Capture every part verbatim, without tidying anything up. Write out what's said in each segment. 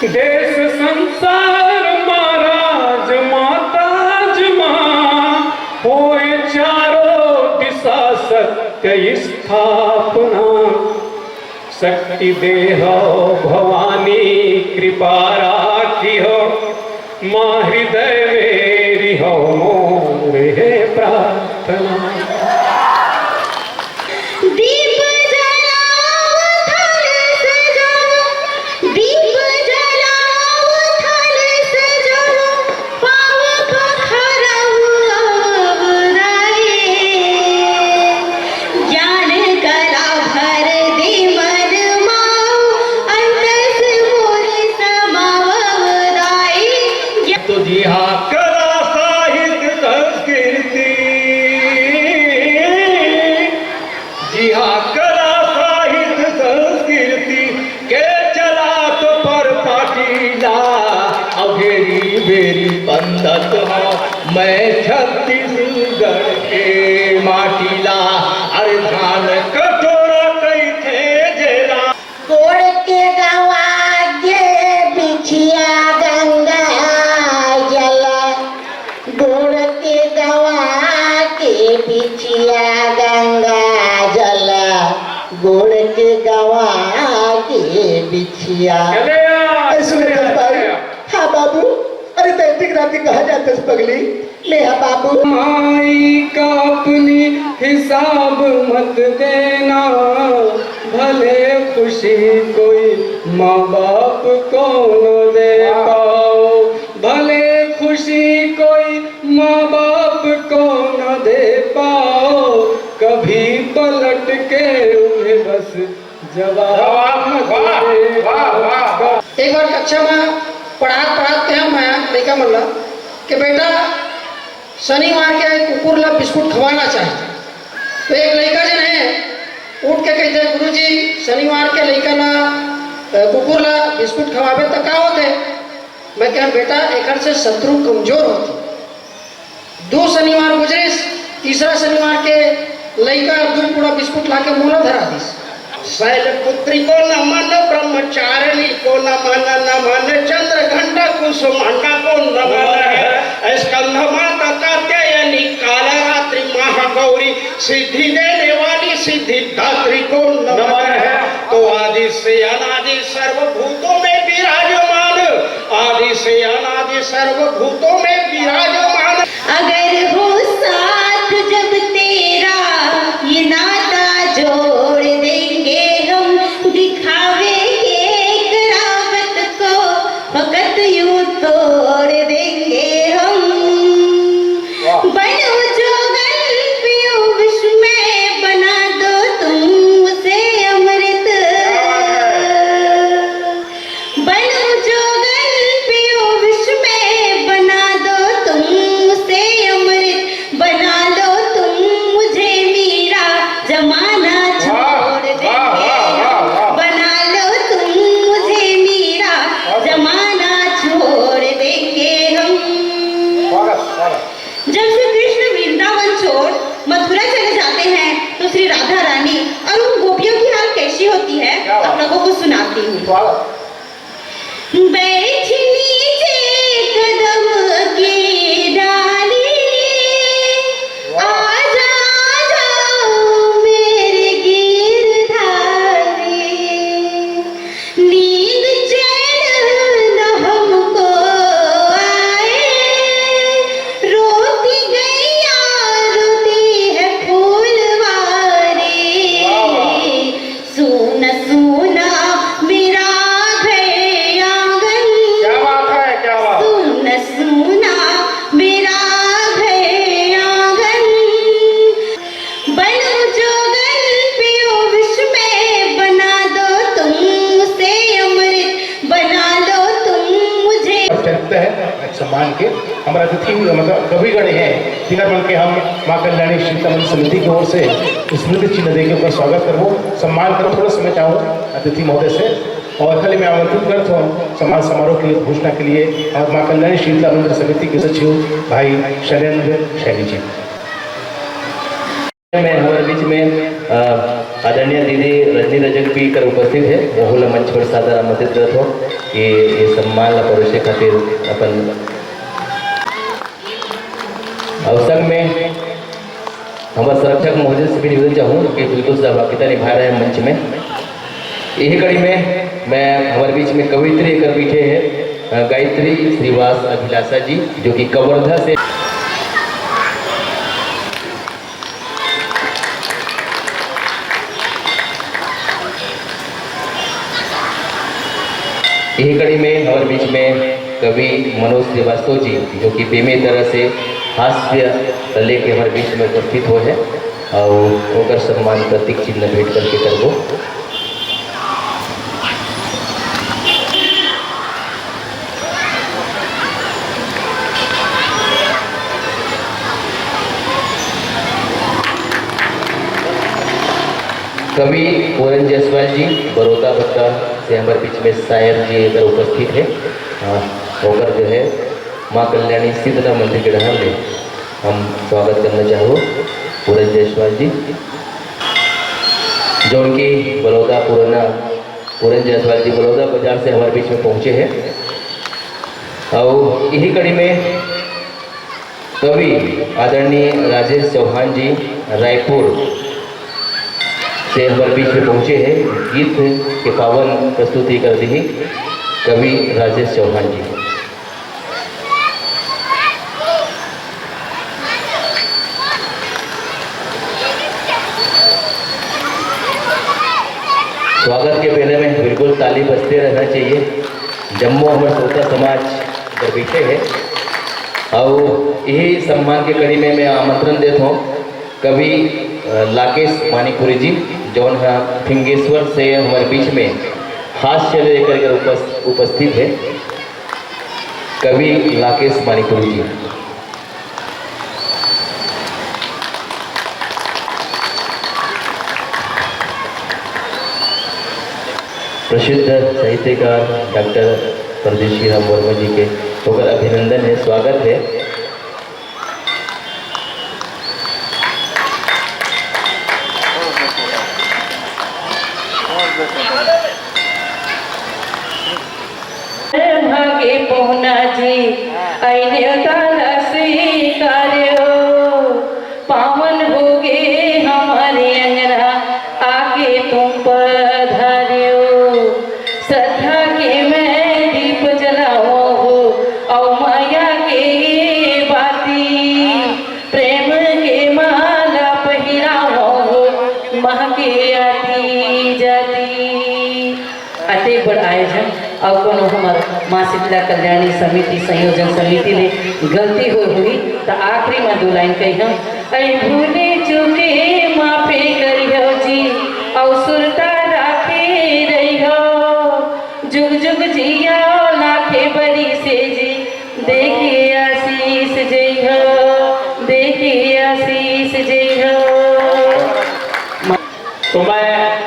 देश संसार मा राज मा ताज मा, होय चारों दिशा सत्य स्थापना। शक्ति देहौ भवानी कृपा राखिहौ, माँ हृदय में रिहौ मोर हे प्रार्थना। दीप जलाओ, थाल सजाओ, दीप जलाओ, थाल सजाओ, पाँव पखारव अवराए। ज्ञान कला भर दे मन माओ, अंतस मोर समावव दाई। तो जिहाँ कला साहित्य संस्कृति, जिहाँ कला साहित्य संस्कृति के चलात पर पाटीला, अउ घेरी बेरी बंदत हौं मैं छत्तीसगढ़ के माटीला। अरे धान कटोरा कहिथे जेला। गोड़ के गवा के बिछिया गंगा जल, गोड़ के गवा के बिछिया गंगा जल, गोड़ के गवा के बिछिया। चले आ, ऐसे चले आ, भाई। चले आ। हाँ बाबू, अरे तैं अतेक राती कहाँ जाथस पगली? ले हा बाबू। माई का अपनी हिसाब मत देना, भले खुशी कोई माँ बाप को न दे पाओ, भले खुशी कोई माँ बाप को न दे पाओ, कभी पलट के उन्हें बस जवाब मत दे पाओ। एक बार कक्षा में पढ़ात पढ़ात कहे मैं लइका मन ला कि बेटा, शनिवार के कुकुर ला बिस्कुट खवाना चाही। तो एक लइका जन हे, उठ के कहिथे, "गुरुजी, शनिवार के लइका ला, अ, कुकुर ला बिस्कुट खवाबे त का होथे?" मैं कहेंव, "बेटा, एकर से शत्रु कमजोर होथे।" दू शनिवार गुजरिस, तीसरा शनिवार के लइका दू पूड़ा बिस्कुट लाके मोला धरा दिस। शैलपुत्री को नमन, ब्रह्मचारिणी को नमन, नमन चंद्रघंटा कुसुमांडा को नमन है। स्कंद माता कात्यायनी, कालरात्रि महागौरी, सिद्धि देने वाली सिद्धिदात्री को नमन है। तो आदि से अनादि सर्वभूतों में विराजमान, आदि से अनादि सर्वभूतों में विराजमान। अगर हो साथ जब तेरा, ये नाता जोड़ देंगे हम, दिखावेंगे एक रावत को, फकत यूं तोड़ देंगे हम। वाह। बनो जोगन पियो विश्व में, बना दो तुम उसे अमृत। क्या बात है। बनो जोगन पियो विश्व में, बना दो तुम उसे अमृत, बना लो तुम मुझे मीरा, जमाना वाह, छोड़ देंगे वाह, वाह, वाह, हम। वाह। बना लो तुम मुझे मीरा, वाह। जमाना छोड़ देंगे हम। स्वागत, स्वागत। जब श्री कृष्ण वृंदावन छोड़ मथुरा चले जाते हैं, तो श्री राधा रानी और उन गोपियों की हाल कैसी होती है, क्या बात। आप लोगों को सुनाती हूँ। स्वागत। बैठ नीचे कदम की डाली, वाह। आजा, आजा मेरे गिरधारी। नींद चैन न हमको आए, रोती गैया रोती है फूलवारी। वाह, वाह। सूना सूना मेरा घर आंगन। क्या बात है, क्या बात। सूना सूना मेरा घर आंगन। बनो जोगन पियो विश्व में, बना दो तुम उसे अमृत, बना लो तुम मुझे। चलते हैं सम्मान के हमर अतिथि, मतलब कविगण हैं, तिनकर मन के हम माँ कल्याणी शीतला मंदिर समिति की ओर से स्मृति चिन्ह देके ओकर स्वागत करबो, सम्मान करबो। थोड़ा समय चाहूँ अतिथि महोदय से और खाली मैं आमंत्रित करत हूँ सम्मान समारोह की घोषणा के लिए और माँ कल्याणी शीतला मंदिर समिति के सचिव भाई शैलेंद्र शैली जी। में हमारे बीच में, अ, आदरणीय दीदी रजनी रजक भी कर उपस्थित है, वहू ला मंच पर सादर आमंत्रित करत हो कि ये सम्मान ला परोसे खातिर अपन अवसर में हमारे संरक्षक महोदय से भी निवेदन चाहूँ कि बिल्कुल सहभागिता निभा रहे हैं मंच में। यही कड़ी में मैं हमारे बीच में कवयित्री कर बैठे हैं, अ, गायत्री श्रीवास अभिलाषा जी, जो कि कवर्धा से यही कड़ी में हमारे बीच में कवि मनोज श्रीवास्तव जी, जो कि बेमेतरा से हास्य लेके हमारे बीच में उपस्थित हुए हैं और ओकर सम्मान प्रतीक चिन्ह भेंट करके करबो। कवि पूरन जायसवाल जी बड़ौदा भत्ता से हमारे बीच में शायर जी इधर उपस्थित है। हाँ, होकर जो है माँ कल्याणी शीतला मंदिर के डहर ले हम स्वागत करना चाहूँ पूरन जायसवाल जी, जो उनकी बड़ौदा पुराना पूरन जायसवाल जी बड़ौदा बाजार से हमारे बीच में पहुँचे हैं। और यही कड़ी में कवि आदरणीय राजेश चौहान जी रायपुर से हमारे बीच में पहुँचे हैं, गीत के पावन प्रस्तुति कर दी कवि राजेश चौहान जी। स्वागत के पहले में बिल्कुल ताली बजते रहना चाहिए। जम्मो हमर श्रोता समाज इधर बैठे हैं और यही सम्मान के कड़ी में मैं आमंत्रण देता हूँ कवि, अ, लाकेश मानिकपुरी जी, जौन ह फिंगेश्वर से हमारे बीच में हास्य लेकर कर उपस-, उपस्थित है। कवि लाकेश मानिकपुरी जी। प्रसिद्ध साहित्यकार डॉक्टर परदेशी राम वर्मा जी के ओकर अभिनंदन है, स्वागत है। भागे पहुना जी, ऐ नेवता ला स्वीकार्यो। पावन होगे हमारे अंगना, आके तुम पधार्यो। श्रद्धा के मैं दीप जलावो हो, अउ मया के ये बाती। प्रेम के माला पहिरावो हो, महके आती जाती। अतेक बड़ आयोजन अउ कोनो हमर माँ शीतला कल्याणी समिति संयोजन समिति ले गलती होय होही त आखिरी म दू लाइन कहिहंव। ऐ भूले चूके माफे करिहव जी, अउ सुरता राखे रहिहव। जुग जुग जिया लाखे बरिसे जी, देके आशीष जइहव, देके आशीष जइहव। तो मैं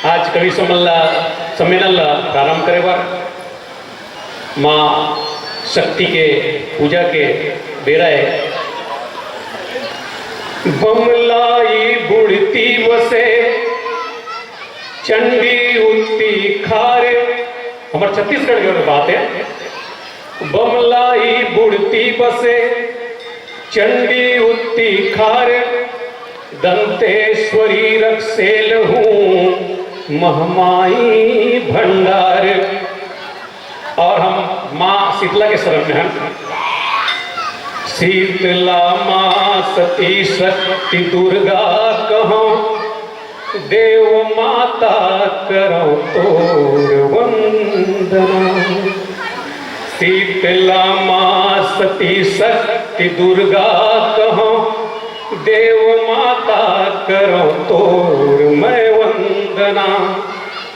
आज कवि सम्मेलन ला, सम्मेलन ला प्रारंभ करे बर माँ शक्ति के पूजा के बेरा है। बमलाई बुड़ती बसे चंडी उत्ती खारे, हमर छत्तीसगढ़ के बात है। बमलाई बुड़ती बसे चंडी उत्ती खार, दंतेश्वरी रक्षेल हूँ महमाई भंडार। और हम माँ शीतला के शरण में हैं। शीतला माँ सती शक्ति दुर्गा कहाँ, देव माता करौं तोर वंदना। शीतला माँ सती शक्ति दुर्गा कहौं, देव माता करौं तोर मैं वंदना।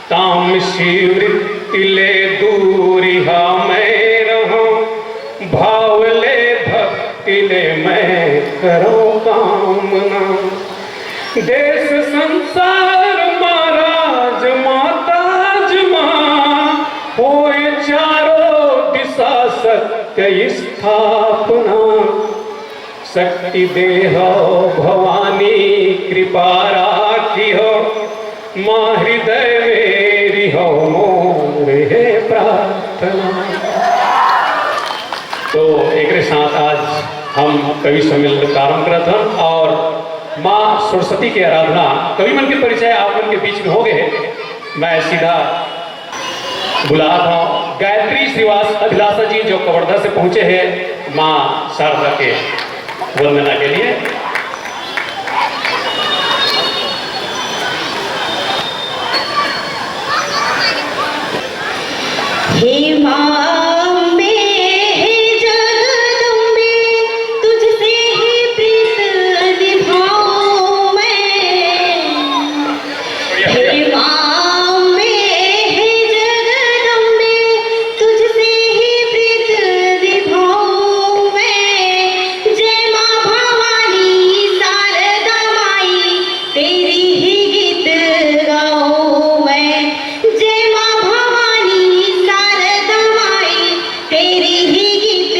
तामसी वृत्ति ले दूरिहा मैं रहौं, भाव ले भक्ति ले मैं करौं कामना। देश संसार मा राज मा ताज मा, होय चारों दिशा सत्य स्थापना। शक्ति देहौ भवानी कृपा राखिहो, माँ हृदय में रिहो मोर हे प्रार्थना। तो एकरे साथ आज हम कवि सम्मेलन प्रारंभ करत हन और माँ सरस्वती के आराधना, कवि मन के परिचय आप मन के बीच में हो गए हे। मैं सीधा बुलात हूँ गायत्री श्रीवास अभिलाषा जी, जो कवर्धा से पहुंचे हैं माँ शारदा के वंदना के लिए। हे माँ अम्बे, हे जगदम्बे, तुझसे ही प्रीत निभाऊं मैं। हे माँ अम्बे, हे जगदम्बे, तुझसे ही प्रीत निभाऊं मैं। जय माँ भवानी शारदा माई, तेरी ही गीत गाऊं मैं। जय माँ भवानी शारदा माई, तेरी ही गीत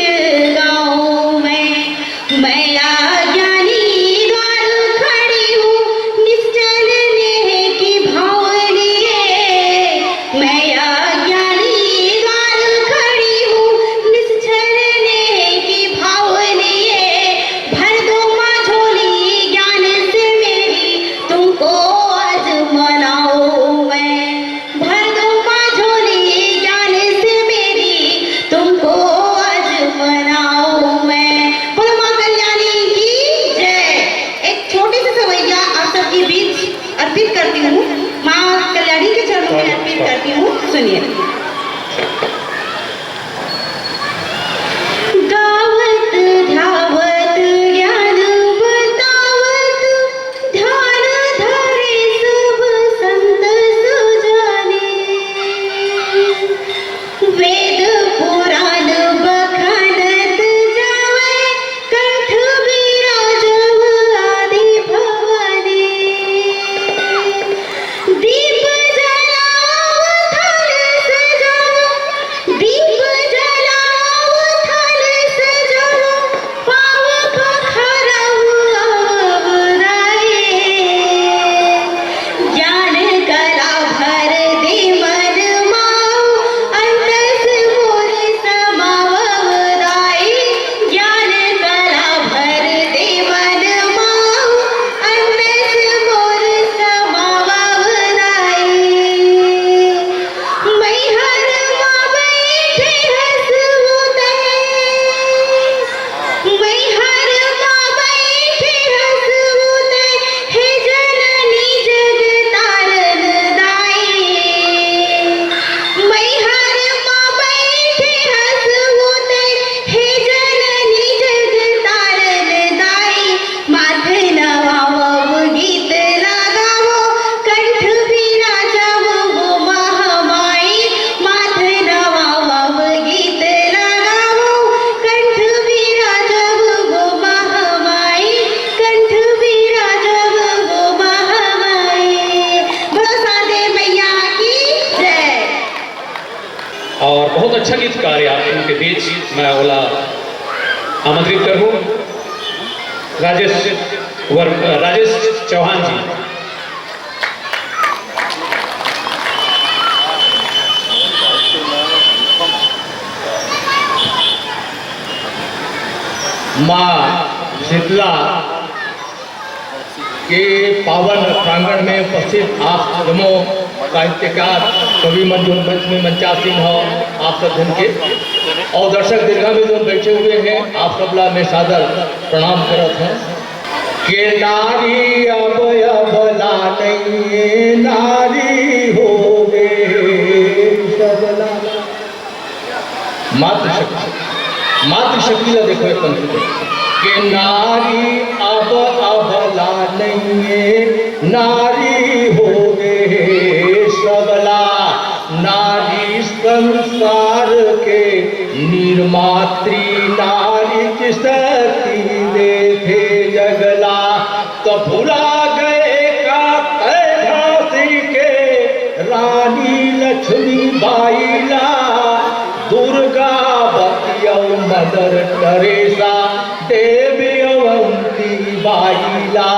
गाऊं मैं। मैं अज्ञानी द्वार खड़ी हूँ, निश्चल नेह की भाव लिए। मैं अज्ञानी द्वार खड़ी हूँ, निश्चल नेह की भाव लिए। भर दो माँ झोली ज्ञान से मेरी, तुमको आज मनाऊं मैं। भर दो माँ झोली ज्ञान से मेरी, तुमको आज मनाऊं मैं। बोलो माँ कल्याणी की जय। एक छोटी सी सवैया आप सबके बीच अर्पित करती हूँ, माँ कल्याणी के चरणों में अर्पित करती हूँ, सुनिए। गावत ध्यावत ज्ञान बतावत, ध्यान धरे सब संत सुजाने। वेद पुराण बखानत जावै, कंठ विराजव आदि भवानी। दीप जलाव थाल सजाव, दीप जलाव थाल सजाव, पाव पखारव अवदाई। ज्ञान कला भर दे मन माव, अंतस मोर समावव दाई। ज्ञान कला भर दे मन माव, अंतस मोर समावव दाई। मैहर मा बैठे हँसवो तैं, मैहर मा बैठे हँसवो तैं, हे जननी जग तारन दाई। मैहर मा बैठे हँसवो तैं, हे जननी जग तारन दाई। माथ नवावव गीत लगावव, कंठ विराजव वो महामाई। माथ नवावव गीत लगावव, कंठ विराजव वो महामाई। कंठ विराजव वो महामाई। बोलो शारदे मैया की जय। और बहुत अच्छा गीत कार्य आप लोगों के बीच मैं ओला आमंत्रित करूँ, राजेश वर-, राजेश चौहान जी। माँ शीतला के पावन प्रांगण में उपस्थित आप जम्मो साहित्यकार, कवि मन जोन मंच में मंचासीन हो, आप सब जन के, और दर्शक दीर्घा में जोन बैठे हुए हैं, आप सबला मैं सादर प्रणाम करत हूँ। के नारी अब अबला नहीं, नारी हो गए सबला। मातृशक्ति, मातृशक्ति ला देखो एक पंक्ति में, के नारी अब अबला नहीं है, नारी हो गए सबला। नारी संसार के निर्मात्री, नारी की शक्ति देथे जगला। तो भुला गए का तै झांसी के रानी लक्ष्मी बाई ला, दुर्गावती अउ मदर टेरेसा, देवी अवंती बाई ला।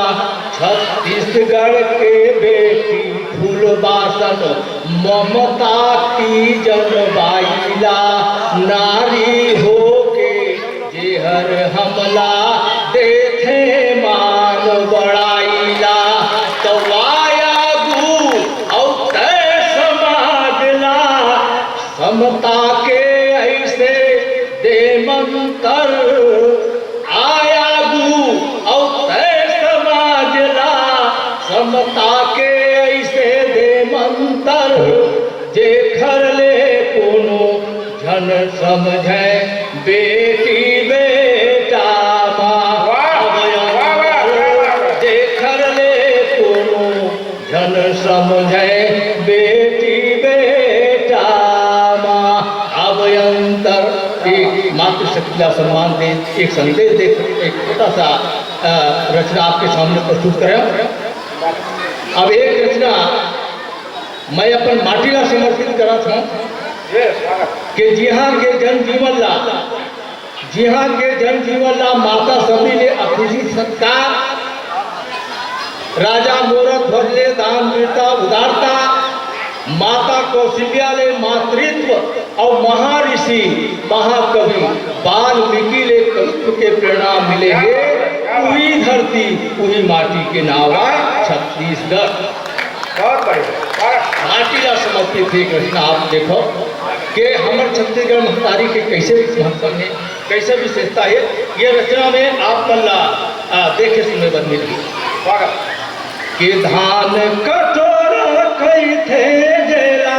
छत्तीसगढ़ के बेटी फूलबासन ममता तीजन बाईला, नारी होके जेहर हमला देथे मान बड़ाईला। तो आया गू अउ तय समाज ला समता के ऐसे दे मंतर, आया गू अउ तय समाज ला समता के ऐसे दे मंतर, जेखर ले कोनो झन समझे बेटी बेटा मा। वाह, वाह, वाह, वाह, वाह। जेखर ले कोनो झन समझे बेटी बेटा मा। अब अंतर एक मातृशक्ति ला सम्मान दे, एक संदेश दे, एक छोटा सा, अ, रचना आपके सामने प्रस्तुत करें। अब एक रचना मैं अपन माटी ला समर्पित करत हूँ कि जिहाँ के जन जीवन ला, जिहाँ के जन जीवन ला माता सती ले अतिथि सत्कार, राजा मोर ध्वज ले दान वीरता उदारता, माता कौशल्या ले मातृत्व अउ महर्षि महाकवि वाल्मीकि ले कवित्व के प्रेरणा मिले हे। उही धरती, उही माटी के नाव आय छत्तीसगढ़। बहुत बढ़िया। माटी ला समर्पित एक रचना आप देखो कि हमर छत्तीसगढ़ महतारी के कैसे महत्व हे, कैसे विशेषता हे। ये रचना में आप मन ला, आ, देखे सुने बर मिलही। स्वागत। कि धान कटोरा कहिथे जेला,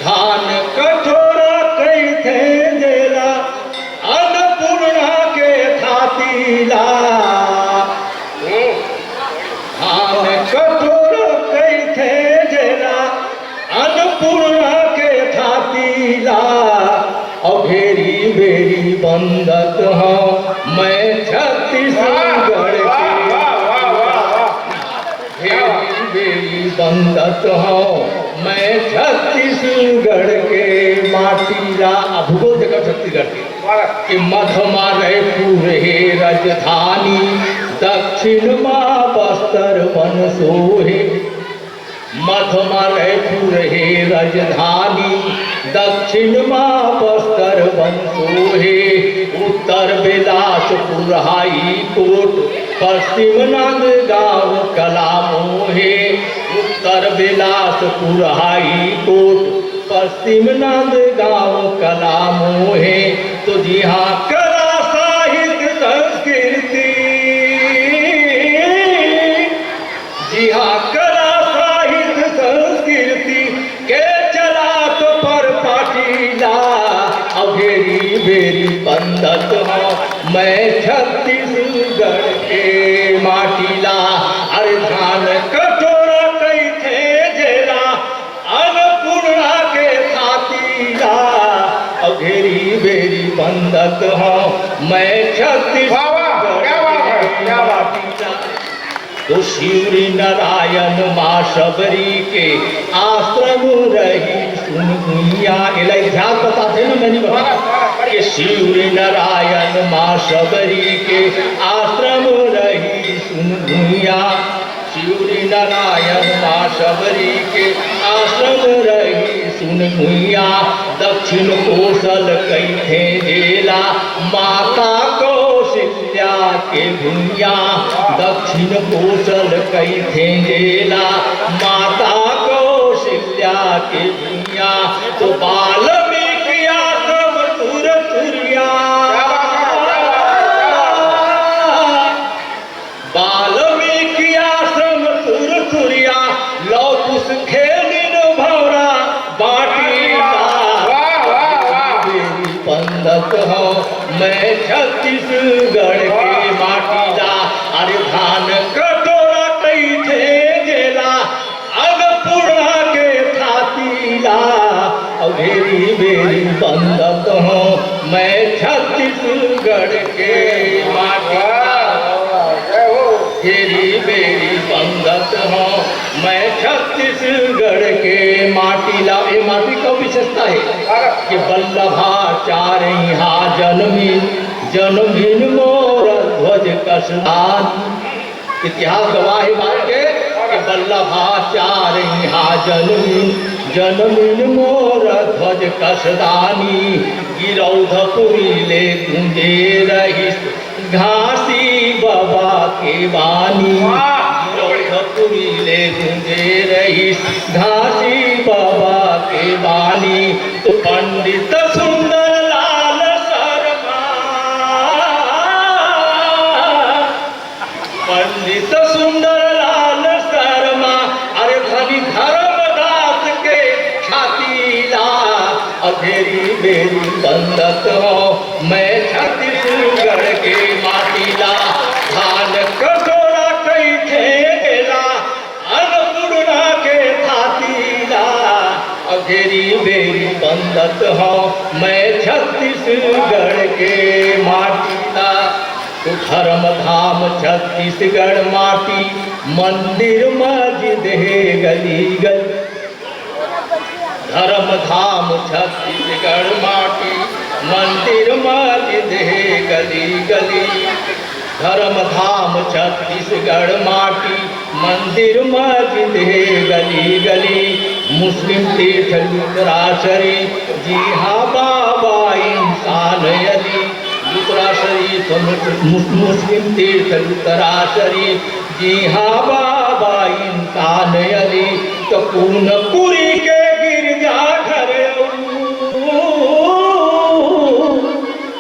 धान कटोरा कहिथे जेला, अन्नपूर्णा के थाती ला। हम्म। धान कटोरा कहिथे जेला, अन्नपूर्णा के थाती ला। अउ भेरी भेरी बंदत हूँ मैं छत्तीसगढ़ के। वाह, वाह, वाह, वाह, वाह। भेरी भेरी बंदत हूँ मैं छत्तीसगढ़ के माटी ला। अब भूगोल देखो छत्तीसगढ़ के। स्वागत। कि मध मा रायपुर हे राजधानी, दक्षिण मा बस्तर वन सोहे। मध मा रायपुर हे राजधानी, दक्षिण मा बस्तर वन सोहे। उत्तर बिलासपुर हाई कोर्ट, पश्चिम नंदगांव कला मोहे। उत्तर बिलासपुर हाई कोर्ट, पश्चिम नंदगांव कला मोहे। तो जिहाँ कला साहित्य संस्कृति, जिहाँ कला साहित्य संस्कृति के चलात पर पाटी ला। अउ भेरी भेरी बंदत हूँ मैं छत्तीसगढ़ के माटी ला। अरे धान कटोरा कहिथे जेला, अन्नपूर्णा के थाती ला। अउ भेरी भेरी बंदत हूँ मैं छत्तीसगढ़ वाह, वाह, क्या बात है, क्या बात। के माटी ला। तो शिवरी नारायण माँ शबरी के आश्रम रही सुन भुइया। एला इतिहास बताथे ना, मैं नहीं बता। कि शिवरी नारायण माँ शबरी के आश्रम रही सुन भुइया। शिवरी नारायण माँ शबरी के आश्रम रही सुन भुइया। दक्षिण कोसल कहिथे जेला माता कौशल्या के भुइया। दक्षिण कोसल कहिथे जेला माता कौशल्या के भुइया। तो वाल्मीकि आश्रम तुरतुरिया। वाल्मीकि आश्रम तुरतुरिया, लव कुश खेलिन भौरा बाटी ला। वाह, वाह, वाह। भेरी बंदत हूँ मैं छत्तीसगढ़ के माटी ला। अरे धान कटोरा कहिथे जेला, अन्नपूर्णा के थाती ला। अउ भेरी भेरी बंदत हूँ मैं छत्तीसगढ़ के माटी ला। जय हो। भेरी भेरी बंदत हूँ मैं छत्तीसगढ़ के माटी ला। ये माटी का विशेषता है कि वल्लभाचार्य यहाँ जन्मिन, जन्मिन मोर ध्वज कस दान। इतिहास गवाह हे बात के कि वल्लभाचार्य इहाँ जनमिन, जनमिन मोर ध्वज कस दानी। गिरौधपुरी ले गूंजे रहिस घासी बाबा के बानी। वाह! गिरौधपुरी ले गूंजे रहिस घासी बाबा के बानी। तो पंडित सुंदर लाल शर्मा, पंडित सुंदर लाल शर्मा, अरे धनी धर्मदास के छाती ला, अघेरी बेरी बंदत हो मैं छत्तीसगढ़ के माटी ला। धान कटोरा कहिथे गेला, अन्नपूर्णा के थाती ला, अघेरी बेरी बंदत हो मैं छत्तीसगढ़ के माटी ला। तो धर्म धाम छत्तीसगढ़ माटी, मंदिर मस्जिद हे गली गली। धर्म धाम छत्तीसगढ़ माटी, मंदिर मस्जिद हे गली गली। धर्म धाम छत्तीसगढ़ माटी, मंदिर मस्जिद हे गली गली। मुस्लिम तीर्थ लुथरा शरीफ, जिहाँ बाबा इंसान अली। लुथरा शरीफ, मुस-, मुस-, मुस्लिम तीर्थ लुथरा शरीफ, जिहाँ बाबा इंसान अली। तो कूनकुरी के गिरजा घर अउ,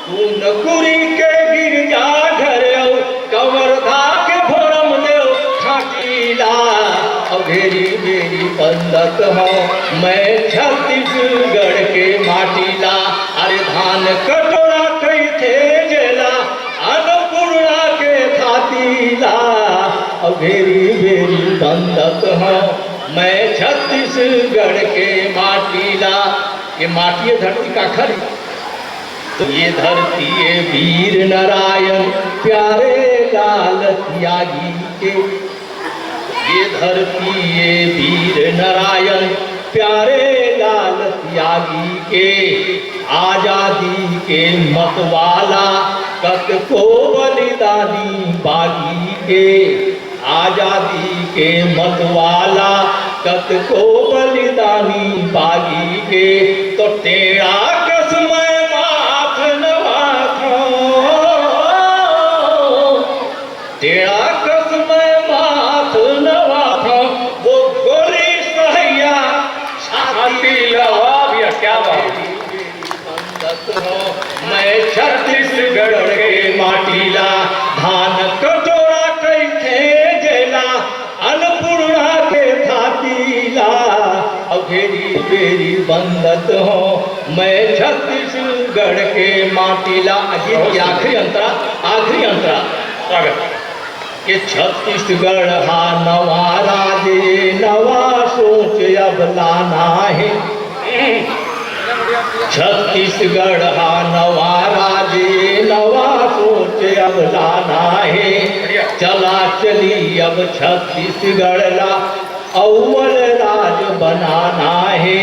कूनकुरी के गिरजा घर अउ, कवर्धा के भोरमदेव खाटी ला। अघेरी बेरी बंदत हो मैं छत्तीसगढ़ के माटी ला। अरे धान कटोरा कहिथे जेला, अन्नपूर्णा के थाती ला। अघेरी बेरी बंदत हो मैं छत्तीसगढ़ के माटी ला। ये माटी, ये धरती काखर हे? तो ये धरती ये वीर नारायण प्यारे लाल त्यागी के, ये धरती ये वीर नारायण प्यारे लाल त्यागी के, आजादी के मतवाला कतको बलिदानी बागी के। आजादी के मतवाला कतको बलिदानी बागी के। तो टेढ़ा कस मैं माथ नवाथों, टेढ़ा कस मैं माथ नवाथों, वो गोरी सहैया छाती लवा भैया, क्या बात। मैं छत्तीसगढ़ के माटी ला, धान कटोरा कहिथे जेला, अन्नपूर्णा के थाती ला। अघेरी बेरी बंदत हो मैं छत्तीसगढ़ के माटी ला। गीत के आखिरी अंतरा, आखिरी अंतरा। स्वागत। के छत्तीसगढ़ हा नवा राज, नवा सोच अब लाना हे। छत्तीसगढ़ हा नवा राज, नवा सोच अब लाना हे। चला चली अब छत्तीसगढ़ ला अव्वल राज बनाना हे।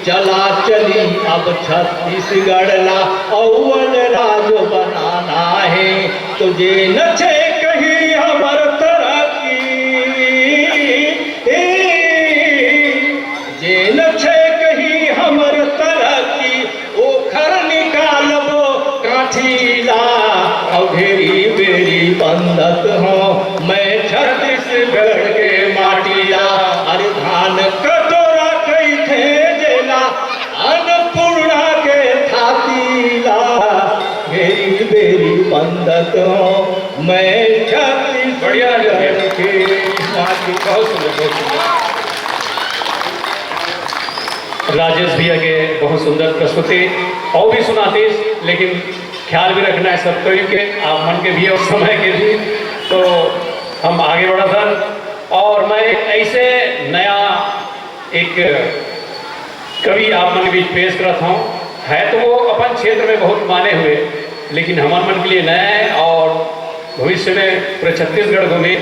चला चली अब छत्तीसगढ़ ला अव्वल राज बनाना हे। तो जे नछे कही हमर तरक्की, जे नछे कही हमर तरक्की, ओखर निकालबो काठी ला। अघेरी बेरी बंदत हो मैं छत्तीसगढ़ के माटी ला। अरे धान कटोरा कहिथे जेला, अन्नपूर्णा के थाती ला। अघेरी बेरी बंदत हो मैं छत्तीसगढ़ के माटी। बहुत सुंदर, बहुत सुंदर। राजेश भैया के बहुत सुंदर प्रस्तुति, और भी सुनातीस, लेकिन ख्याल भी रखना है सब कोई के, आप मन के भी और समय के भी। तो हम आगे बढ़ा सर, और मैं ऐसे नया एक कवि आप मन के बीच पेश करत हूँ। है तो वो अपन क्षेत्र में बहुत माने हुए, लेकिन हमर मन के लिए नया है और भविष्य में पूरे छत्तीसगढ़ घूमे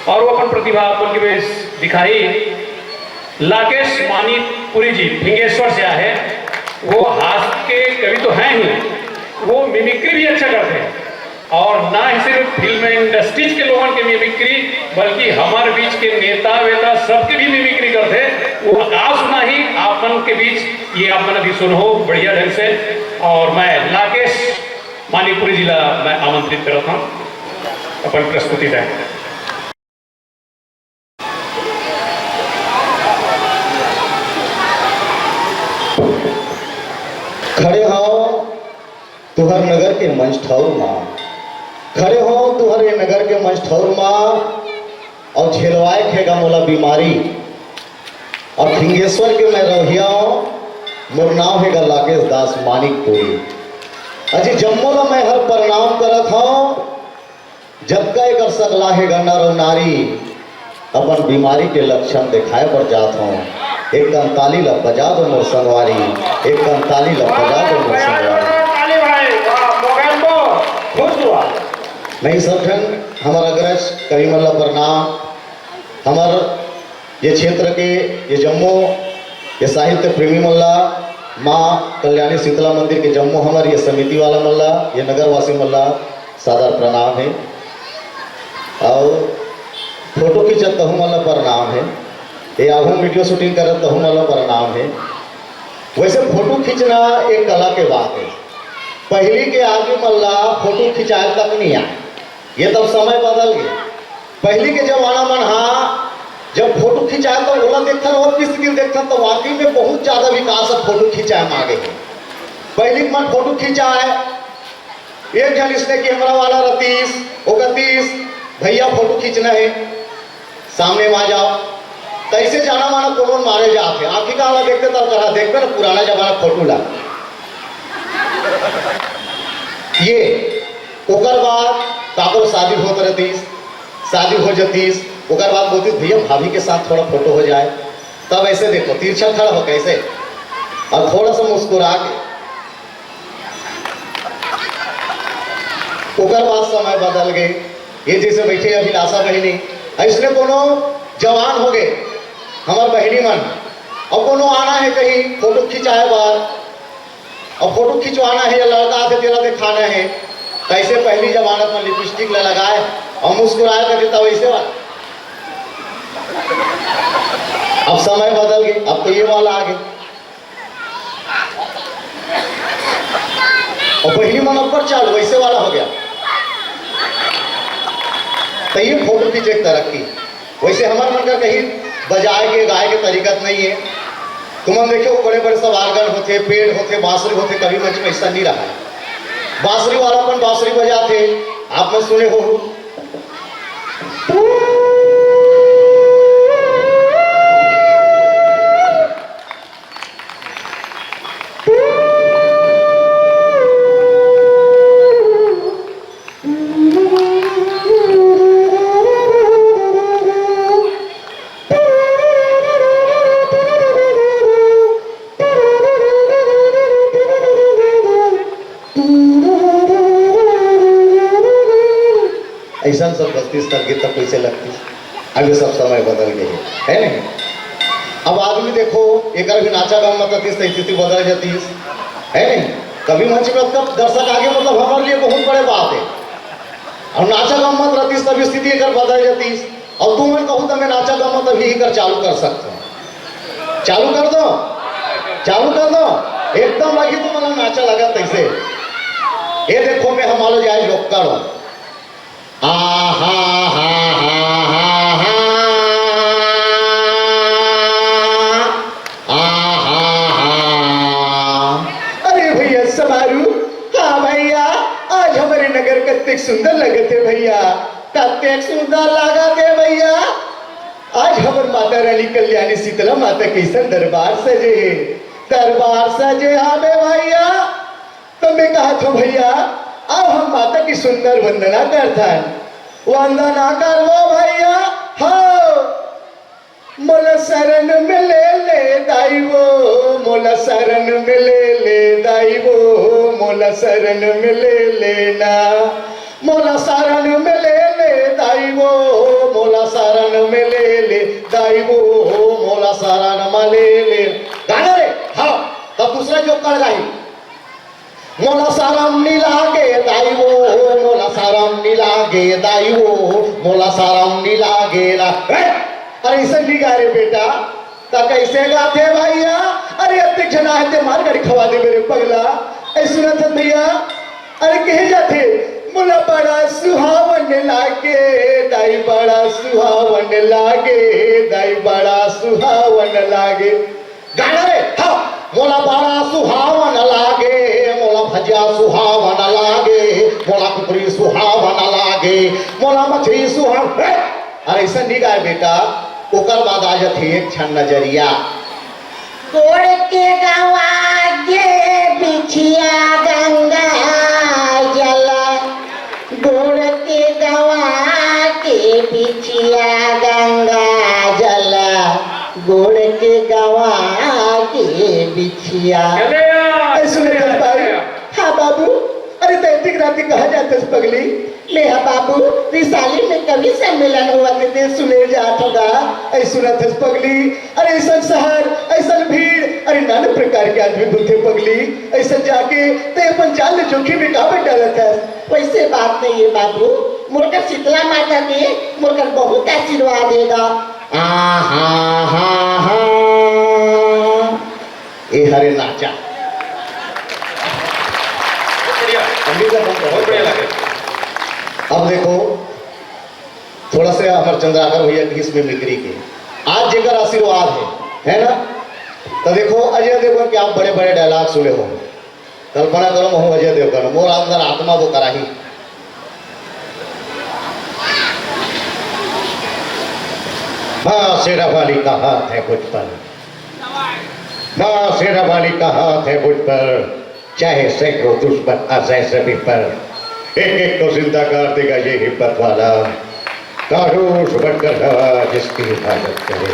और वो अपन प्रतिभा आप मन के बीच दिखाई। लाकेश मानिकपुरी जी फिंगेश्वर से आए हैं। वो हास्य के कवि तो हैं ही, वो मिमिक्री भी अच्छा करते हैं। और ना ही सिर्फ फिल्म इंडस्ट्रीज के लोगन के मिमिक्री, बल्कि हमर बीच के नेता वेता सबके भी मिमिक्री करथे। वो का सुनाही आप मन के बीच, ये आप मन अभी सुनहू बढ़िया ढंग से। और मैं लाकेश मानिकपुरी जी ला मैं आमंत्रित करत हूँ अपन प्रस्तुति दें। खड़े हव तुहर नगर के मंच ठउर मा, खड़े हव तुहर ये नगर के मंच ठउर मा, अउ झेलवाए के हे गा मोला बीमारी। अउ खिंगेश्वर के मैं रहोइया हव, मोर नाव हे गा लाकेश दास मानिकपुरी। अजी जम्मो ला मैं हर प्रणाम करत हव, जतका एकर सकला हे गा नर अउ नारी, अपन बीमारी के लक्षण देखाए बर जात हव। एक कन ताली ला बजा दो मोर संगवारी, एक कन ताली ला बजा दो मोर संगवारी। ताली भाई, वाह, मोगैम्बो, खुश हुआ। नहीं, सब ठन हमर अग्रज कवि मन ला प्रणाम। हमर ये क्षेत्र के ये जम्मो ये साहित्य प्रेमी मन ला, माँ कल्याणी शीतला मंदिर के जम्मो हमर ये समिति वाला मन ला, ये नगरवासी मन ला सादर प्रणाम हे। अउ फोटो खींचत तहू मन ला प्रणाम हे, ये आहू वीडियो शूटिंग करत तहू मन ला प्रणाम हे। वैसे फोटो खींचना एक कला के बात हे। पहिली के आदमी मन ला फोटो खिंचाए तक नहीं आए, ये तब समय बदल गए। पहिली के जमाना मन हा जब फोटो खिंचाए तो ओला देखथन, ओकर स्थिति देखथन तो वाकई में बहुत ज्यादा विकास हे फोटो खिंचाए में आगे हे। पहिली के मन फोटो खिंचाए, एक झन इसने कैमरा वाला रतीस, ओ कतीस, "भैया फोटो खींचना हे, सामने में आ जाओ।" तैसे जाना माना कोनो मारे जात हे, आँखी का वाला देखते तब कहा, "देखबे ना पुराना जमाना फोटो ला।" ये ओकर बाद काकरो शादी होत रहतीस, शादी हो जतीस, ओकर बाद बोलतीस, "भैया भाभी के साथ थोड़ा फोटो हो जाए।" तब ऐसे देखो, तिरछा खड़ा हो कैसे, और थोड़ा सा मुस्कुरा के। ओकर बाद समय बदल गए। ये जैसे बैठे अभिलाषा बहिनी, ऐसने कोनो जवान हो गए हमर बहिनी मन, और कोनो आना है कहीं फोटो खिंचाए बार, अब फोटो खिंचवाना है या लड़का आथे तेला दिखाना है, कैसे पहली जमानत में लिपस्टिक ला लगाए और मुस्कुराए करके तब ऐसे वाला। अब समय बदल गए, अब तो ये वाला आ गए। और बहिनी मन ऊपर चालू वैसे वाला हो गया। तो ये फोटो खींचे एक तरक्की। वैसे हमर मन का कहीं बजाए के, गाए के तरीका तो नहीं है। तुमन देखे हो, बड़े-बड़े सब organ होथे, pad होथे, बांसुरी होथे, कभी मंच में ऐसा नहीं रहा है। बांसुरी वाला अपन बांसुरी बजाथे, आप मन सुने हो। ऐसा सब बजतीस तब गीत तब कैसे लगतीस? अब ये सब समय बदल गए है, है नहीं? अब आदमी देखो, एक भी नाचा गाँव में ततीस तो स्थिति बदल जातीस, है नहीं? कभी मंच में तब दर्शक आगे, मतलब हमारे लिए बहुत बड़े बात है। और नाचा गाँव में रहतीस तब स्थिति एक बदल जातीस। और तुमन कहू तो मैं नाचा गाँव में तभी ही कर चालू कर सकता हूँ। चालू कर दो, चालू कर दो, एकदम लगी तुमन ला नाचा लगा तैसे। ये देखो मैं हमारो जाए लोग करो। आ हा हा हा हा हा। आ हा हा। अरे भैया समारू, हाँ भैया, आज हमारे नगर कतेक सुंदर लगत हे भैया, कतेक सुंदर लागत हे भैया। आज हमर माता रानी कल्याणी शीतला माता कइसन दरबार सजे हे, दरबार सजे हावे भैया। तो मैं कहत हूँ भैया, आओ हम माता की सुंदर वंदना करथन, वंदना करबो भैया। हो मोला शरण में ले ले दाई वो, मोला शरण में ले ले दाई वो, मोला शरण में ले लेना, मोला शरण में ले ले दाई वो, मोला शरण में ले ले दाई वो, मोला शरण में ले ले। गाना रे, हाँ, तब दूसरा जो कर गाई। मोला सरम नी लागे दाई वो, मोला सरम नी लागे दाई वो, मोला सरम नी लागे ला। ए, अरे अइसन नी गाय रे बेटा, त कइसे गाथे भइया? अरे अतेक झन आहे ते मार गाड़ी खवा देबे रे पगला। अइसे सुनत हस भइया, अरे कहे जाथे, मोला बड़ा सुहावन लागे दाई, बड़ा सुहावन लागे दाई, बड़ा सुहावन लागे। गाना रे, हाँ। मोला बड़ा सुहावन लागे, मोला भजिया सुहावन लागे, मोला कुकरी सुहावन लागे, मोला मछली सुहावन, हे! अरे अइसन नी गाय बेटा, ओकर बाद आ जाथे एक झन नजरिया। गोड़ के गवा के बिछिया गंगा जल, गोड़ के गवा के बिछिया गंगा जल, गोड़ के गवा के बिछिया। चले आ, ए, सुनत हस भाई? हाँ बाबू, अरे तैं अतेक राती कहाँ जात हस पगली? मैं हा बाबू, रिसाली में कवि सम्मेलन होवत हे ते सुने जात हों गा। ए सुनत हस पगली, अरे अइसन शहर, अइसन भीड़, अरे नाना प्रकार के आदमी मिलथे पगली। अइसन जाके तैं अपन जान ल जोखिम में काबर डालत हस? वइसे बात नइ हे बाबू, मोर कर शीतला माता के मोर कर बहुत आशीर्वाद हे गा। आ हा हा हा। ए हरे नाचा। बढ़िया। अब भी कर, बहुत बढ़िया लगे। अब देखो, थोड़ा से हमर चंद्राकर भइया के इसमें मिमिक्री के। आज जेकर आशीर्वाद हे, है ना? त देखो, अजय देवगन के आप बड़े-बड़े dialogue सुने हो। कल्पना करो, महूँ अजय देवगन, मोर अंदर आत्मा वो कराही। माँ शेरावाली का हाथ है मुझ पर, माँ शेरावाली का हाथ है मुझ पर, चाहे सैकड़ों दुश्मन आ जाए जमीन पर, एक एक को जिंदा कर देगा ये हिम्मत वाला। कारोश बनकर हवा जिसकी हिफाजत करे,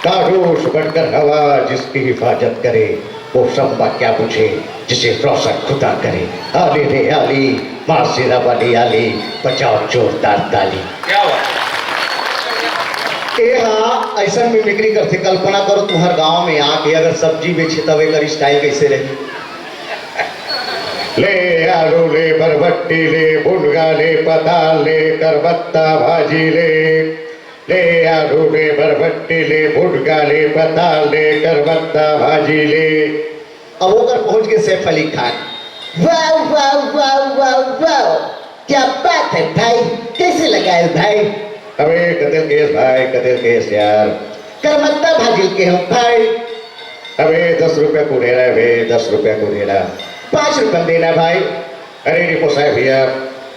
कारोश बनकर हवा जिसकी हिफाजत करे, वो शम्मा क्या बुझे जिसे रोशन खुदा करे। आली रे आली, माँ शेरावाली आली, बजाओ जोरदार ताली। क्या बात है। ए हा अइसन मिमिक्री करथे, कल्पना करो तुम्हर गांव में आके अगर सब्जी बेचे तब एकर style कइसे रही? ले आलू, ले बरबट्टी, ले बुनगा, ले पताल, ले करबत्ता भाजी, ले, ले आलू, ले बरबट्टी, ले बुनगा, ले पताल, ले करबत्ता भाजी, ले। अब ओकर पहुंच के सैफ अली खान, वाह, वाह, वाह, वाह, वाह, क्या बात है भाई, कैसे लगाए भाई? अबे कतेल केस भाई, कतेल केस यार। करबत्ता भाजी के हूँ भाई। अबे दस रुपया कुढ़ेड़ा है बे, दस रुपया कुढ़ेड़ा। पाँच रुपया में देना भाई। अरे रिपो साहब भैया,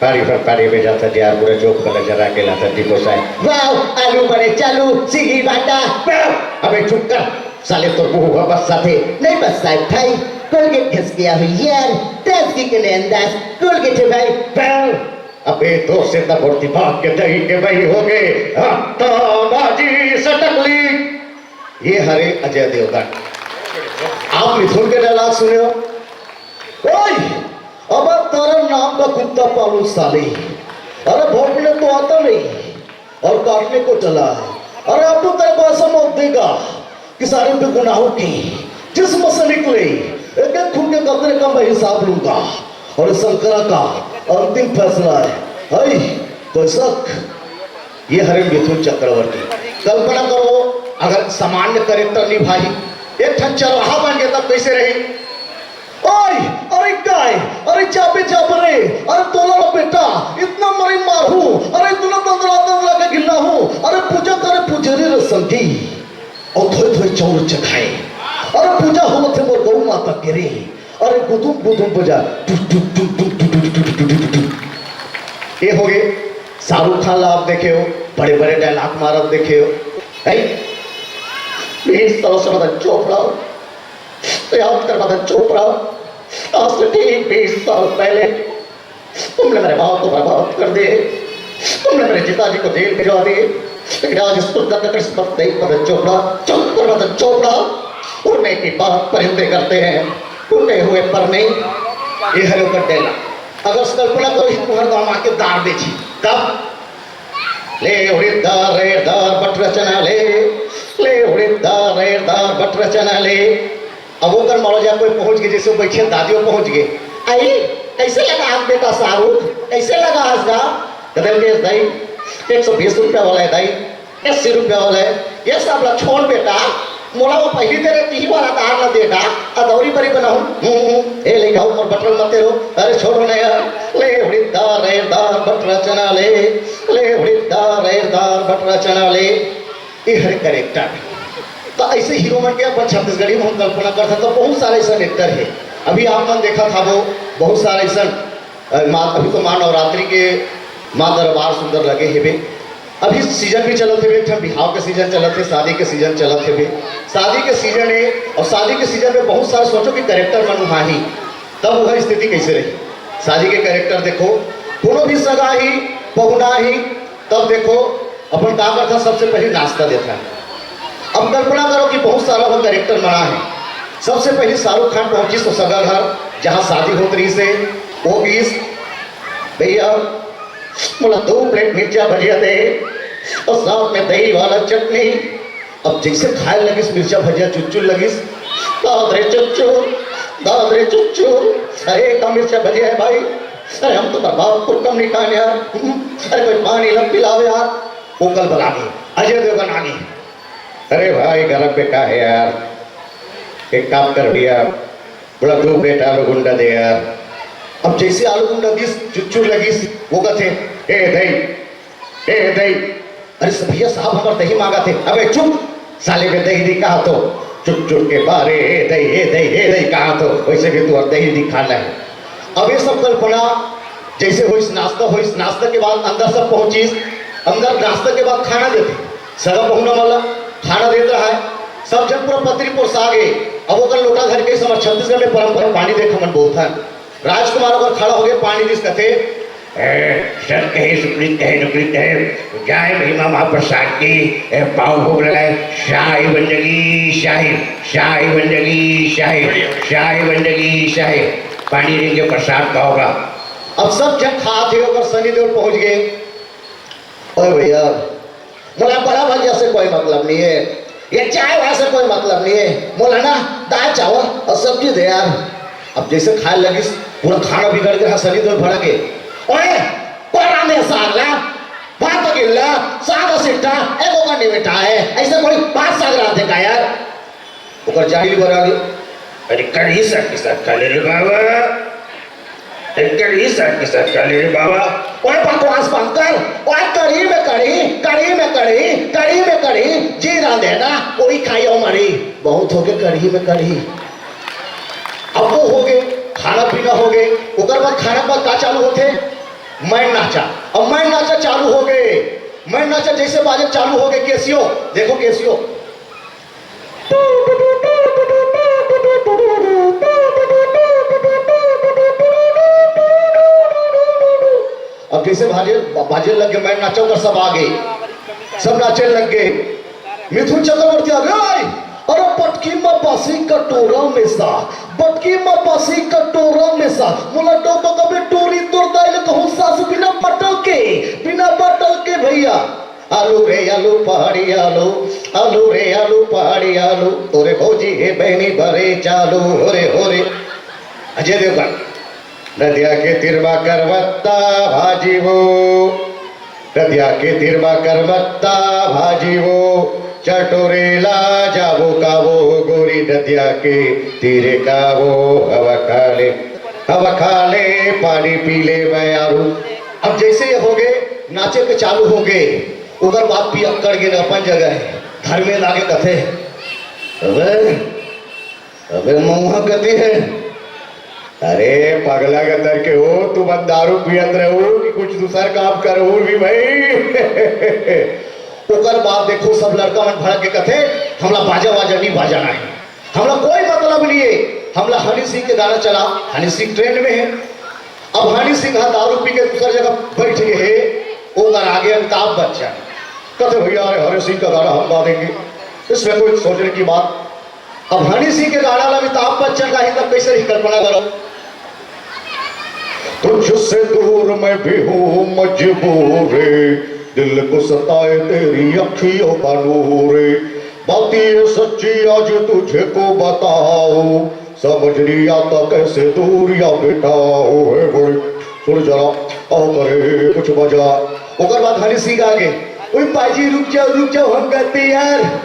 पारी पर पारी में जाता जी यार, पूरा चौक पर नजर आके लाता रिपो साहब। वाह, आलू बड़े चालू, सीगी बाटा। वाह, अबे चुप कर, साले तोर मुंह हुआ बस साथे। नहीं बस साहब भाई, कोलगेट घिस गया है यार, दस की के अंदाज, कोलगेट है भाई। वाह, अबे दो से तब दिमाग के दही के बही हो गए। हाँ, तामाजी सटकली। ये हरे अजय देवगन। आप मिथुन के dialogue सुने हो? ओए, अब तेरा नाम का कुत्ता पालू साले। अरे भौंकने तो आता नहीं और काटने को चला है। अरे अब तो तेरे को ऐसा मौत देगा कि सारे बेगुनाहों की जिस्म से निकले एक एक खून के कतरे का मैं हिसाब लूंगा और शंकरा का अंतिम फैसला है। हई, कोई शक? ये हरे मिथुन चक्रवर्ती। कल्पना करो, अगर सामान्य character निभाही, एक ठन चरवाहा बन गया तब कैसे रही? ओए, अरे गाय, अरे जाबे जाबे रे, अरे तोला रे बेटा, इतना मरी मारहूं, अरे इतना दंदरा दंदरा के गिल्ला हूं, अरे पूजा करे पुजेरी रे संगी, और थोड़े थोड़े चाउर चखाए, अरे पूजा होवत हे मोर गौ माता के रे, अरे गुदुम गुदुम बजा, टुक टुक टुक टुक टुक टुक टुक टुक टुक। ये हो गए शाहरुख खान ला आप देखे हो, बड़े बड़े dialogue मारत देखे हो, है? बीस साल से मदन चोपड़ा, याद कर मदन चोपड़ा, आज से ठीक बीस साल पहले तुमने मेरे बाप को बर्बाद कर दिए, तुमने मेरे पिताजी को जेल भिजवा दिए, लेकिन आज इस पुत्र का किस्मत नहीं मदन चोपड़ा। चुप कर मदन चोपड़ा, उड़ने की बात परिंदे करते हैं, टूटे हुए पर नहीं। ये हरे ऊपर dialogue। अगर कल्पना करो, इस तुम्हारे गांव आके दार बेची, तब ले उड़ीद दार, रैर दार, बटरा चना ले, ले उड़ीद दार, रैर दार, बटरा चना ले। अब ओकर मौजा कोई पहुंच गे, जइसे बइठे दादी वो पहुंच गे। "आई, कइसे लगा आज बेटा शाहरुख, कइसे लगा आज गा?" कदम के दाई, "एक सौ बीस रुपया वाला हे दाई, अस्सी रुपया वाला हे, ये सब ला छोड़ बेटा, मोला वो पहिली दे रहे तिही वाला दार ला दे गा, अदौरी बरी बनाहूं।" "हूं, हूं, ए ले गाओ मोर बटल मते रो, अरे छोड़ो ना यार, ले उड़ीद दार, रैर दार, बटरा चना ले, ले उड़ीद दार, रैर दार, बटरा चना ले।" ये हर कैरेक्टर। तो ऐसे हीरो मन के अपन छत्तीसगढ़ी में हम कल्पना कर सकते, बहुत सारे ऐसा एक्टर है। अभी आप मन देखा था वो बहुत सारे ऐसा, अ, माँ, अभी तो माँ नवरात्रि के माँ दरबार सुंदर लगे हेबे। अभी सीजन भी चलत हेबे, एक ठन बिहाव के सीजन चलत हे, शादी के सीजन चलत हेबे। शादी के सीजन है और शादी के सीजन में बहुत सारे सोचो कि कैरेक्टर मन उहाँ ही, तब वह स्थिति कैसे रही? शादी के कैरेक्टर देखो, कोनो भी सगा ही, पहुना ही, तब देखो अपन का करता, सबसे पहले नाश्ता देता है। अब कल्पना करो कि बहुत सारा वो कैरेक्टर बना है। सबसे पहले शाहरुख खान पहुंचिस तो सगा घर, जहां शादी होत रहिस हे, वो कहिस, "भैया, मोला दो प्लेट मिर्चा भजिया दे और साथ में दही वाला चटनी।" अब जैसे खाए लगिस मिर्चा भजिया, चुच्चुर लगिस, "दाद रे चुच्चुर, दाद रे चुच्चुर, अरे का मिर्चा भजिया है भाई, अरे हम तो बर्बाद कुटम नहीं खान यार, हम्म, अरे कोई पानी ला पिलाओ यार।" वो कल बना दी, अजय देवगन आ गई, "अरे भाई गरम पे का है यार, एक काम कर भैया, बड़ा दो प्लेट आलू गुंडा दे यार।" अब जैसे आलू गुंडा दिस, चुच्चुर लगिस, वो कहते, "ए दही, ए दही।" "अरे स-, भैया साहब हमार दही मांगा थे।" "अबे चुप, साले में दही नहीं कहा तो, चुच्चुर के बारे, ए दही, ए दही, ए दही कहा तो, वैसे भी तू और दही नहीं खाना है।" अब ये सब कल्पना जैसे होइस, नाश्ता होइस, नाश्ता के बाद अंदर सब पहुंचिस, अंदर नाश्ता के बाद खाना देते, सगा पहुना वाला खाना देत रहा है, सब जन पूरा पतरी पोसा गे। अब ओकर लोटा धर के समझ, छत्तीसगढ़ में परंपरा पानी देख हमन बोलथन। राजकुमार ओकर खड़ा होके पानी दिस कथे, "ए, सत कहे सुकृत कहे दुकृत कहे, जाय महिमा महाप्रसाद की, ए, पाव भोग लगाए, शाही बन जगी, शाही, शाही बन जगी, शाही, शाही बन जगी, शाही।" पानी रिंगे प्रसाद का होगा। अब सब जन खात हे, ओकर सनी देओल पहुंच गे। "ओए भैया, मोला बड़ा भजिया से कोई मतलब नहीं है, ये चाय वाय से कोई मतलब नहीं है, मोला ना दाल चावल और सब्जी दे यार।" अब जैसे खाए लगिस, पूरा खाना बिगड़ गया, सनी देओल भड़क गे। "ओए, कोन रांधे साग ला, भात गिल्ला, साग सिट्टा, एको का नहीं बेटा है, ऐसे कोई भात साग रांधे का यार?" ओकर जाहिल बर आ गे। "अरे कढ़ी साग के साथ खा ले रे बाबा, अरे कढ़ी साग के साथ खा ले रे बाबा।" "ओए बकवास बंद कर, ओए कढ़ी में कढ़ी, कढ़ी में कढ़ी, कढ़ी में कढ़ी, जी रांधे ना, वही खाई और मरी।" बहुत हो गए कढ़ी में कढ़ी। अब वो हो गए, खाना पीना हो गए, ओकर बाद खाना के बाद का चालू होथे? मैन नाचा। अब मैन नाचा चालू हो गए, मैन नाचा जैसे बाजे चालू हो गए, केसियो, देखो केसियो। अब जैसे बाजे, बाजे लग गए, मैन नाचा ओकर सब आ गए, सब नाचे लग गए। मिथुन चक्रवर्ती आ गए, "अरे पटकी में बासी कटोरा में सा, पटकी में बासी कटोरा में सा, मोला टोको कबे टोरी तोर दाई ले कहूँ सास बिना बटल के, बिना बटल के भैया।" आलू रे आलू पहाड़ी आलू, आलू रे आलू पहाड़ी आलू, तोरे भौजी हे बहनी बरे चालू, हो रे हो रे। अजय देवगन। नदिया के तीर मा करवत्ता भाजी वो, नदिया के तीर मा करवत्ता भाजी वो, चटोरे ला जाबो काबो गोरी नदिया के तीरे काबो, हवा खा ले, हवा खा ले, पानी पी ले मैं यारू। अब जैसे ये हो गए, नाचे के चालू हो गए, ओकर बाद पियक्कड़ गे न अपन जगह है, धर्मेंद्र आगे कथे, "अबे, अबे मऊहा कती है?" "अरे पगला गतर के हो, तू बस दारू पियत रहू कि कुछ दूसर काम करहू भी भाई?" ओकर बाद देखो सब लड़का मन भड़क के कथे, "हमला बाजा वाजा नहीं बाजाना है, हमला कोई मतलब नहीं है, हमला हनी सिंह के गाना चला, हनी सिंह ट्रेंड में है।" अब हनी सिंह हा दारू पी के दूसर जगह बैठ गए है, ओकर आगे अमिताभ बच्चन कथे, "भैया अरे हनी सिंह का गाना हम गा देंगे, इसमें कोई सोचने की बात।" अब हनी सिंह के गाना ला अमिताभ बच्चन गाही तब कैसे रही, कल्पना करो। "तुझसे दूर मैं भी हूँ मजबूर, दिल को सताए तेरी अखियों का नूर, बात ये सच्ची आज तुझे को बताओ, समझ नहीं आता कैसे दूरियां बिठाओ। हे बड़े, सुन जरा, आओ करे कुछ मजा। ओकर बाद हनी सिंह आगे, "ओए पाजी रुक जाओ, रुक जाओ, हम गाते यार।"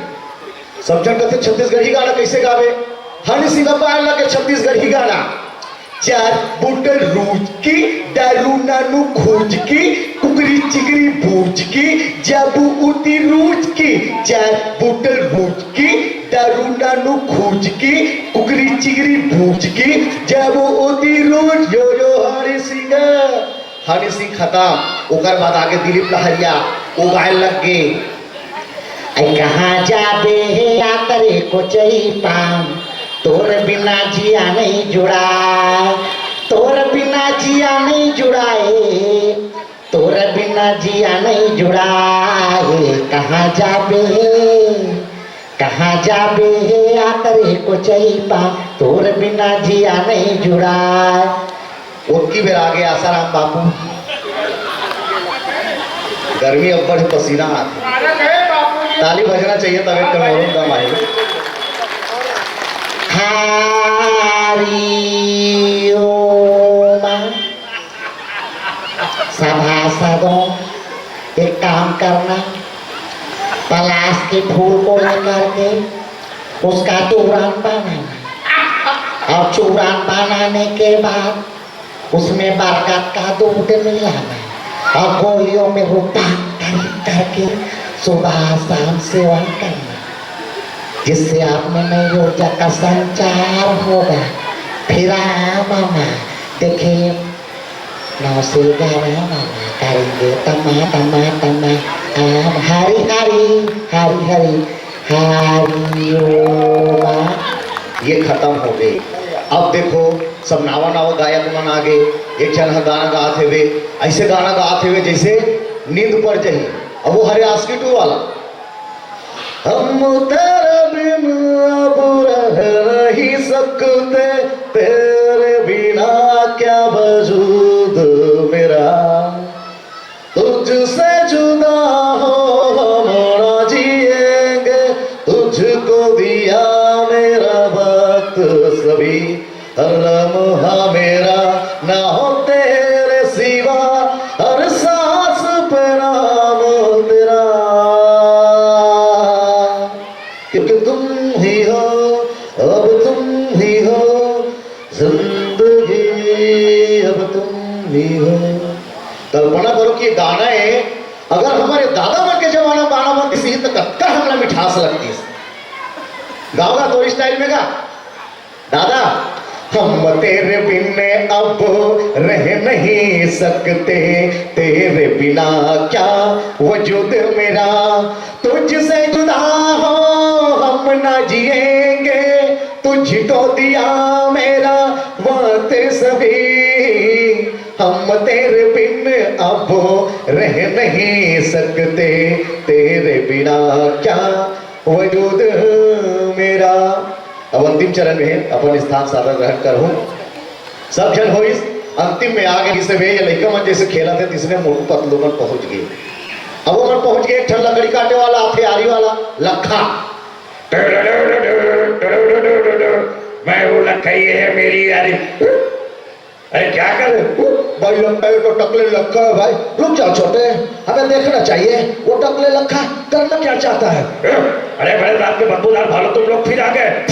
सब झन कथे छत्तीसगढ़ी गाना कैसे गावे? हनी सिंह अब गाए लगे छत्तीसगढ़ी गाना। चार बोतल रूज की, दारू नानू खोज की, कुकरी चिकरी बूझ की, जाबू उती रूज की। चार बोतल रूज की, दारू नानू खोज की, कुकरी चिकरी बूझ की, जाबू उती रूज। यो यो हनी सिंह, हनी सिंह खत्म। ओकर बाद आगे दिलीप लहरिया, वो गाए लग गए। "ऐ कहाँ जाबे हे यातरे को चई पाम, तोर बिना जिया नहीं जुड़ा, तोर बिना जिया नहीं जुड़ा हे, तोर बिना जिया नहीं जुड़ा हे, कहाँ जाबे हे, कहाँ जाबे हे यातरे को चई पाम, तोर बिना जिया नहीं जुड़ा।" ओतकी बेर आगे आसाराम बापू, गर्मी अब्बड़ हे, पसीना आथे। ताली बजना चाहिए, तबे कमोरम दम आही। हरि ओम। सभासदों, एक काम करना, पलाश के फूल को लेकर के उसका चूरन बनाना, और चूरन बनाने के बाद उसमें बरगद का दूध मिलाना और गोलियों में रूपांतरित करके सुबह शाम सेवन करना, जिससे आप में नई ऊर्जा का संचार होगा। फिर आम आमा देखे नौ से ग्यारह आम आमा करेंगे तमा तमा तमा। आम हरी हरी, हरी हरी, हरी ओम। ये खत्म हो गए। अब देखो, सब नावा नावा गायक मन आ गए। एक झन ह गाना गात हेवे, ऐसे गाना गात हेवे जैसे नींद पड़ जाही। अब वो हरे आशिकी टू वाला, "हम तेरे बिन अब रह नहीं सकते, तेरे बिना क्या वजूद मेरा।" तुझसे जुदा हो हम ना जिएंगे, तुझको दिया मेरा वक्त सभी, हर लम्हा मेरा ना हो तेरे सिवा, हर सांस पे नाम तेरा, क्योंकि तुम ही हो, अब तुम ही हो, जिंदगी अब तुम ही हो। कल्पना करो कि ये गाना हे, अगर हमर दादा मन के जमाना म गाना बनतिस त कतका हमला मिठास लगतिस। गाओ गा तोर style में गा। दादा, हम तेरे बिन अब रह नहीं सकते, तेरे बिना क्या वजूद मेरा, तुझसे जुदा हो हम ना जिएंगे, तुझको दिया मेरा वक्त सभी, हम तेरे बिन अब रह नहीं सकते, तेरे बिना क्या वजूद मेरा। अब अंतिम चरण में अपन स्थान सादर ग्रहण करहूं। सब झन होइस, अंतिम में आ गे से वे, ये लइका मन जैसे खेलत हे, तिसने मोटू पतलू मन पहुंच गे। अब वो मन पहुंच गे, एक ठन लकड़ी काटे वाला आथे, आरी वाला लखा। मैं वो लखा, ये है मेरी आरी। अरे क्या कर रहे हो? भाई, लखा, ये तो टकले लखा है भाई। रुक जाओ छोटे, हमें देखना चाहिए वो टकले लखा करना क्या चाहता है। अरे बड़े, रात में बदबूदार भालू, तुम लोग फिर आ गए।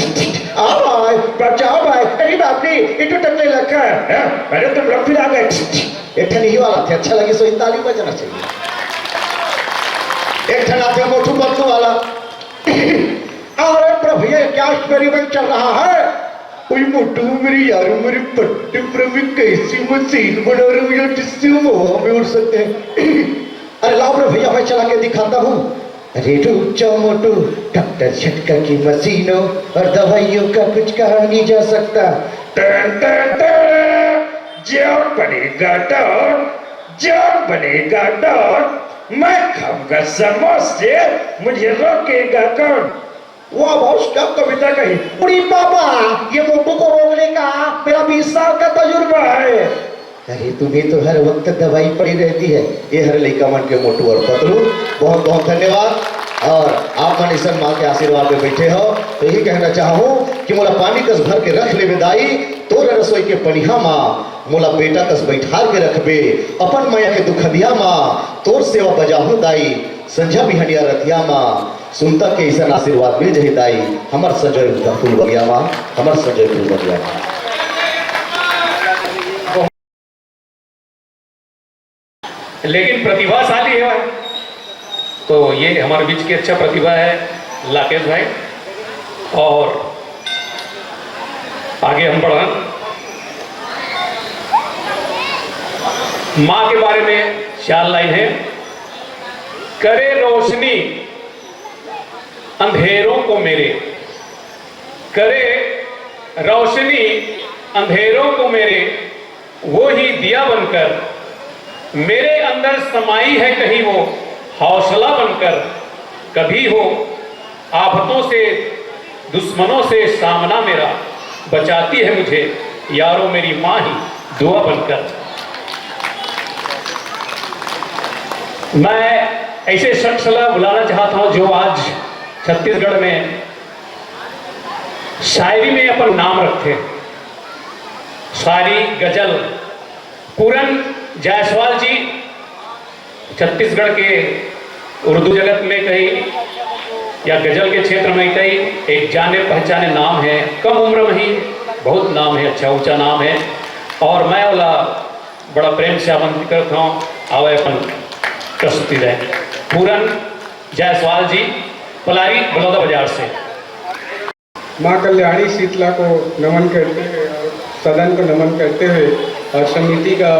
आ भाई, बचाओ भाई, अरे बाप रे, ये तो टकले लखा है। हैं? अरे तुम लोग फिर आ गए। एक ठन यही वाला थे, अच्छा लगी सो ताली बजना चाहिए। एक ठन आथे मोटू पतलू वाला। अरे प्रभु, ये क्या experiment चल रहा है? कोई मोटू मेरी यारू, मेरी पट्टी पर भी कैसी मशीन बना रहे हो यार, जिससे हम हवा में उड़ सकते हैं। अरे लाओ रे भैया, मैं चला के दिखाता हूँ। अरे रुक जाओ मोटू, डॉक्टर झटका की मशीनों और दवाइयों का कुछ कहा नहीं जा सकता। टन टन टन, जो बनेगा डॉन, जो बनेगा डॉन, मैं खाऊंगा समोसे, मुझे रोकेगा कौन? वाह बॉस, क्या कविता कही। अरे बाबा, ये मोटू को रोकने का मेरा बीस साल का तजुर्बा है। अरे तुम्हें तो हर वक्त दवाई पड़ी रहती है। ये हर लइका मन के मोटू और पतलू। बहुत बहुत धन्यवाद। और आप मन अइसन माँ के आशीर्वाद में बैठे हो, तो यही कहना चाहूँ कि मोला पानी कस भर के रख लेबे दाई, तोर रसोई के पनिहा मा मोला बेटा कस बैठार के रखबे, अपन मया के दुखनिया मा तोर सेवा बजाहूँ दाई, संझा बिहनिया रतिया मा सुनता के अइसन आशीर्वाद मिल जाही दाई, हमर संजय फूलबगिया मा, हमर संजय फूलबगिया मा। लेकिन प्रतिभाशाली है भाई। तो ये हमारे बीच की अच्छा प्रतिभा है लाकेश भाई। और आगे हम बढ़ा, माँ के बारे में चार लाइन है। करे रोशनी अंधेरों को मेरे, करे रोशनी अंधेरों को मेरे, वो ही दिया बनकर मेरे अंदर समाई है कहीं वो हौसला बनकर। कभी हो आफतों से, दुश्मनों से सामना मेरा, बचाती है मुझे यारों मेरी माँ ही दुआ बनकर। मैं ऐसे शख्स ला बुलाना चाहता हूँ जो आज छत्तीसगढ़ में शायरी में अपन नाम रखे। शायरी, गजल, पूरन जायसवाल जी छत्तीसगढ़ के उर्दू जगत में कहीं या गजल के क्षेत्र में कहीं एक जाने पहचाने नाम है, कम उम्र में ही बहुत नाम है, अच्छा ऊंचा नाम है। और मैं ओला बड़ा प्रेम से आमंत्रित करता हूँ, आवे अपन प्रस्तुति दें। पूरन जायसवाल जी, पलारी बलौदा बाजार से। माँ कल्याणी शीतला को नमन करते हुए और सदन को नमन करते हुए और समिति का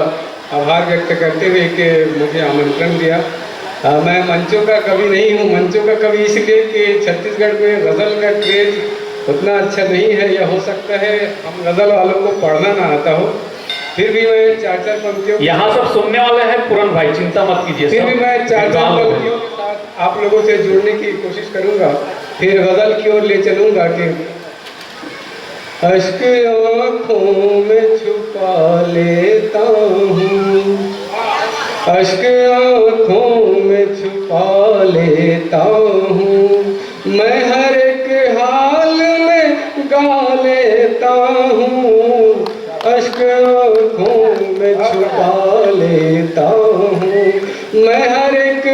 आभार व्यक्त करते हुए कि मुझे आमंत्रण दिया। अ, मैं मंचों का कवि नहीं हूँ, मंचों का कवि इसलिए कि छत्तीसगढ़ में गज़ल का क्रेज उतना अच्छा नहीं है, या हो सकता है हम गज़ल वालों को पढ़ना ना आता हो, फिर भी मैं चार चार पंक्तियों यहाँ सब सुनने वाले हैं पूरन भाई, चिंता मत कीजिए, फिर सब भी मैं चार चार विद्वान लोग हैं। पंक्तियों के साथ आप लोगों से जुड़ने की कोशिश करूंगा, फिर गज़ल की ओर ले चलूंगा कि अश्क आंखों में छुपा लेता हूँ, अश्क आंखों में छुपा लेता हूँ, मैं हर एक हाल में गा लेता हूँ, अश्क आंखों में छुपा लेता हूँ, मैं हर एक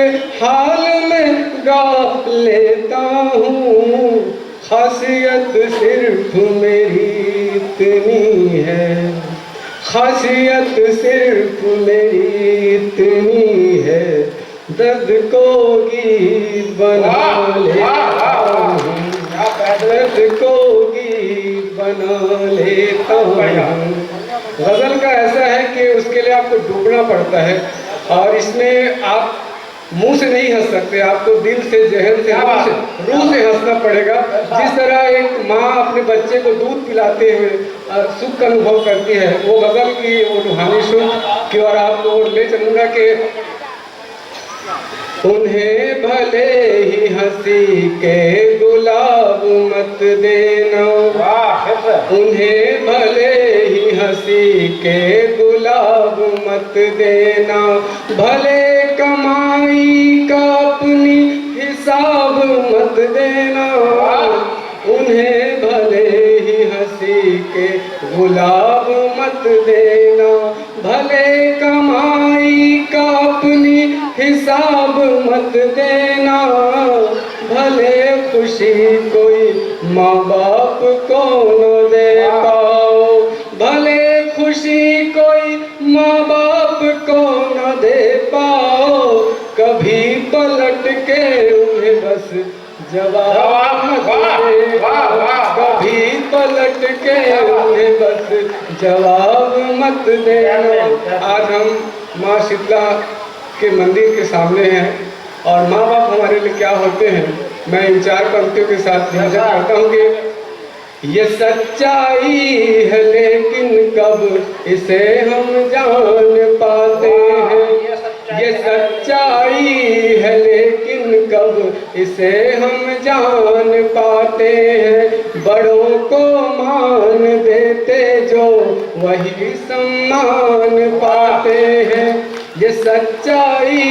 हाल में गा लेता हूँ। खासियत सिर्फ मेरी इतनी है, खासियत सिर्फ मेरी इतनी है, दर्द को गीत बना वाह, लेता वाह, वाह, वाह। हूँ, क्या बात है। दर्द को गीत बना लेता हूँ। गज़ल का ऐसा है कि उसके लिए आपको डूबना पड़ता है और इसमें आप मुंह से नहीं हंस सकते, आपको दिल से, जहन से, क्या रूह बात से, है। रूह से हंसना पड़ेगा। जिस तरह एक माँ अपने बच्चे को दूध पिलाते हुए, अ, सुख का अनुभव करती है, वो गज़ल की वो रूहानी सुख की ओर आपको ले चलूंगा कि उन्हें भले ही हंसी के गुलाब मत देना, वाह, फिर से। उन्हें भले ही हंसी के गुलाब मत देना, भले कमाई का अपनी हिसाब मत देना, वाह। उन्हें भले ही हंसी के गुलाब मत देना, भले कमाई का अपनी हिसाब मत देना, भले खुशी कोई माँ बाप को न दे पाओ, भले खुशी कोई माँ बाप को न दे पाओ, कभी पलट के उन्हें बस जवाब वाह, मत वाह, दे वाह, पाओ, वाह, वाह। कभी पलट के क्या बात। उन्हें बस जवाब मत देना। क्या बात, क्या बात। आज हम माँ शीतला के मंदिर के सामने हैं और माँ बाप हमारे लिए क्या होते हैं, मैं इन चार पंक्तियों के साथ निवेदन करता हूँ कि ये सच्चाई है लेकिन कब इसे हम जान पाते हैं, ये सच्चाई है लेकिन कब इसे हम जान पाते हैं, बड़ों को मान देते जो वही सम्मान पाते हैं। ये सच्चाई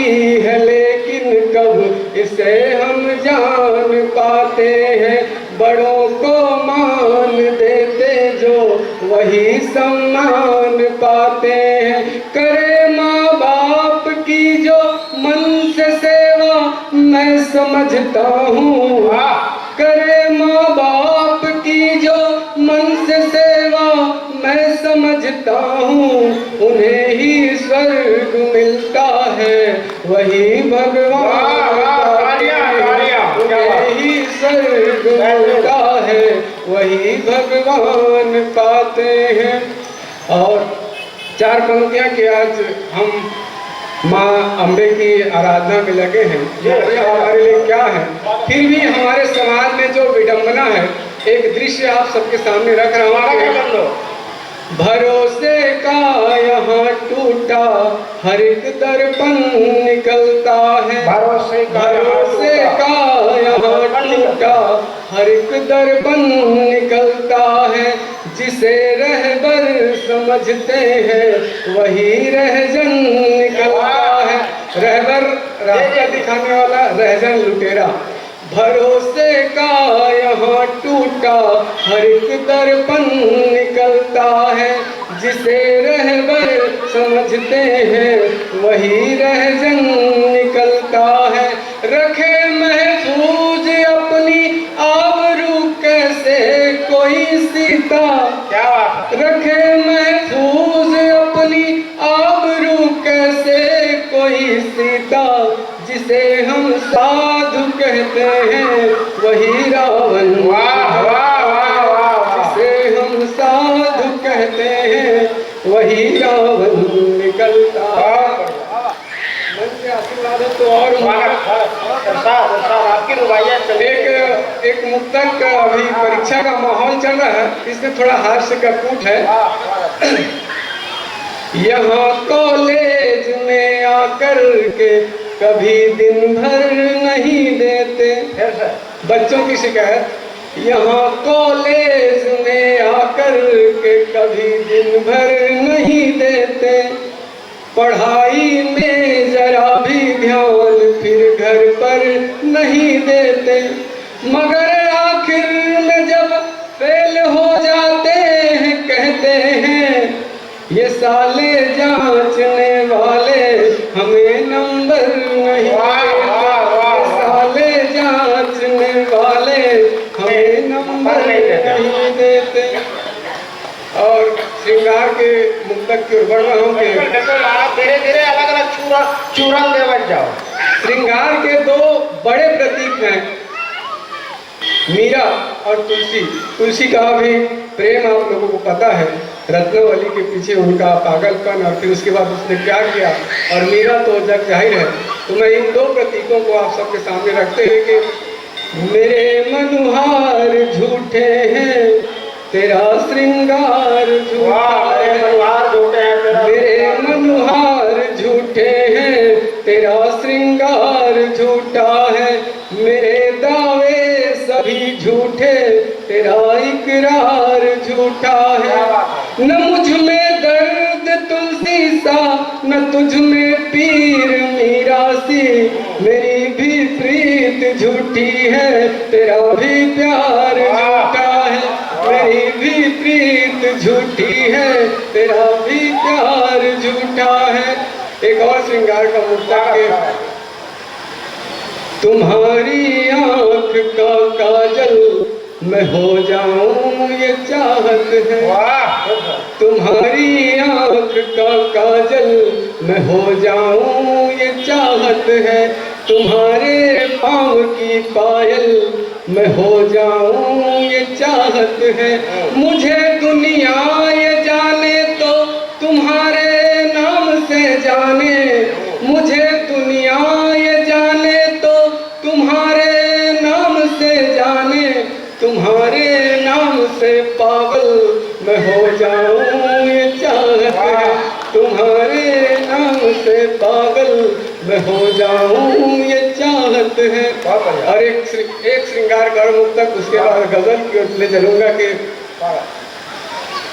है लेकिन कब इसे हम जान पाते हैं। बड़ों को मान देते जो, वही सम्मान पाते हैं। करे माँ बाप की जो मन से सेवा, मैं समझता हूँ। वाह। करे माँ बाप की जो मन से सेवा, मैं समझता हूँ, उन्हें ही स्वर्ग मिलता है, वही भगवान वाह, वाह, पाते तालियां, हैं। तालियां, क्या बात। उन्हें ही स्वर्ग बेहतरीन। मिलता है, वही भगवान पाते हैं। और चार पंक्तियां कि आज हम माँ अम्बे की आराधना में लगे हैं, ये ये हमारे लिए क्या है। फिर भी हमारे समाज में जो विडंबना है, एक दृश्य आप सबके सामने रख रहा हूँ कि भरोसे का यहाँ टूटा हर एक दर्पण निकलता है। भरोसे का यहाँ भरोसे टूटा का यहाँ टूटा हर एक दर्पण निकलता है। जिसे रहबर समझते हैं, वही रहजन निकलता है। रहबर, रास्ता दिखाने वाला, रहजन लुटेरा। भरोसे का यहाँ टूटा हर एक दर्पण निकलता है। जिसे रहबर समझते हैं, वही रहजन निकलता है। रखे महफूज अपनी आबरू कैसे कोई सीता। क्या बात है। रखे महफूज अपनी आबरू कैसे कोई सीता। जिसे हम साधु कहते हैं, वही रावण वाह, वाह, वाह, वाह, वाह। जिसे हम साधु कहते हैं, वही रावण निकलता। वाह, वाह। मन से आशीर्वाद हो तो और स्वागत, स्वागत। प्रसाद, प्रसाद, आपकी रुबाइयाँ चल रही हैं। एक, एक मुक्तक अभी परीक्षा का माहौल चल रहा है, इसमें थोड़ा हास्य का कूट है। वाह, स्वागत। यहाँ कॉलेज में आकर के कभी दिन भर नहीं देते। फिर से। बच्चों की शिकायत, यहाँ कॉलेज में आकर के कभी दिन भर नहीं देते। पढ़ाई में जरा भी ध्यान फिर घर पर नहीं देते, मगर आखिर में जब फेल हो जाते हैं, कहते हैं, "ये साले जांचने वाले हमें नंबर नहीं वाह, देते। वाह, वाह, ये वाह। साले जांचने वाले हमें नंबर नहीं देते।" नहीं देते।" और श्रृंगार के मुक्तक की ओर बढ़ रहा हूँ कि बिल्कुल, बिल्कुल, आप धीरे धीरे अलग अलग चूरा, चूरन देवत जाओ। श्रृंगार के दो बड़े प्रतीक हैं, मीरा और तुलसी। तुलसी का भी प्रेम आप लोगों को पता है, रत्नावली के पीछे उनका पागलपन और फिर उसके बाद उसने क्या किया, और मीरा तो जग जाहिर है। तो मैं इन दो प्रतीकों को आप सबके सामने रखते हुए कि मेरे मनुहार झूठे हैं, तेरा श्रृंगार झूठा वाह, मेरे है। मनुहार झूठे हैं, तेरा मेरे श्रृंगार मनुहार झूठे हैं, तेरा श्रृंगार झूठा है। मेरे दावे सभी झूठे, तेरा इकरार झूठा है। क्या बात है। न मुझ में दर्द तुलसी सा, न तुझ में पीर मीरा सी। मेरी भी प्रीत झूठी है, तेरा भी प्यार वाह। झूठा है। वाह। मेरी भी प्रीत झूठी है, तेरा भी प्यार झूठा है। एक और श्रृंगार का मुक्तक के, तुम्हारी आंख का काजल मैं हो जाऊं, ये चाहत है। वाह। तुम्हारी आंख का काजल मैं हो जाऊं, ये चाहत है। तुम्हारे पाँव की पायल मैं हो जाऊं, ये चाहत है। मुझे दुनिया ये जाने तो तुम्हारे नाम से जाने, मुझे दुनिया ये जाने तो तुम्हारे नाम से जाने, तुम्हारे नाम से पागल मैं हो जाऊं, ये चाहत है। तुम्हारे नाम से पागल मैं हो जाऊं, ये चाहत है। बहुत बढ़िया। और एक श्रृ-, एक श्रृंगार का मुक्तक, उसके बाद गजल की ओर ले चलूंगा कि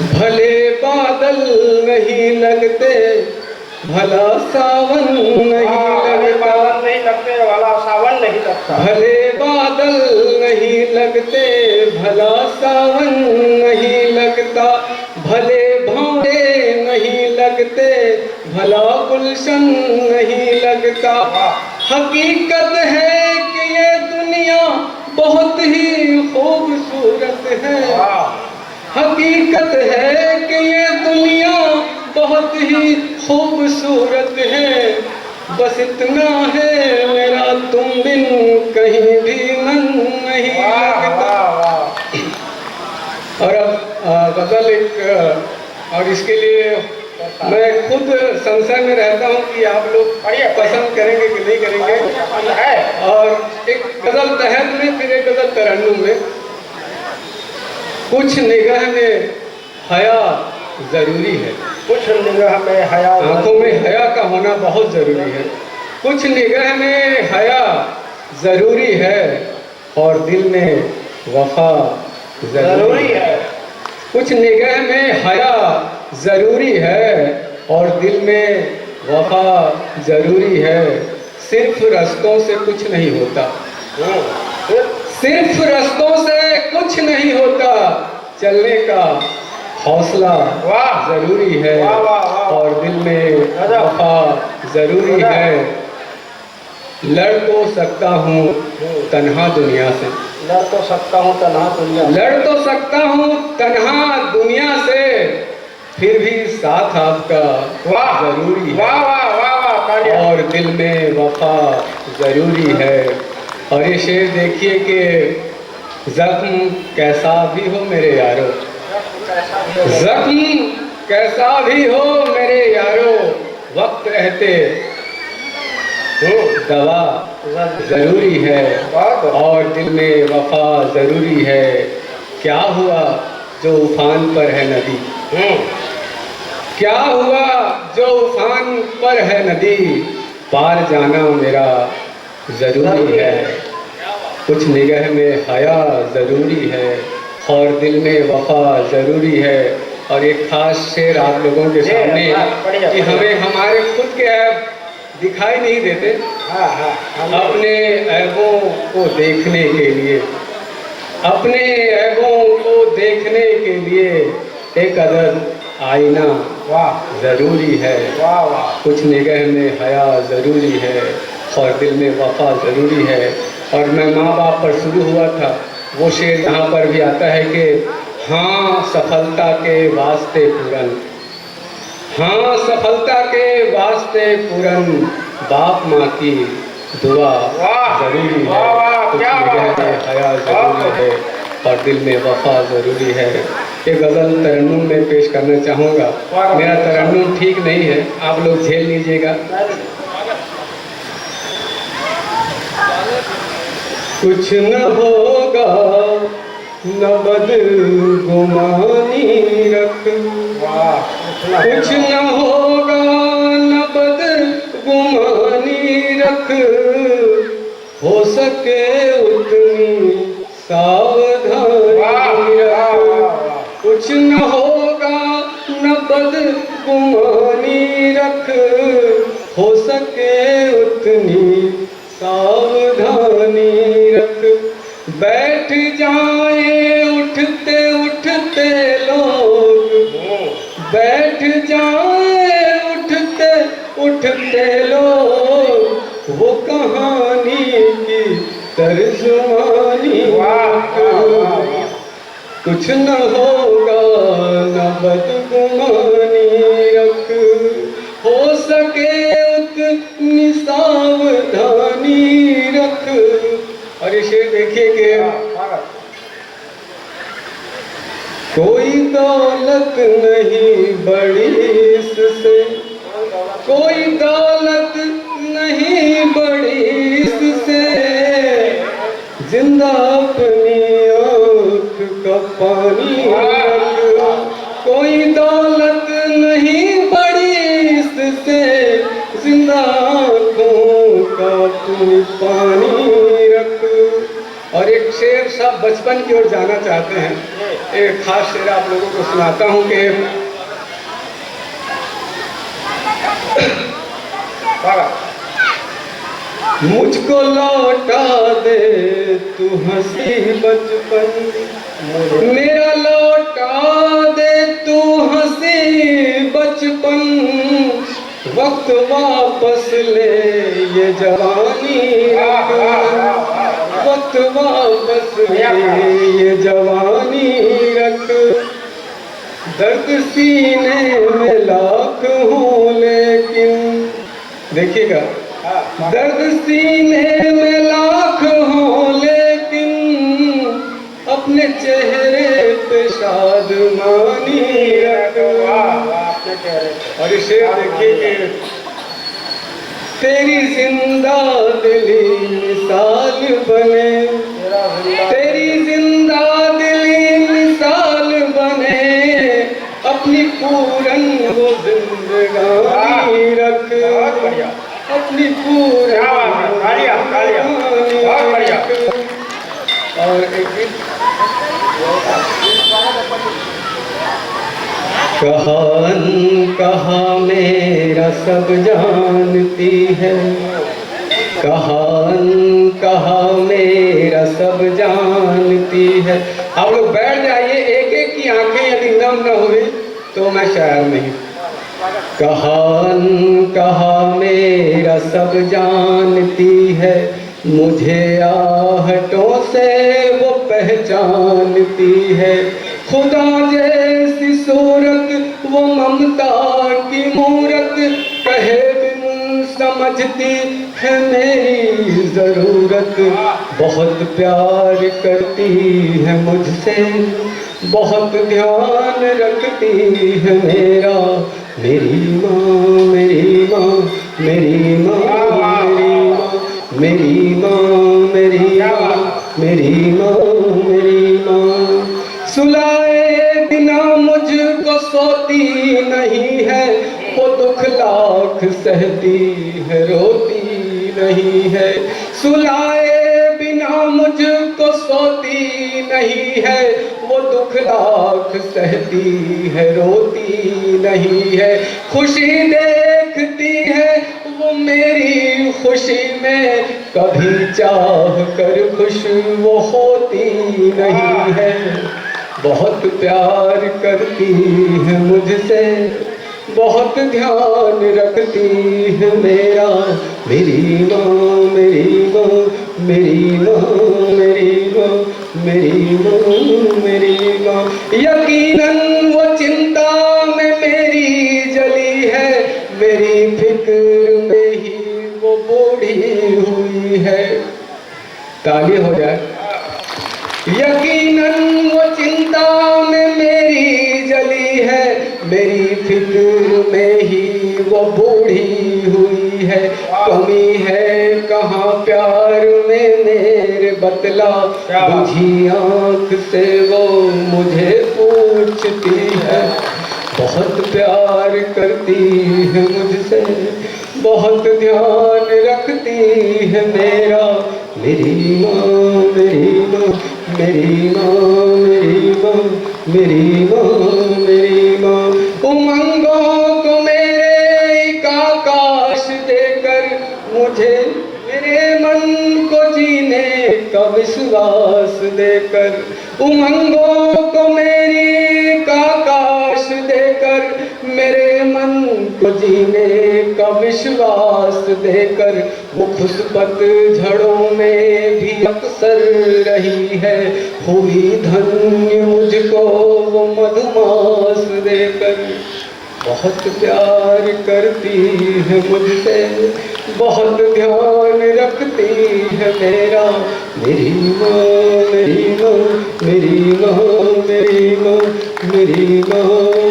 भले बादल नहीं लगते, भला सावन नहीं हाँ, भले लगता। बादल नहीं लगते, भला सावन नहीं लगता। भले बादल नहीं लगते, भला सावन नहीं लगता, भले भौरे नहीं लगते, भला गुलशन नहीं लगता। हकीकत है कि ये दुनिया बहुत ही खूबसूरत है। हकीकत है कि ये दुनिया बहुत ही खूबसूरत है। बस इतना है मेरा, तुम बिन कहीं भी मन नहीं लगता। और अब, अ, गज़ल एक, अ, और इसके लिए मैं खुद संशय में रहता हूँ कि आप लोग पसंद करेंगे कि नहीं करेंगे। और एक गज़ल तहत में, फिर एक गज़ल तरन्नुम में। कुछ निगाह में हया ज़रूरी है। कुछ निगाह में हया आंखों में हया का होना बहुत ज़रूरी है। कुछ निगाह में हया ज़रूरी है और दिल में वफा ज़रूरी है। कुछ निगाह में हया ज़रूरी है और दिल में वफा ज़रूरी है। सिर्फ रस्तों से कुछ नहीं होता। हम्म। सिर्फ रस्तों से कुछ नहीं होता, चलने का हौसला ज़रूरी है। और दिल में वफा ज़रूरी है। लड़ तो सकता हूँ तन्हा दुनिया से। लड़ तो सकता हूँ तन्हा दुनिया से। लड़ तो सकता हूँ तन्हा दुनिया से, फिर भी साथ आपका ज़रूरी है। वाह, वाह, वाह, वाह, तालियां। और दिल में वफा ज़रूरी है। और ये शेर देखिए कि जख्म कैसा भी हो मेरे यारो, जख्म कैसा भी हो मेरे यारो, वक्त रहते दवा ज़रूरी है। और दिल में वफा ज़रूरी है। क्या हुआ जो उफान पर है नदी, क्या हुआ जो उफान पर है नदी, पार जाना मेरा ज़रूरी है। कुछ निगाह में हया ज़रूरी है और दिल में वफा ज़रूरी है। और एक खास शेर आप लोगों के सामने कि हमें हमारे खुद के ऐब दिखाई नहीं देते। अपने ऐबों को देखने के लिए, अपने ऐबों को देखने के लिए एक अदद आईना ज़रूरी है। कुछ निगाह में हया ज़रूरी है और दिल में वफा ज़रूरी है। और मैं माँ बाप पर शुरू हुआ था, वो शेर यहाँ पर भी आता है कि हाँ, सफलता के वास्ते पूरन, हाँ, सफलता के वास्ते पूरन, बाप माँ की दुआ ज़रूरी है। कुछ निगाह में हया ज़रूरी है और दिल में वफा ज़रूरी है। ये गज़ल तरन्नुम में पेश करना चाहूँगा। मेरा तरन्नुम ठीक नहीं है, आप लोग झेल लीजिएगा। कुछ न होगा न बदगुमानी रख, कुछ न होगा न बदगुमानी रख, हो सके उतनी सावधानी रख। कुछ न होगा न बदगुमानी रख, हो सके उतनी सावधानी रख। बैठ जाए उठते उठते लोग, बैठ जाए उठते उठते लोग, वो कहानी की तर्जुमानी रख। कुछ न होगा न बदगुमानी रख, हो सके उतनी सावधानी रख। और ये शेर देखिए कि कोई दौलत नहीं बड़ी इससे, कोई दौलत नहीं बड़ी इससे, जिंदा अपनी आँख का पानी रख। कोई दौलत नहीं बड़ी इससे, जिंदा आँखों का तू पानी रख। और एक शेर, सब बचपन की ओर जाना चाहते हैं, एक खास शेर आप लोगों को सुनाता हूँ कि मुझको लौटा दे तू हंसी बचपन, मेरा लौटा दे तू हंसी बचपन। वक्त वापस ले ये जवानी रख, वक्त वापस ले ये जवानी रख। दर्द सीने में लाख हो लेकिन, देखिएगा, दर्द सीने में लाख हो लेकिन अपने चेहरे पे शादमानी रख, और ये शेर देखिए कि तेरी जिंदा दिली मिसाल बने, तेरी जिंदा दिली मिसाल बने, अपनी पूरन वो जिंदगानी रख, अपनी पूरन। क्या बात है, तालियां, तालियां, बहुत बढ़िया। और एक गीत। कहा अनकहा मेरा सब जानती है, कहा अनकहा मेरा सब जानती है। आप लोग बैठ जाइए, एक एक की आंखें यदि नम न हुई तो मैं शायर नहीं। कहा अनकहा मेरा सब जानती है, मुझे आहटों से वो पहचानती है। खुदा जैसी सूरत वो ममता की मूरत, कहे बिन समझती है मेरी जरूरत। बहुत प्यार करती है मुझसे, बहुत ध्यान रखती है मेरा। मेरी माँ, मेरी माँ, मेरी माँ, मेरी माँ, मेरी माँ, मेरी माँ, मेरी माँ, मेरी माँ। सुलाए बिना मुझको सोती नहीं है, वो दुख लाख सहती है, रोती नहीं है। सुलाए बिना मुझको सोती नहीं है, वो दुख लाख सहती है, रोती नहीं है। खुशी देखती है वो मेरी खुशी में, कभी चाह कर खुश वो होती नहीं है। बहुत प्यार करती है मुझसे, बहुत ध्यान रखती है मेरा। मेरी माँ, मेरी माँ, मेरी माँ, मेरी माँ, मेरी माँ, मेरी माँ। यकीनन वो चिंता में मेरी जली है, मेरी फिक्र में ही वो बूढ़ी हुई है। ताली हो जाए। यकीनन वो चिंता में मेरी जली है, मेरी फिक्र में ही वो बूढ़ी हुई है। कमी है कहाँ प्यार में मेरे, बतला। क्या बात। बुझी आंख से वो मुझे पूछती है, बहुत प्यार करती है मुझसे, बहुत ध्यान रखती है मेरा। मेरी माँ, मेरी माँ, मेरी माँ, मेरी माँ, मेरी माँ, मेरी माँ। उमंगों को मेरे एक आकाश देकर, मुझे, मेरे मन को जीने का विश्वास देकर, उमंगों को मेरी एक आकाश देकर, मेरे मन को जीने का विश्वास देकर, वो खुश पतझड़ों में भी अक्सर रही है। हुई धन्य मुझको वो मधुमास देकर। बहुत प्यार करती है मुझसे, बहुत ध्यान रखती है मेरा। मेरी माँ, मेरी माँ, मेरी माँ, मेरी माँ, मेरी माँ,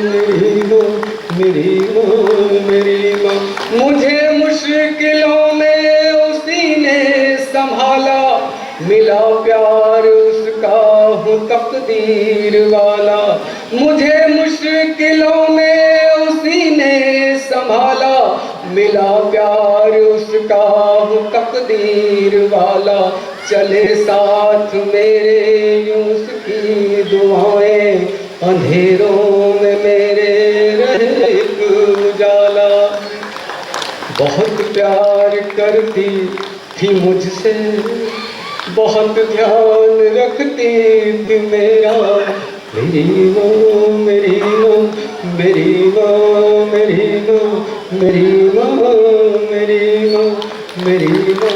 मेरी माँ, मेरी माँ, मेरी माँ। मुझे मुश्किलों में उसी ने संभाला, मिला प्यार उसका हूँ तकदीर वाला। मुझे मुश्किलों में उसी ने संभाला, मिला प्यार उसका हूँ तकदीर वाला। चले साथ मेरे यूं उसकी दुआएं, अंधेरों में मेरे रहे एक उजाला। बहुत प्यार करती मुझसे बहुत ध्यान रखती थी मेरा। मेरी माँ, मेरी माँ, मेरी माँ, मेरी माँ, मेरी माँ, मेरी माँ, मेरी माँ, मेरी माँ।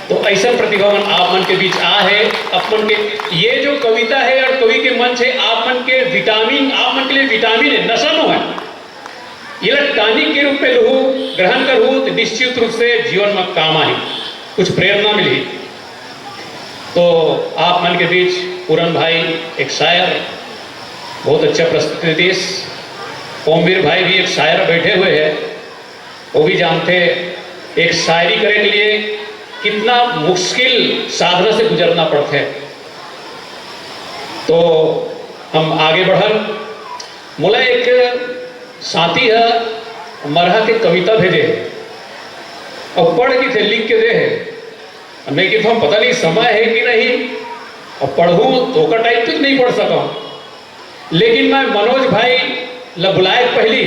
तो ऐसा प्रतिभा मन आप मन के बीच आ है। आप मन के ये जो कविता है और कवि के मंच है, आप मन के विटामिन, आप मन के लिए विटामिन है, नशा नो है। ये ला टॉनिक के रूप में लहू, ग्रहण करहू तो निश्चित रूप से जीवन में काम आही, कुछ प्रेरणा मिली। तो आप मन के बीच पूरन भाई, एक शायर, बहुत अच्छा प्रस्तुति दीस। ओमवीर भाई भी एक शायर बैठे हुए हैं, वो भी जानते हैं एक शायरी करे के लिए कितना मुश्किल साधना से गुजरना पड़ता है। तो हम आगे बढ़न। मोला एक साथी ह मरहा के कविता भेजे हे, अउ पढ़ के थे, लिख के दे हे। मैं कहता हूँ, पता नहीं समय है कि नहीं, अब पढ़ूँ तो ओकर टाइम तक नहीं पढ़ सका हूँ। लेकिन मैं मनोज भाई ला बुलाए के पहली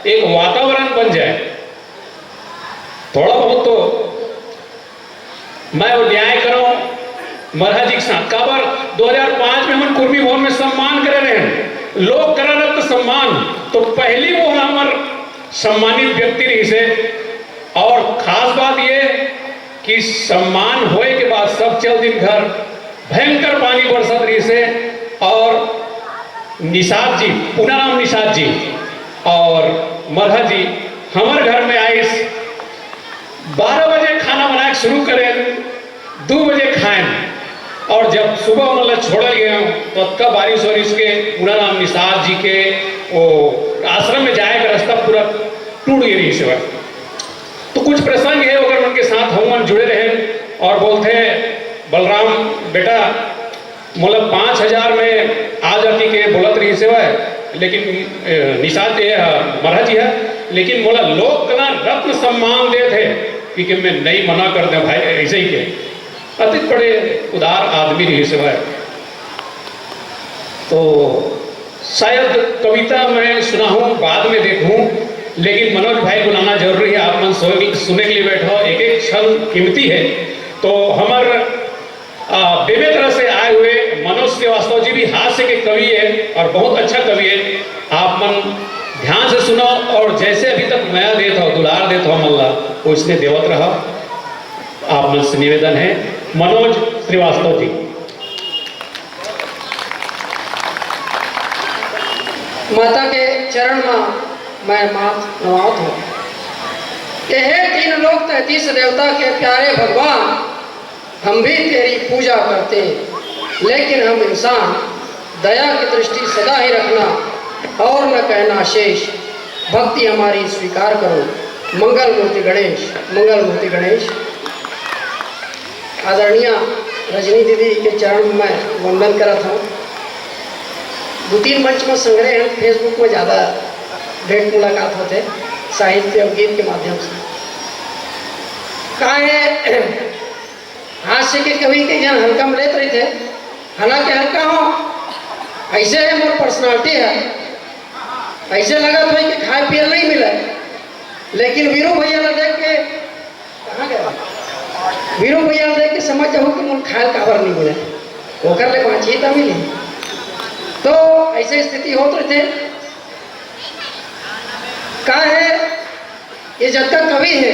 एक वातावरण बन जाए, थोड़ा बहुत तो मैं वो न्याय करो मरहा जी के साथ। काबर दो हज़ार पाँच में हमन कुर्मी भवन में सम्मान करे रहे, लोक कला रत्न सम्मान, तो पहली वो हमर सम्मानित व्यक्ति रहिसे। और खास बात ये कि सम्मान होए के बाद सब चल दिन घर, भयंकर पानी बरसत रहिसे। और निषाद जी, पूनाराम निषाद जी और मरहा जी हमर घर में आइस, बारह बजे खाना बनाए के शुरू करेन, दू बजे खाएन, और जब सुबह हमन ला छोड़ल गए, तो अतका बारिश वारिश के पूनाराम निषाद जी के वो आश्रम में जाए का रास्ता पूरा टूट गए रहिस हे। तो कुछ प्रसंग है, ओकर मन के साथ हम मन जुड़े रहेन और बोलते, बलराम बेटा, मोला पाँच हजार में आ जाती के बोलत रहिस हे, लेकिन, ए, निषाद जी हे, मरहा जी हे, लेकिन मोला लोक कला रत्न सम्मान देत हे, क्योंकि मैं नहीं मना कर दे भाई, ऐसे ही के। अति बड़े उदार आदमी रहिस हे। तो शायद कविता मैं सुनाहूँ, बाद में देखूँ, लेकिन मनोज भाई बुलाना जरूरी है। आप मन सो-, सुने के लिए बैठो, एक एक क्षण कीमती है। तो हमर, आ, बेमेतरा से आए हुए मनोज श्रीवास्तव जी भी हास्य के कवि है और बहुत अच्छा कवि है। आप मन ध्यान से सुनो और जैसे अभी तक मया देत हो, दुलार देत हो हमन ला, वैसने देवत रहो। आप मन से निवेदन है, मनोज श्रीवास्तव जी। माता के चरण म मैं माथ नवावत हूँ। हे तीन लोक तैंतीस देवता के प्यारे भगवान, हम भी तेरी पूजा करते, लेकिन हम इंसान, दया की दृष्टि सदा ही रखना और न कहना शेष। भक्ति हमारी स्वीकार करो। मंगल मूर्ति गणेश, मंगल मूर्ति गणेश। आदरणीय रजनी दीदी के चरण में वंदन करत हूँ। दो तीन मंच में संग्रह हैं, Facebook में ज़्यादा भेंट मुलाकात होते, साहित्य और गीत के माध्यम से। का है, हास्य के कवि के जन हल्का में लेत रहिथे, हालांकि हल्का हो, ऐसे है मोर personality है, ऐसे लगत होई कि खाए पिए नहीं मिले, लेकिन वीरू भैया ला देख के, कहाँ गए? वीरू भैया ला देख के समझ जाहू कि मोर खाए काबर नहीं मिले, ओकर ले बाँची त मिली। तो ऐसे स्थिति होत रहिथे। का है, ये जतका कवि है,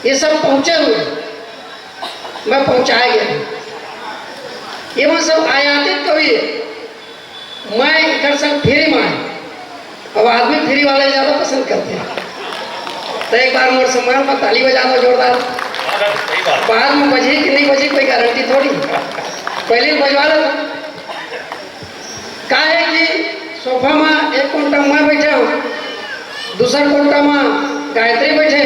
ये सब पहुँचे हुए, मैं पहुँचाए गया हूँ। ये मन सब आयातित कवि है, मैं एकर संग free में आए। अब आदमी free वाले ज़्यादा पसंद करते हैं, तो एक बार मोर सम्मान में ताली बजा दो जोरदार। सही बात। बाद में बजी कि नहीं बजी, कोई गारंटी थोड़ी, पहले ही बजवा लो। का है कि सोफा में एक कोंटा में बैठे हूँ, दूसर कोंटा में गायत्री बैठे,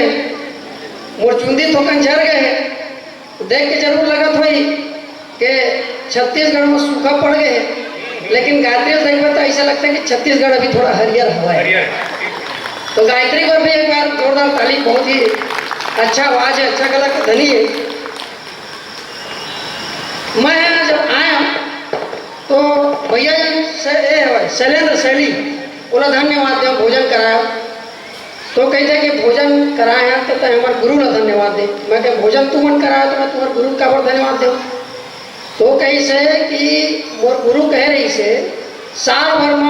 मोर चुंदी थोकन झर गए, देख के जरूर लगत होई कि छत्तीसगढ़ में सूखा पड़ गए, लेकिन गायत्री देखबे तो ऐसा लगता है कि छत्तीसगढ़ अभी थोड़ा हरियर हवा है। हरियर। तो गायत्री पर भी एक बार जोरदार ताली, बहुत ही अच्छा आवाज है, अच्छा गला का धनी है। मैं यहाँ जब आया तो भैया जी से, ए, शैलेंद्र सैनी, ओला धन्यवाद देव, भोजन कराया। तो कहिथे कि भोजन कराए हन त तैं हमर गुरु ला धन्यवाद दे। मैं कहे, भोजन तुमन कराया त मैं तुम्हर गुरु काबर धन्यवाद देव? तो कहिसे कि मोर गुरु कहे रहिसे, साल भर म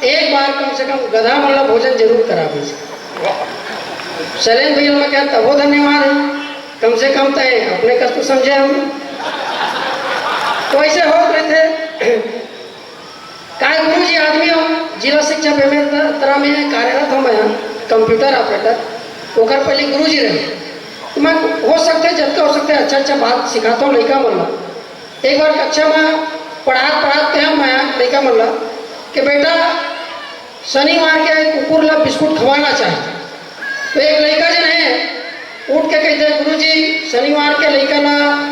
एक बार कम से कम गधा मन ला भोजन जरूर कराबे। शैलेंद्र भैया मैं कहे, तभो धन्यवाद हे, कम से कम तैं अपने कस तो समझे हम। तो ऐसे होत रहिथे। काय गुरुजी आदमी हो, जिला शिक्षा बेमेतरा में कार्यरत हो मैं, कंप्यूटर ऑपरेटर, ओकर पहले गुरुजी रहे। तो मैं हो सकथे, जतका हो सकथे, अच्छा अच्छा बात सिखाता हूँ लइका मन ला। एक बार कक्षा में पढ़ात पढ़ात कहे मैं लइका मन ला कि बेटा, शनिवार के कुकुर ला बिस्कुट खवाना चाही। तो एक लइका जन हे, उठ के कहिथे, गुरुजी, शनिवार के लइका ला,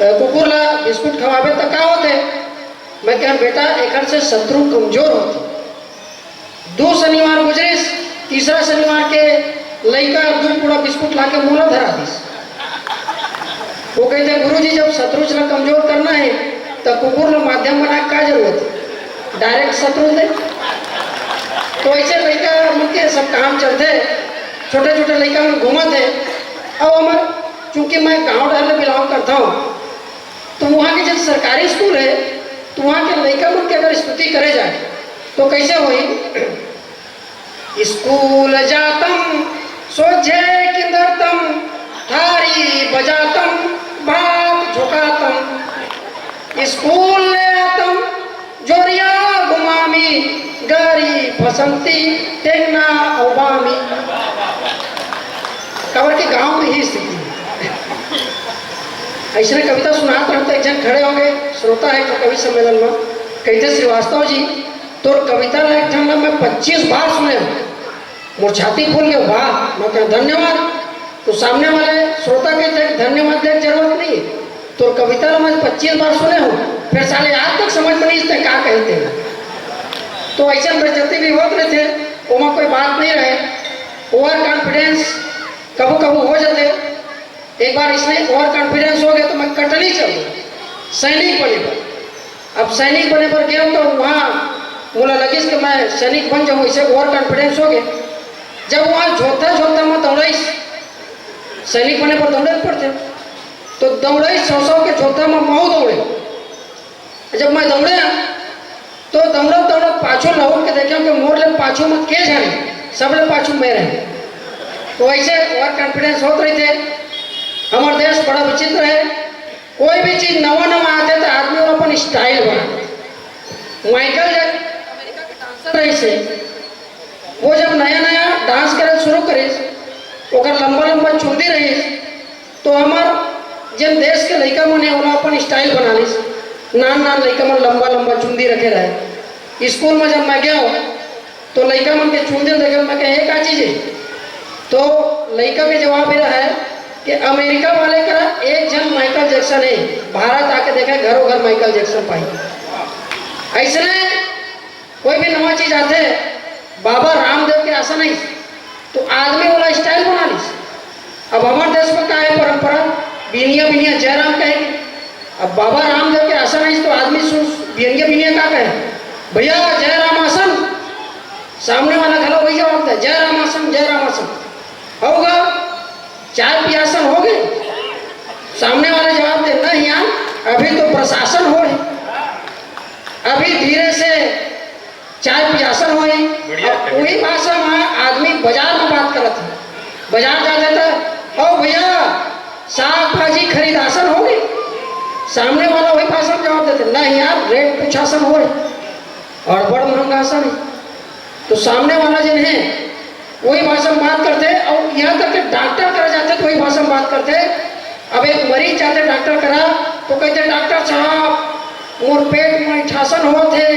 अ, कुकुर ला बिस्कुट खवाबे त का होथे? मैं कहे, बेटा, एखर से शत्रु कमजोर होथे। दू शनिवार गुजरिस, तीसरा शनिवार के लइका दू पूड़ा बिस्कुट लाके मोला धरा दिस। वो कहिथे, गुरुजी, जब शत्रु ला कमजोर करना हे, त कुकुर ला माध्यम बनाए का जरूरत हे? डायरेक्ट शत्रु दे। तो ऐसे लइका मन के सब काम चलथे, छोटे छोटे लइका मन घूमत हे। अब हमर, चूंकि मैं गांव डहर ले बिलोंग करता हूँ, तो वहाँ के जब सरकारी स्कूल हे, तो वहाँ के लइका मन के अगर स्तुति करे जाए, तो कैसे होही? स्कूल जातम सोझे किंदरतम, थारी बजातम भात झोंकातम। स्कूल ले आतम जोरिया घुमामी, गारी फसंती टेंगना अउ बामी। काबर के गांव में ही स्थिति हे। अइसने कविता सुनात रहूं त एक झन खड़े होगे, श्रोता हे तो कवि सम्मेलन में, कहिथे, श्रीवास्तव जी, तोर कविता ला एक ठन ला मैं पच्चीस बार सुने हूँ। मोर छाती फूल गे, वाह। मैं कहे, धन्यवाद। तो सामने वाले श्रोता कहिथे, धन्यवाद दे के जरूरत नहीं हे, तोर कविता ला मैं पच्चीस बार सुने हूँ, फिर साले आज तक समझ में नहीं आइस तैं का कहे हे। तो ऐसे बेइज्जती भी होत रहिथे, ओमा कोई बात नहीं रहे। ओवर कॉन्फिडेंस कभू कभू हो जाथे। एक बार अइसने ओवर कॉन्फिडेंस होगे तो मैं कटनी चल देंव सैनिक बने बर। अब सैनिक बने बर गेंव तो वहाँ मोला लगिस कि मैं सैनिक बन जाहूँ, अइसे ओवर कॉन्फिडेंस होगे। जब वहाँ झोंता झोंता में दौड़इस, सैनिक बने बर दौड़े ल पड़थे, तो दौड़इस सौ सौ के झोंता में महूँ दौड़ेंव। जब मैं दौड़ेंव, तो दौड़त दौड़त पाछू लहुट के देखेंव कि मोर ले पाछू में के झन हे, सबले पाछू मैं रहेंव। तो अइसे ओवर कॉन्फिडेंस होत रहिथे। हमर देश बड़ा विचित्र हे, कोई भी चीज नवा नवा आथे त आदमी ओला अपन स्टाइल बनाथे। माइकल जैक्सन अमेरिका के डांसर रहिसे, वो जब नया नया डांस करे शुरू करिस, ओकर लंबा लंबा चुंदी रहिस, तो हमर जेन देश के लइका मन हे, ओला अपन स्टाइल बना लिस, नान नान लइका मन लंबा लंबा चुंदी रखे रहे। स्कूल में जब मैं गेंव, तो लइका मन के चुंदी देखे, मैं कहे, "ये का चीज हे?" तो लइका के जवाब ये रहे कि अमेरिका वाले करा एक झन माइकल जैक्सन हे, भारत आके देखे, घरों घर माइकल जैक्सन पाही। अइसने कोई भी नवा चीज आथे, बाबा रामदेव के आसन आइस, तो आदमी ओला स्टाइल बना लिस। अब हमर देश में का हे परंपरा, बिहनिया बिहनिया जय राम कहे के। अब बाबा रामदेव के आसन आइस तो आदमी सुन, बिहनिया बिहनिया का कहे, "भैया जय राम आसन।" सामने वाला घलो वही जवाब दे, "जय राम आसन, जय राम आसन।" होगा, चाय पियासन होगे? सामने वाला जवाब दे, "नहीं यार, अभी तो प्रशासन होय हे, अभी धीरे से चाय पियासन होय हे।" बढ़िया, अब बढ़िया। वही भाषा में आदमी बाजार में बात करत हे, बाजार जा देता, "ओ भैया, साग भाजी खरीदासन होगे?" सामने वाला वही भाषा में जवाब देते, "नहीं यार, रेट पूछासन होय हे, अड़बड़ महंगासन हे।" तो सामने वाला जेन हे, वही भाषा में बात करथे, अउ यहाँ तक कि डॉक्टर करा जाथे, तो वही भाषा में बात करथे। अब एक मरीज जाथे डॉक्टर करा, तो कहिथे, "डॉक्टर साहब, मोर पेट में अइंठासन होत हे,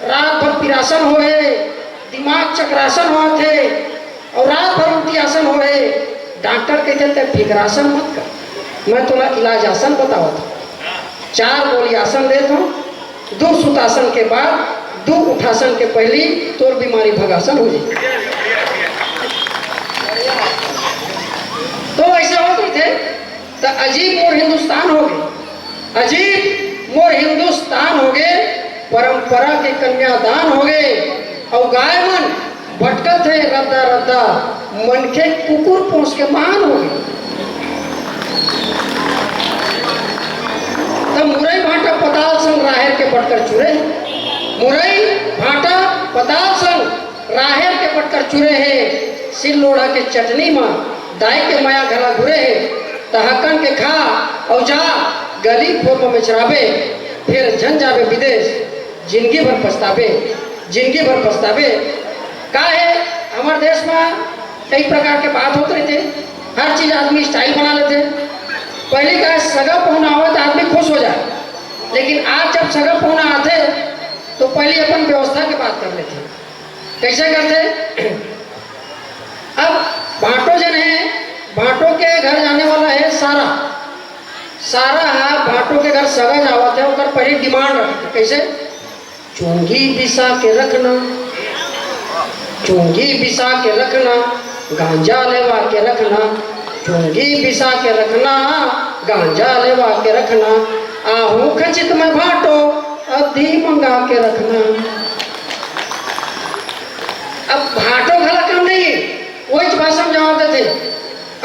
रात भर पिरासन होए, दिमाग चकरासन होत हे, अउ रात भर उल्टी आसन होए।" डॉक्टर कहिथे, "तैं फिकरासन मत कर, मैं तोला इलाज आसन बतावत हूँ।" चार गोली आसन देत हूँ, दू सुतासन के बाद, दू उठासन के पहली तोर बीमारी भगासन हो जाही। तो ऐसे होत रहिथे, त अजीब मोर हिंदुस्तान होगे, अजीब मोर हिंदुस्तान होगे, परंपरा के कन्यादान होगे, अउ गाय मन भटकत हे रद्दा रद्दा, मनखे कुकुर पोंस के महान हो गे। त मुरई भांटा पताल संग राहेर के बटकर चुरे, मुरई भांटा पताल संग राहेर के बटकर चुरे हे, सिल लोढ़ा के चटनी म दाई के मया घला घुरे हे, त हकन के खा अउ जा, गली खोर म मेचराबे, फेर झन जाबे विदेश, जिनगी भर पछताबे, जिनगी भर पछताबे। का हे, हमर देश म कई प्रकार के बात होत रहिथे, हर चीज आदमी स्टाइल बना लेथे। पहिली का सगा पहुना आवत आदमी खुश हो जाए, लेकिन आज जब सगा पहुना आथे तो पहिली अपन व्यवस्था के बात कर लेथे। कइसे करथे? अब भांटो जन हे, भांटो के घर जाने वाला हे सारा। सारा हा भांटो के घर सगा जावत हे, ओकर पहिली डिमांड रखथे। कइसे? चुंगी बिसा के रखना, चुंगी बिसा के रखना, गांजा लेवा के रखना, चुंगी बिसा के रखना, गांजा लेवा के रखना, आहू खचित में भांटो अद्धी मंगा के रखना। अब भांटो घला कम नहीं, वही भाषा में जवाब देथे।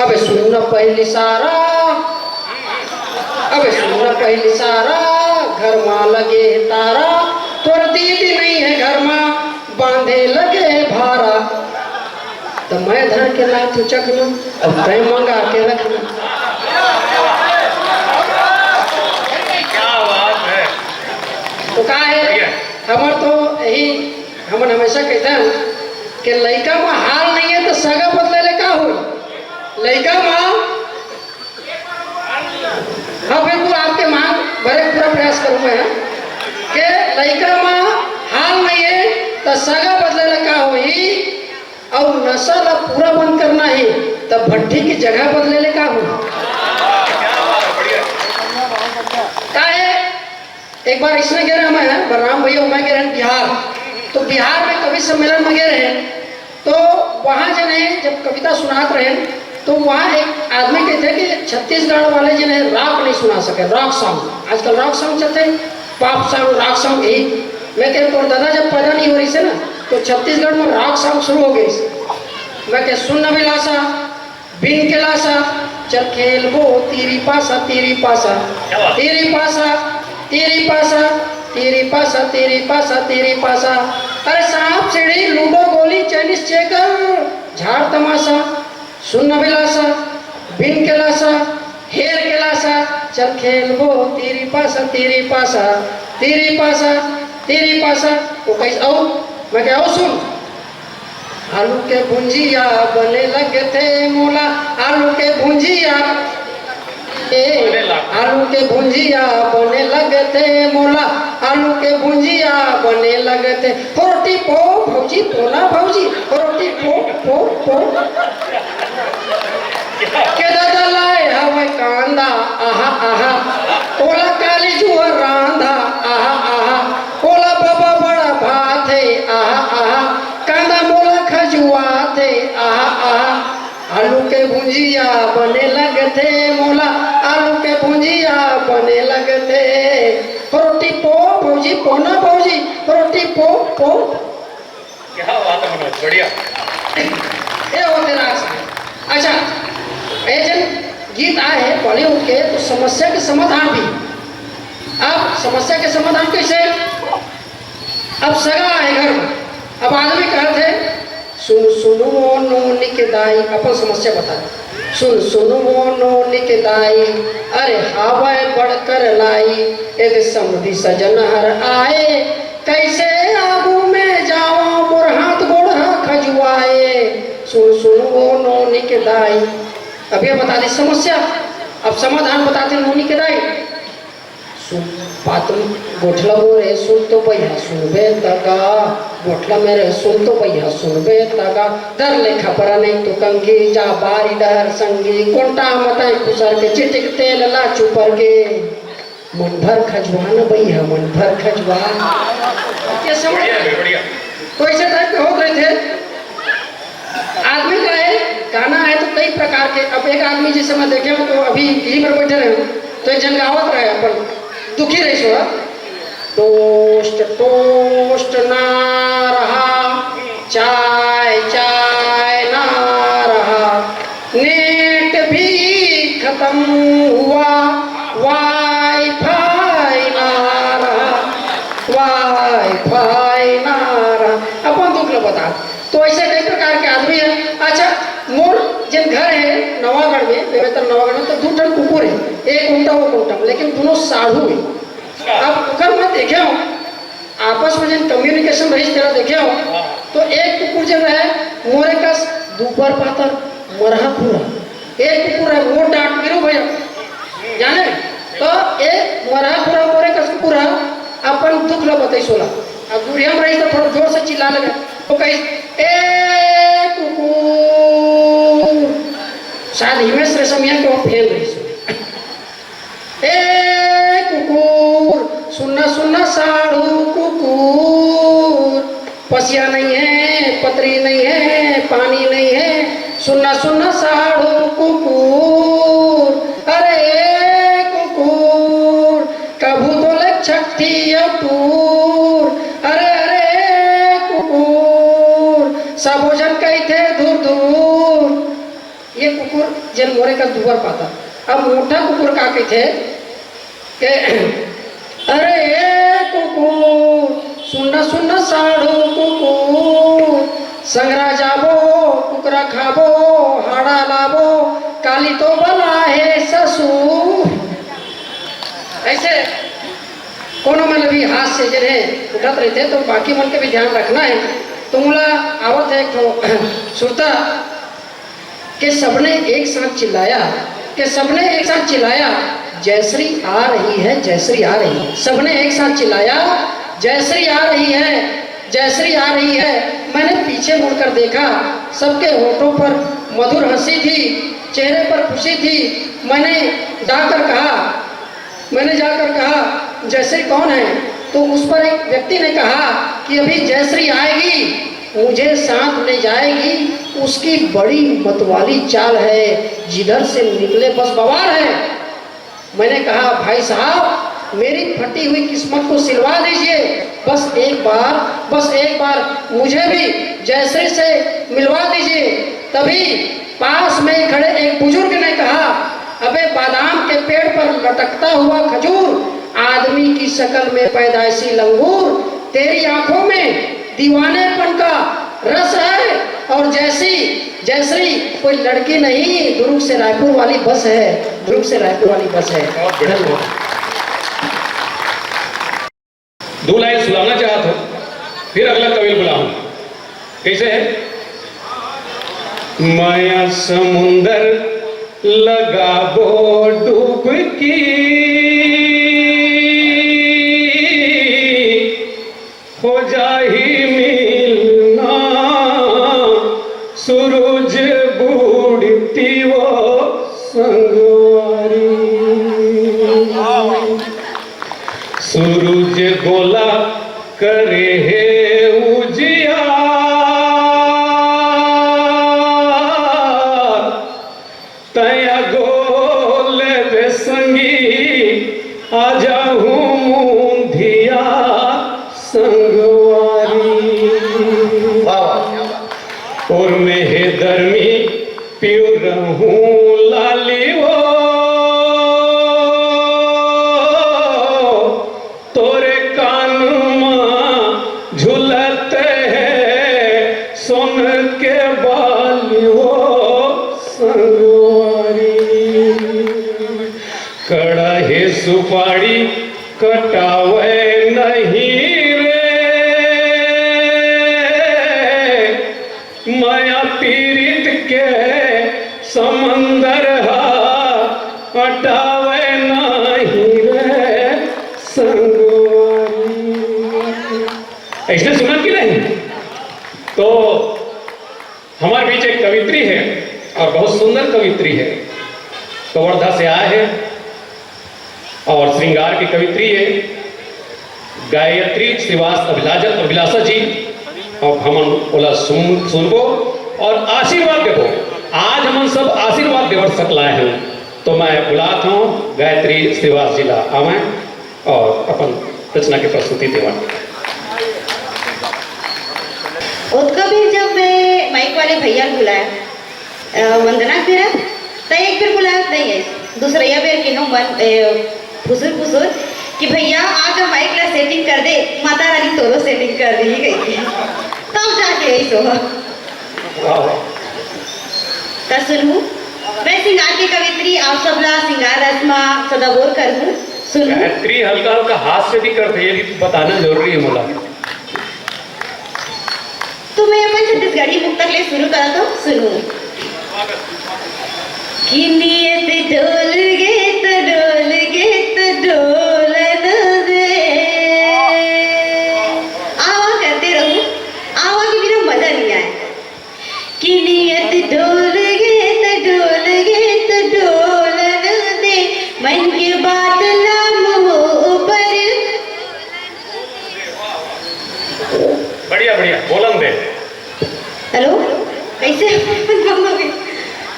अबे सुन न पहिली सारा, अबे सुन न पहिली सारा, घर मा लगे हे तारा, तोर दीदी नहीं हे घर मा, बांधे लगे हे भारा। त मैं धर के लाथों चखना, अब तय मंगा के रखना। क्या बात है। तो का हे, बढ़िया। हमर तो यही, हमन हमेशा कहथन कि लइका मा हाल नहीं हे तो सगा बदले ले का हो? लइका मा, हाँ, बिल्कुल आपके मांग भरे के पूरा प्रयास करूँ मैं, हाँ, कि लइका मा हाल नहीं हे तो सगा बदले ले का होही? अउ नशा ला पूरा बंद करना हे, त भट्ठी के जगह बदले ले का हो? का हे, एक बार इसने गे रहे मैं, बलराम भैया, मैं गे रहे बिहार, तो बिहार में कवि सम्मेलन में गे रहे, तो वहाँ जन हे, जब कविता सुनात रहे, तो वहाँ एक आदमी कहथे कि छत्तीसगढ़ वाले जन हे, रॉक नहीं सुना सके, रॉक सॉन्ग। आजकल रॉक सॉन्ग चलथे, पॉप सॉन्ग, रॉक सॉन्ग, यही। मैं कहे, तोर दादा जब पैदा नहीं हो रहिसे ना, तो छत्तीसगढ़ में रॉक सॉन्ग शुरू हो गे। मैं कहे, सुन अभिलाषा, बिन के लासा, चल खेलबो तीरी पासा, तीरी पासा, क्या बात? तीरी पासा, तीरी पासा, तीरी पासा, तीरी पासा, तीरी पासा। अरे सांप सीढ़ी, लूडो गोली, टेनिस चेकर, झाड़ तमाशा, सुन अभिलाषा, बिन के लासा, हेर के लासा, चल खेलबो तीरी पासा, तीरी पासा, तीरी पासा, तीरी पासा। वो कैसे, अउ मैं कहे, अउ सुन, आलू के भुंजिया बने लगथे मोला, आलू के भुंजिया, ए, बने लगथे। आलू के भुंजिया बने लगथे मोला, आलू के भुंजिया बने लगथे। हो रोटी पो भौजी, पोना भौजी, हो रोटी पो, पो, पो। के दादा लाए हवय कांदा, आहा, आहा। ओला काली जुवर रांधा, आहा, आहा। ओला बबा बड़ा भात हे, आहा, आहा। कांदा मोला खजुआथे, आहा, आहा। आलू के भुंजिया बने लगथे मोला, आलू के भुंजिया बने लगथे। रोटी पो भौजी, पोना भौजी, रोटी पो, पो। क्या बात है मनोज, बढ़िया। ये होते राग से। अच्छा, ये जन गीत आए हैं बॉलीवुड के, तो समस्या के समाधान भी। अब समस्या के समाधान कैसे? अब सगा आए घर में, अब आदमी कहत हे, सुन सुन वो नोनी के दाई, अपन समस्या बता। सुन सुन वो नोनी के दाई, अरे हावय बड़ कर लाई, एक समधी सजन हर आए, कैसे आगू में जावा मोर हाथ गोड़ हा खजुआए। सुन सुन वो नोनी के दाई। अब ये बता दी समस्या, अब समाधान बताते नोनी के दाई। सुन, बात गोठला मोरे सुन तो भैया सुनबे तका, गोठला मेरे सुन तो भैया सुनबे तका, डर ले खपरा नहीं तो कंगी, जा बारी डहर संगी, कोंटा मताई कुसर के, चिटिक तेल ला चुपर के, मन भर खजवा न भैया, मन भर खजवा। ये समझ बढ़िया है, बढ़िया। तो ऐसे टाइप के होत रहिथे। आदमी का है, गाना है तो कई प्रकार के। अब एक आदमी जैसे मैं देखे हूँ तो अभी यहीं पर बैठे रहे हूँ, तो एक जन गावत रहे अपन दुखी रहे सो, टोस्ट टोस्ट ना रहा, चाय चाय ना रहा, नेट भी खतम हुआ, वाईफाई ना रहा, वाईफाई ना रहा। अपन दुख ल बता। तो ऐसे कई प्रकार के आदमी है। अच्छा, मोर जेन घर है नवागढ़ में, बेमेतरा नवागढ़ में, तो दू ठन कुकुर है, एक उल्टा, वो उल्टा, लेकिन दोनों साढ़ू है। अब ओकर मैं देखे हूँ, आपस में जेन कम्युनिकेशन रहिस, तेला देखे हो, तो एक कुकुर जेन रहे, मोरे कस दुबर पातर, मरहा खुरहा। एक कुकुर रहे, मोर डांट गिरो भैया, जाने? तो एक मरहा खुरहा मोरे कस कुकुर रहा, अपन दुख ला बताइस ओला। अब दूरिया में रहिस तो थोड़ा जोर से चिल्ला लगे, तो कहिस, "ए कुकुर।" शायद हिमेश रेशमिया के वो फैन रहिस। ए कुकुर, सुन्ना सुन्ना साढ़ू कुकुर, पसिया नहीं है, पतरी नहीं है, पानी नहीं है, सुन्ना सुन्ना साढ़ू कुकुर। अरे ए कुकुर, कभू तो ले छट्ठी अउ टूर। अरे अरे ए कुकुर, सबो झन कहिथे धुर धुर। ये कुकुर जेन मोरे कस दुबर पातर। अब मोटा कुकुर का कहिथे के, "अरे ए कुकुर, सुन्ना सुन्ना साढ़ू कुकुर, संगरा जाबो, कुकरा खाबो, हाड़ा लाबो, काली तो बला हे ससुर।" ऐसे कोनो मन अभी हाथ से जेन हे उठत रहिथे, तो बाकी मन के भी ध्यान रखना है। तो मोला आवत है एक ठो सुरता, के सबने एक साथ चिल्लाया, के सबने एक साथ चिल्लाया, "जयश्री आ रही है, जयश्री आ रही है।" सबने एक साथ चिल्लाया, "जयश्री आ रही है, जयश्री आ रही है।" मैंने पीछे मुड़कर देखा, सबके होठों पर मधुर हंसी थी, चेहरे पर खुशी थी। मैंने जाकर कहा, मैंने जाकर कहा, "जयश्री कौन है?" तो उस पर एक व्यक्ति ने कहा कि अभी जयश्री आएगी, मुझे साथ ले जाएगी, उसकी बड़ी मतवाली चाल है, जिधर से निकले बस बवाल है। मैंने कहा, "भाई साहब, मेरी फटी हुई किस्मत को सिलवा दीजिए, बस एक बार, बस एक बार मुझे भी जयश्री से मिलवा दीजिए।" तभी पास में खड़े एक बुजुर्ग ने कहा, "अबे बादाम के पेड़ पर लटकता हुआ खजूर, आदमी की शक्ल में पैदाइशी लंगूर, तेरी आंखों में दीवानेपन का रस है।" और जयश्री, जयश्री कोई लड़की नहीं, दुर्ग से रायपुर वाली बस है, दुर्ग से रायपुर वाली बस है। बहुत बढ़िया। धन्यवाद। दो लाइन सुनाना चाहत हूँ, फिर अगला कवि बुलाऊँ। कैसे है? माया समुंदर लगाबो डुबकी, हो जाही मिलना सूरज बूड़ती वो संगवारी। सूरज गोला करे हे उजियार, तया गोले बे संगी, आ जाहूं मुंधिया संगवारी। वाह, वाह, क्या बात। और मैं हे धर्मी पीऊ रहूं लाली वो, तोरे कान मा झुलत है सोन के बाली वो संगवारी। कड़ा हे सुपारी कटावे नहीं रे, माया पीरित के समंदर हा अटावे नाही रे संगवारी। ऐसने सुना कि नहीं? तो हमारे बीच एक कवित्री है और बहुत सुंदर कवित्री है, कवर्धा से आए हैं और श्रृंगार की कवित्री है गायत्री श्रीवास अभिलाषा, अभिलाषा जी। अब हमन ओला सुन, सुनबो और आशीर्वाद देबो। आज हमन सब आशीर्वाद देवर सकलाए हैं, तो मैं बुलात हूँ गायत्री श्रीवास जी ला आवे और अपन रचना के प्रस्तुति देवन। ओतका बेर जब मैं माइक वाले भैया ल बुलाया, अ, वंदना के बेरा, त एक बेर बुलाया नहीं है, दूसरइया बेर के हो मन, ए, फुसुर फुसुर कि भैया आज माइक ला सेटिंग कर दे, माता रानी तोरो सेटिंग कर दी गई थी। तब जाके यही सो। वाह, वाह। त सुनहू, मैं सिंगार के कवित्री आप सबला सिंगार रस मा सदाबोर करहूँ, सुनहू। गायत्री हल्का हल्का हास्य भी करथे, ये भी बताना जरूरी है मोला। तो मैं अपन छत्तीसगढ़ी मुक्तक ले शुरू करत हूँ, सुनहू। कि नियत डोल गे त डोल गे त डोलन दे। आवा करते रहू, आवा के बिना मजा नहीं आए। कि नियत डोल गे त डोल गे त डोलन दे, मन के बात ला मुँह ऊपर। बढ़िया, बढ़िया, बोलन दे। हेलो, कैसे?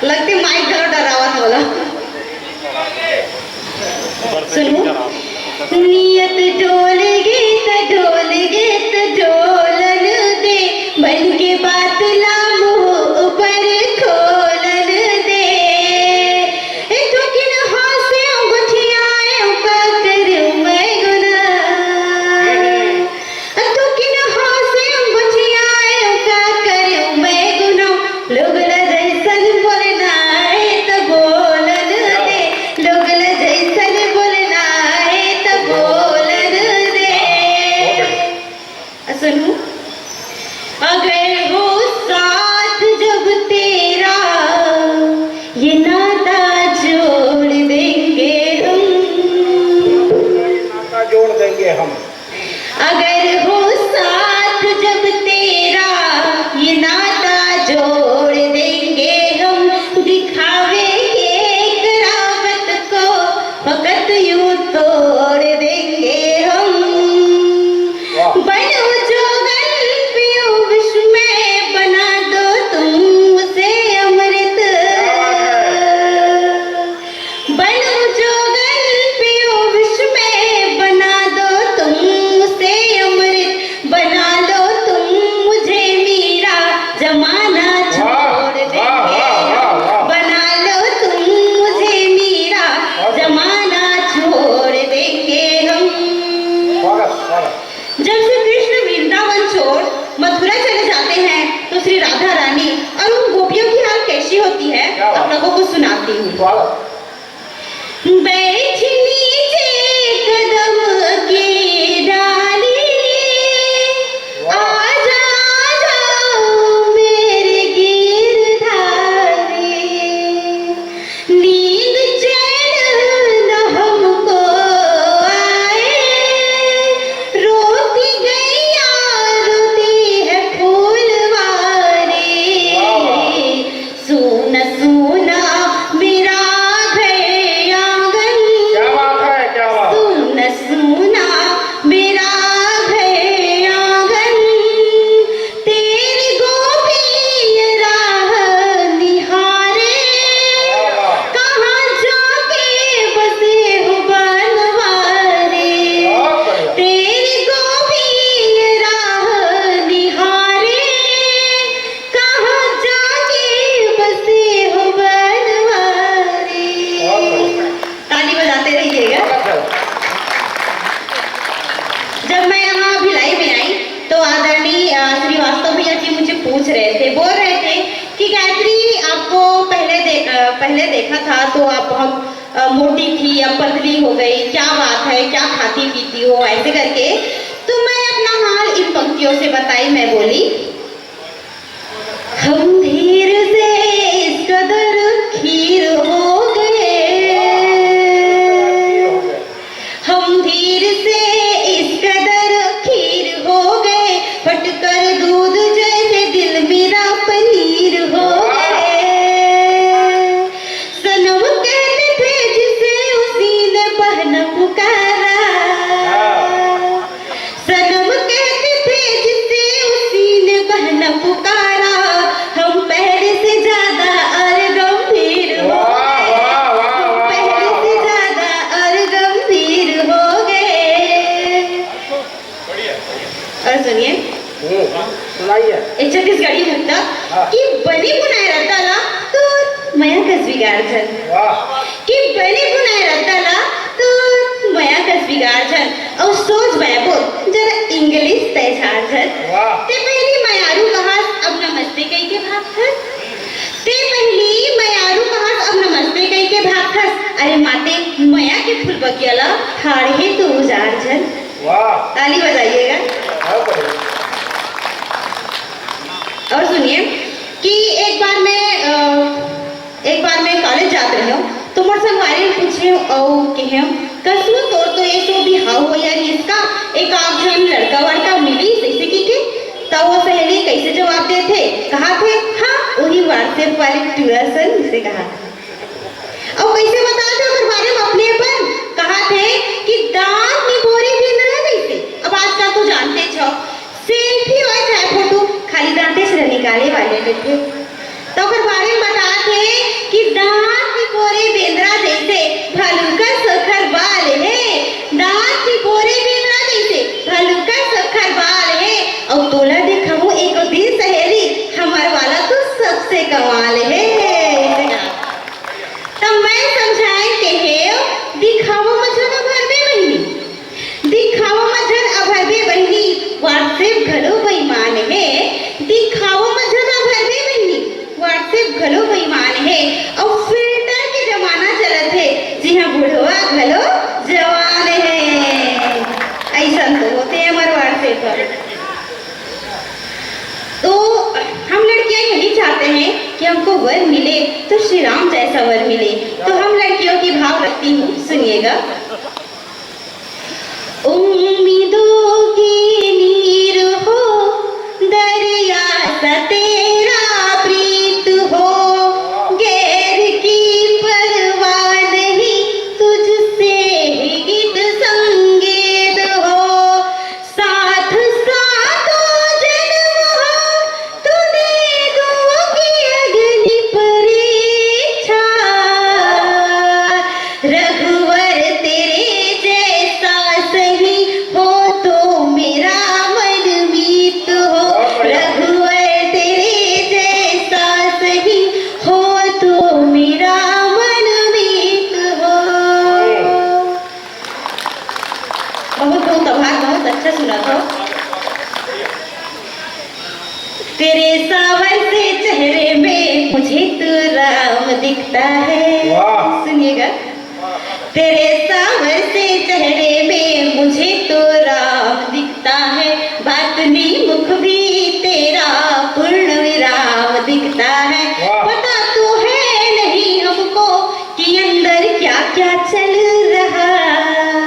लगते माइक घलो डरावत मोला। सुनहू, नियत डोल गे त डोल गे त डोलन दे, मन के बात ला मुँह ऊपर खोलन दे। ए थोकिन हँसे गोठियाए का करूँ मैं गुना। अतुकिन हँसे गोठियाए का करूँ मैं गुना। लोग ला जैसन बोलना है त बोलन दे, लोग ला जैसन बोलना है त बोलन दे। सुनहू, अगर हो साथ जब तेरा, ये नाता जोड़ देंगे हम। नाता जोड़ देंगे हम। अगर हो साथ जब तेरा, ये नाता जोड़ देंगे हम। दिखावे के करावत को फकत यूं तोड़ देंगे हम। वाह। बनो जोगन पियो विश्व में, बना दो तुम उसे अमृत। क्या बात है। बनो जोगन पियो विश्व में, बना दो तुम उसे अमृत, बना लो तुम मुझे मीरा, जमाना वाह, छोड़ देंगे वाह, वाह, हम। वाह। बना लो तुम मुझे मीरा, वाह। जमाना छोड़ देंगे हम। स्वागत, स्वागत। जब श्री कृष्ण वृंदावन छोड़ मथुरा चले जाते हैं, तो श्री राधा रानी और उन गोपियों की हाल कैसी होती है, क्या बात। आप लोगों को सुनाती हूँ। स्वागत। बैठ नीचे कदम की डाली, वाह। आजा, आजा मेरे गिरधारी। नींद चैन न हमको आए, रोती गैया रोती है फूलवारी। वाह, वाह। सूना सूना मेरा घर आंगन। क्या बात है, क्या बात। सूना सूना मेरा घर आंगन, तेरी गोपी ये राह निहारे। वाह, वाह। कहाँ जाके बसे हो बनवारी। बहुत बढ़िया। तेरी गोपी ये राह निहारे, कहाँ जाके बसे हो बनवारी। बहुत बढ़िया। ताली बजाते रहिएगा। बहुत अच्छा। जब मैं यहाँ भिलाई में आई, तो आदरणीय, अ, श्रीवास्तव भैया जी मुझे पूछ रहे थे, बोल रहे थे कि गायत्री, आपको पहले दे-, अ, पहले देखा था तो आप बहुत, अ, मोटी थी, अब पतली हो गई, क्या बात है, क्या खाती पीती हो, ऐसे करके। तो मैं अपना हाल इन पंक्तियों से बताई, मैं बोली, हम धीर से इस कदर खीर हो गए, हम धीर से इस कदर खीर हो गए, फटकर दूध जैसे दिल मेरा पनीर हो गए। सनम कहते थे जिसे, उसी ने बहना पुकारा। सनम कहते थे जिसे, उसी ने बहना पुकारा। हम पहले से ज्यादा और गंभीर हो गए। वाह, वाह, वाह, हम पहले से ज्यादा और गंभीर हो गए। और सुनिए। हम्म। सुनाइए। ए छत्तीसगढ़ी मुक्तक हाँ। कि बने बुनाए रद्दा ला तोर मया कस बिगाड़ झन। वाह। कि बने बुनाए रद्दा ला तोर मया कस बिगाड़ झन। अउ सोच बाय बोल जरा इंग्लिश तय झाड़ झन। वाह। ते पहिली मयारू कहास अब नमस्ते कहि के भागथस। ते पहिली मयारू कहास अब नमस्ते कहि के भागथस। अरे माते मया के फूल बगिया ला ठाढ़े तो उजाड़ झन। वाह। ताली बजाइएगा। बहुत बढ़िया। और सुनिए कि एक बार मैं अ, एक बार मैं कॉलेज जात रहेंव तो मोर संगवारी पूछे अउ कहेंव, "कसमू तोर तो ये सो बिहाव हो या रिहिस का, एक आध झन लड़का वड़का मिलिस?" ऐसे कि के त वो सहेली कैसे जवाब देथे, कहाथे, "हाँ, वही WhatsApp वाले टुरा सन," से कहा। अउ कैसे बताथे ओकर बारे में अपने अपन, कहाथे कि दांत निपोरे बेंदरा जैसे। अब आजकल तो जानते छो, सेल्फी होय चाहे फोटो, खाली दांते से निकाले वाले लेथे। तो ओकर बारे में बताथे कि दांत निपोरे बेंदरा जैसे, भलुका सोखर बाल हे। दांत निपोरे बेंदरा जैसे, भलुका सोखर बाल हे। अउ तोला देखाहूं एको दिन सहेली, हमर वाला तो सबसे कमाल हे। त मैं समझाए के हेव, दिखावा म झन अभरबे बहिनी, दिखावा म झन अभरबे बहिनी, WhatsApp घलो बेईमान हे। दिखावा म झन अभरबे बहिनी, WhatsApp घलो बेईमान हे। अउ फिल्टर के जमाना चलत हे, जिहां बुढ़वा घलो जवान हे। अइसन तो होथे हमर WhatsApp पर। तो हम लड़कियां यही चाहते हैं कि हमको वर मिले तो श्री राम जैसा वर मिले। तो हम लड़कियों की भाव रखती हूँ, सुनिएगा। उम्मीदों की नीर हो, दरिया सा तेरा प्रीत हो, गैर की परवाह नहीं, तुझसे ही गीत संगीत हो। साथ सातों जन्म हो, तूने दूंगी अग्नि परीक्षा। रघुवर तेरे जैसा सही हो तो मेरा मन मीत हो। रघुवर तेरे जैसा सही हो तो मेरा मन मीत हो। बहुत बहुत आभार, बहुत अच्छा सुना था। तेरे सावर से चेहरे में मुझे तो राम दिखता है। वाह। सुनिएगा। तेरे सावर से चेहरे में मुझे तो राम दिखता है, बात नहीं मुख भी तेरा पूर्ण विराम दिखता है। वाह। पता तो है नहीं हमको कि अंदर क्या क्या चल रहा।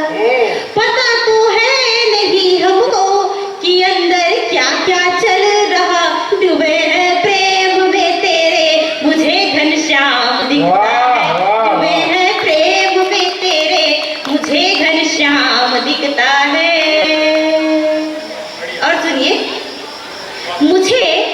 हम्म। पता तो है नहीं हमको कि अंदर क्या क्या चल रहा। डूबे हैं प्रेम में तेरे, मुझे घनश्याम दिखता वाह, है। वाह, डूबे वाह। हैं प्रेम में तेरे, मुझे घनश्याम दिखता है। और सुनिए, मुझे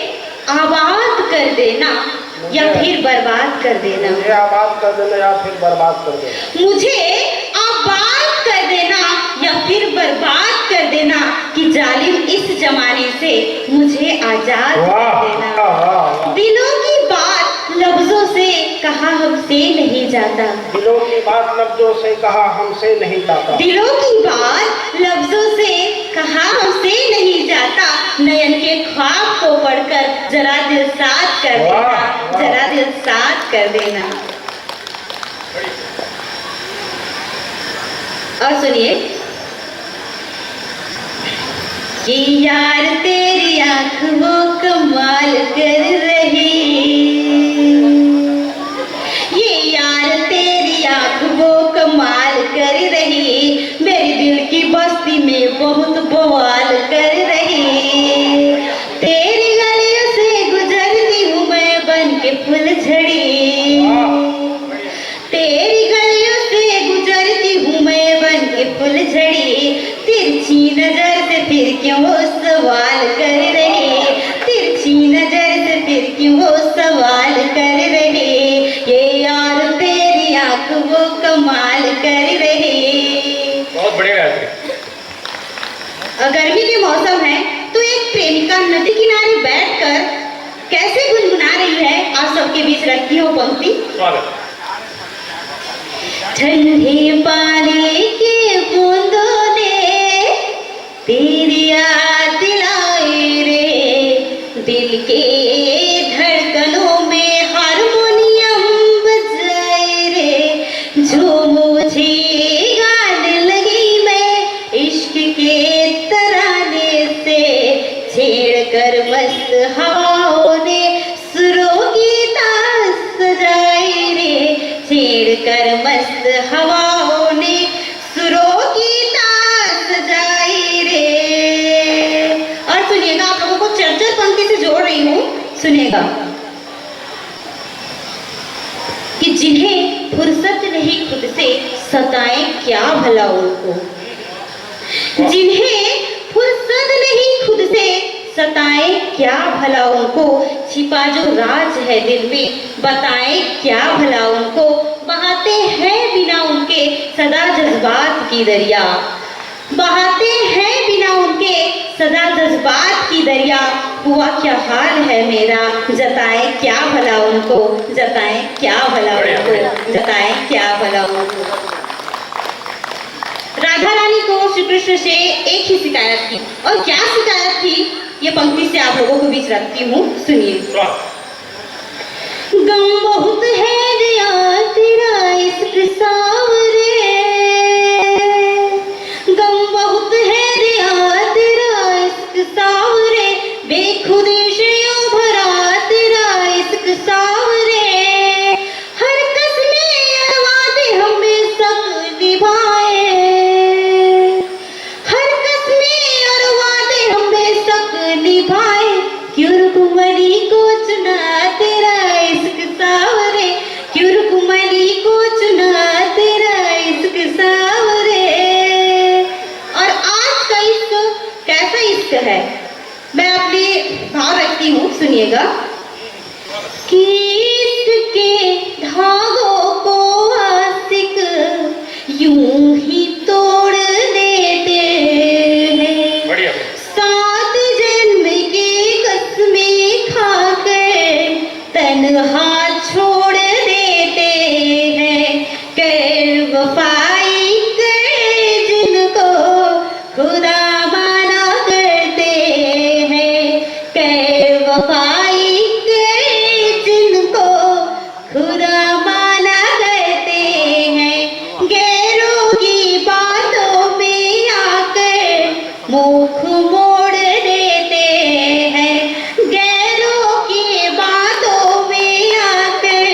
आबाद कर देना या मुझे फिर बर्बाद कर देना। मुझे आबाद कर देना या फिर बर्बाद कर देना। मुझे आबाद कर देना या फिर बर्बाद कर देना कि जालिम इस जमाने से मुझे आजाद वाह, कर देना। वाह, वाह, वाह। दिलों की बात लफ्जों से कहा हमसे नहीं जाता। दिलों की बात लफ्जों से कहा हमसे नहीं जाता। दिलों की बात लफ्जों से कहा हमसे नहीं जाता। नयन के ख्वाब को पढ़कर जरा दिल साफ कर देना, वाह, वाह। जरा दिल साफ कर देना। और सुनिए, ये यार तेरी आंख वो कमाल कर रही, ये यार तेरी आंख वो कमाल कर रही, मेरे दिल की बस्ती में बहुत बवाल कर रही। तेरी गलियों से गुजरती हूँ मैं बन के फुलझड़ी। तेरी गलियों से गुजरती हूँ मैं बन के फुलझड़ी। तिरछी नजर से फिर क्यों वो सवाल कर रही, तिरछी नजर से फिर क्यों वो सवाल कर रही। ये यार तेरी आंख वो कमाल कर रही। बहुत बढ़िया गायत्री। अ, गर्मी के मौसम है तो ये एक प्रेमिका नदी किनारे बैठकर कैसे गुनगुना रही है, आप सबके बीच रखती हूँ पंक्ति। स्वागत। ठंडे पानी के बूंदों ने तेरी याद दिलाई रे, दिल के धड़कनों में हारमोनियम बजाए रे, जो मुझे गाने लगी मैं इश्क के तराने से, छेड़ कर मस्त हवाओं ने सुरों की तान सजाए रे, छेड़ कर मस्त हवाओं ने सुरों की तान सजाए रे। और सुनिएगा, आप लोगों को चरचर पंक्ति से जोड़ रही हूँ, सुनिएगा कि जिन्हें फुर्सत नहीं खुद से, सताएं क्या भला उनको। जिन्हें फुर्सत नहीं खुद से, सताएं क्या भला उनको। छिपा जो राज है दिल में, बताएं क्या भला उनको। बहाते हैं बिना उनके सदा जज्बात की दरिया, बहाते हैं बिना उनके सदा जज्बात की दरिया। हुआ क्या हाल है मेरा, जताएं क्या भला उनको, जताएं क्या भला उनको, जताएं क्या भला उनको। राधा रानी को श्री कृष्ण से एक ही शिकायत थी। और क्या शिकायत थी, ये पंक्ति से आप लोगों के बीच रखती हूँ, सुनिए। गम बहुत है दिया तेरा इश्क सावरे, गम बहुत है दिया तेरा इश्क सावरे, बेखुदी से भरा तेरा इश्क सावरे। हर कसमें और वादे हम बेशक निभाए, हर कसमें और वादे हम बेशक निभाए, क्यों रुकमणी को चुना तेरा इश्क सावरे, क्यों रुकमणी को चुना तेरा इश्क सावरे। और आज का इश्क कैसा इश्क है, मैं अपने भाव रखती हूँ, सुनिएगा। कि इश्क के धागों को आशिक यूं ही तोड़ देते हैं। बढ़िया। सात जन्म की कसमें खाकर तन्हा छोड़ देते हैं। कर वफाई कर जिनको खुदा माना करते हैं, कर वफाई कर जिनको खुदा माना करते हैं। गैरों की बातों में आकर मुख मोड़ देते हैं, गैरों की बातों में आकर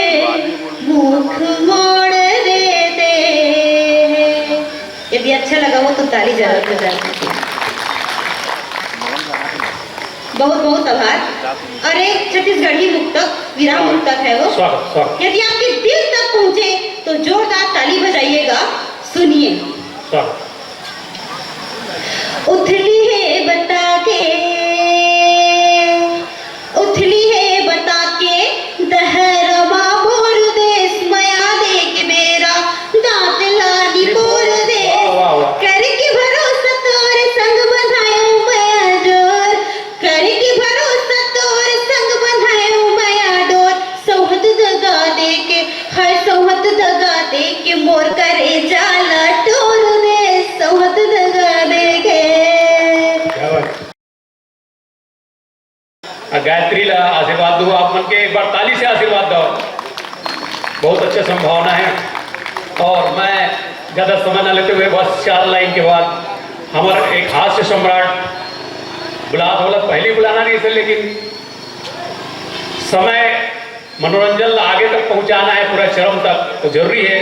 मुख मोड़ देते हैं। यदि अच्छा लगा हो तो ताली जरूर बजा दीजिए। बहुत बहुत आभार। और एक छत्तीसगढ़ी मुक्तक, विराम मुक्तक है वो। स्वागत, स्वागत। यदि आपके दिल तक पहुंचे तो जोरदार ताली बजाइएगा। सुनिए। स्वागत। उथली है बता के, उथली है बता के दहरवा मोर देश, मया दे के बेरा दांत लानी पोर देश। वाह, वाह, वाह। करके भरोसा तोर संग बंधायो मया डोर, करके भरोसा तोर संग बंधायो मया डोर। सौहत दगा दे के, हाय सौहत दगा दे के मोर करे जाला टोर देश, सौहत दगा दे के। क्या बात। आ, गायत्री ला आशीर्वाद दो, आप मन के एक बार ताली से आशीर्वाद दो। बहुत अच्छा संभावना है। और मैं ज्यादा समय ना लेते हुए बस चार लाइन के बाद हमारा एक हास्य सम्राट बुला, मतलब पहले बुलाना नहीं सर, लेकिन समय मनोरंजन ला आगे तक पहुंचाना है, पूरा चरम तक, तो जरूरी है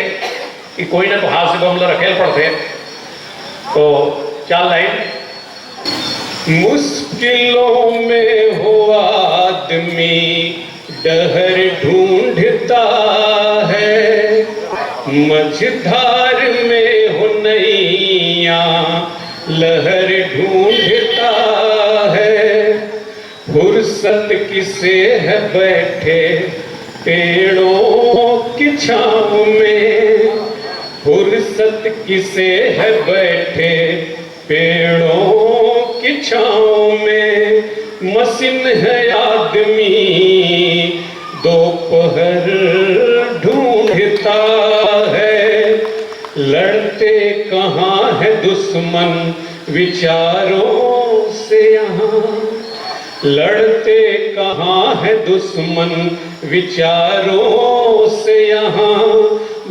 कि कोई ना तो हास्य गम ला रखेल पड़ते। तो चार लाइन। मुश्किलों में हो आदमी डहर ढूंढता है, मझधार में हो नैया लहर ढूंढता है। फुर्सत किसे है बैठे पेड़ों की छाँव में, फुर्सत किसे है बैठे पेड़ों की छाँव में। मशीन है आदमी दोपहर ढूंढता है, लड़ते कहाँ है दुश्मन विचारों से यहाँ, लड़ते कहाँ है दुश्मन विचारों से यहाँ,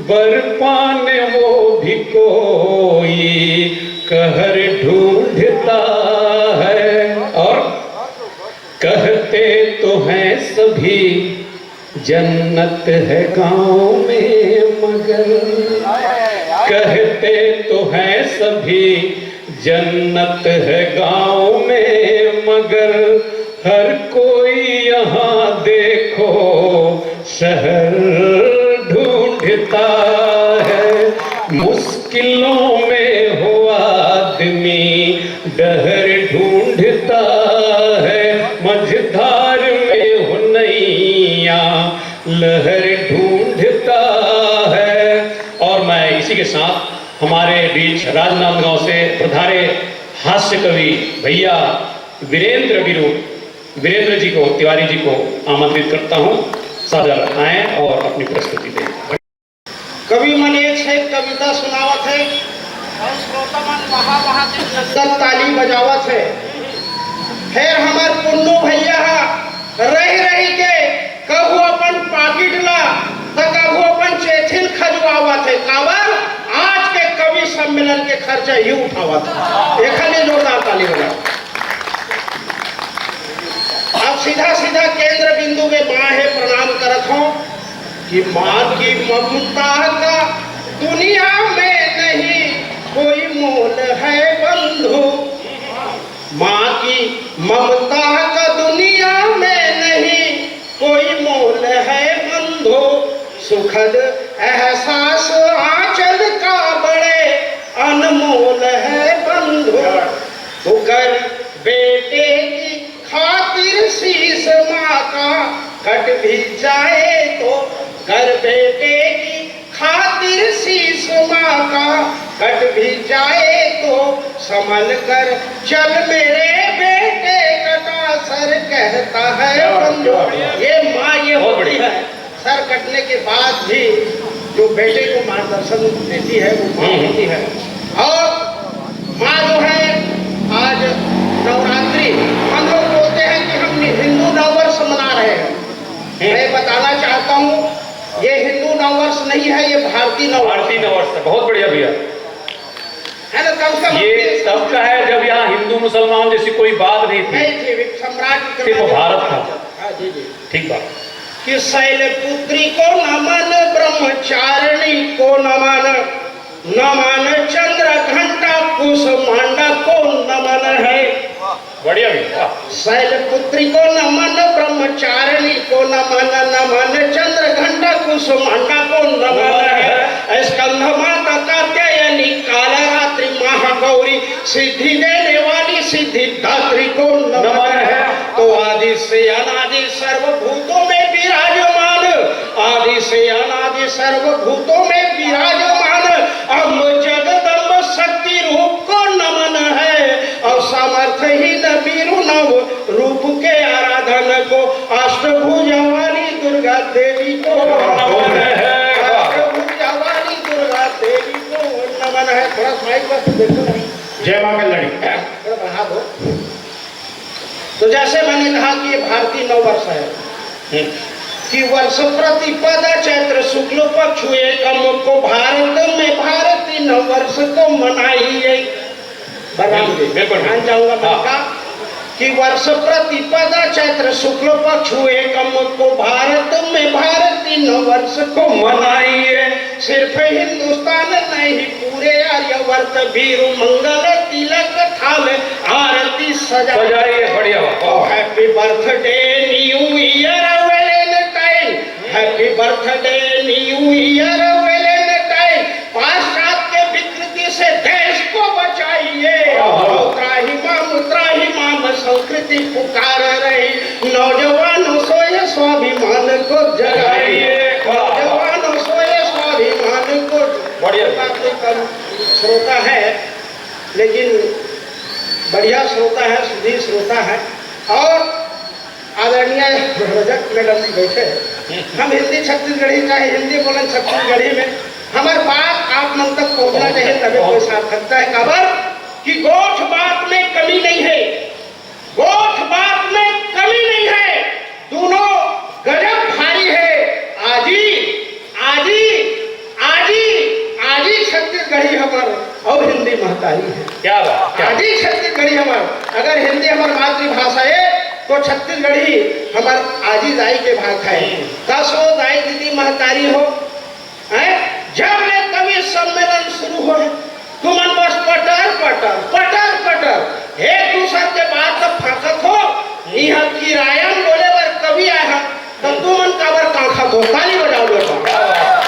बरपा ने वो भी कोई कहर ढूंढता है। और कहते तो हैं सभी जन्नत है गांव में, मगर कहते तो हैं सभी जन्नत है गांव में, मगर हर कोई यहाँ देखो शहर ढूंढता है। मुश्किलों में हो आदमी डहर ढूंढता है, मझधार में हो नैया लहर ढूंढता है। और मैं इसी के साथ हमारे बीच राजनांदगांव से पधारे हास्य कवि भैया वीरेंद्र बिरू, वीरेंद्र जी को, तिवारी जी को आमंत्रित करता हूँ, सदर आए और अपनी प्रस्तुति दें। कवि मन एक से एक कविता सुनावत हे और श्रोता मन वहाँ वहाँ के नंदत ताली बजावत हे। फेर हमर पुन्नू भैया ह रहि रहि के कभू अपन पाकिट ला त कभू अपन चेथिन खजुवावत हे। काबर? आज के कवि सम्मेलन के खर्चा ही उठावत हे। एखर लिए जोरदार ताली बजाओ। अब सीधा सीधा केंद्र बिंदु में माँ हे प्रणाम करत हों कि माँ की ममता का दुनिया में नहीं कोई मोल है बंधु। माँ की ममता का दुनिया में नहीं कोई मोल है बंधु। सुखद एहसास आंचल का बड़े अनमोल है बंधु। तो कर बेटे की खातिर शीश माँ का कट भी जाए तो, कर बेटे की खातिर शीश माँ का कट भी जाए तो, संभल कर चल मेरे बेटे, कटा सर कहता है क्या बात, बंधु। क्या बात। ये माँ ये बहुत होती बढ़िया। है, सर कटने के बाद भी जो बेटे को मार्गदर्शन देती है, वो माँ हम्म। होती है। और माँ जो है, आज नवरात्रि, हम लोग बोलते हैं कि हम हिंदू नववर्ष मना रहे हैं। हम्म। मैं बताना चाहता हूँ, ये हिंदू नववर्ष नहीं है, ये भारतीय नववर्ष भारतीय है। नववर्ष है। बहुत बढ़िया भैया। है ना? तब का ये तब का है, जब यहाँ हिंदू मुसलमान जैसी कोई बात नहीं थी। नहीं थी, सम्राट सिर्फ भारत था। हाँ, जी, जी। ठीक बात। कि शैलपुत्री को नमन, ब्रह्मचारिणी को नमन, नमन चंद्र घंटा कुसुमांडा को नमन है। बढ़िया भी, वाह। शैलपुत्री को नमन, ब्रह्मचारिणी को नमन, नमन चंद्र घंटा कुसुमांडा को नमन है। स्कंद माता कात्यायनी, कालरात्रि महागौरी, सिद्धि देने वाली सिद्धिदात्री को नमन नमन है। है। तो आदि से अनादि सर्वभूतों में विराजमान, आदि से अनादि सर्वभूतों में विराजमान अम्ब जगदम्ब शक्ति रूप को नमन है। और सामर्थ्यहीन वीरु नव रूप के आराधन को, अष्टभुजा वाली दुर्गा देवी को नमन है। अष्टभुजा वाली दुर्गा देवी को नमन है। थोड़ा माइक पर देखो ना। जय माँ कल्याणी। थोड़ा बढ़ा दो। तो जैसे मैंने कहा कि ये भारतीय नववर्ष है, हम्म। कि वर्ष प्रतिपदा चैत्र शुक्ल पक्ष एकम को भारत में भारतीय नववर्ष को मनाइए। बलराम जी, बिल्कुल, बिल्कुल। मान जाऊंगा मैं हाँ। कहा कि वर्ष प्रतिपदा चैत्र शुक्ल पक्ष एकम को भारत में भारतीय नववर्ष को मनाइए। सिर्फ हिंदुस्तान नहीं, पूरे आर्यवर्त वीरु मंगल तिलक थाल आरती सजा सजाइए, बढ़िया, वाह। Happy birthday new year Valentine, happy birthday new year Valentine। पाश्चात्य विकृति से देश को बचाइए। वाह। त्राहि माम, त्राहि माम संस्कृति पुकार रही, नौजवानों सोए स्वाभिमान को जगाइए। जगाइए। वाह। नौजवानों सोए स्वाभिमान को बढ़िया। श्रोता है, लेकिन बढ़िया श्रोता है, सुधीर श्रोता है। और आदरणीय रजक मैडम जी बैठे हैं। हम हिंदी छत्तीसगढ़ी, चाहे हिंदी बोलन छत्तीसगढ़ी में, हमर बात आप मन तक पहुंचना चाहिए, तभी कोई सार्थकता है। काबर कि गोठ बात में कमी नहीं है, गोठ बात में कमी नहीं है, दोनों गजब भारी है। आजी, आजी, आजी, आजी छत्तीसगढ़ी हमर और हिंदी महतारी है। क्या बात, क्या बात। आजी छत्तीसगढ़ी हमर, अगर हिंदी हमर मातृभाषा है, तो छत्तीसगढ़ी हमर आजी दाई के भाषा है। हम्म। दसो दाई दीदी महतारी हो, हैं? जब ले कवि सम्मेलन शुरू होय, तुमन बस पटर पटर, पटर पटर, एक दूसर के बात ला फांकत हो। इहाँ किराया म बोले बर कवि आय हन, त तुमन काबर कांखत हो? ताली बजाओ जोरदार।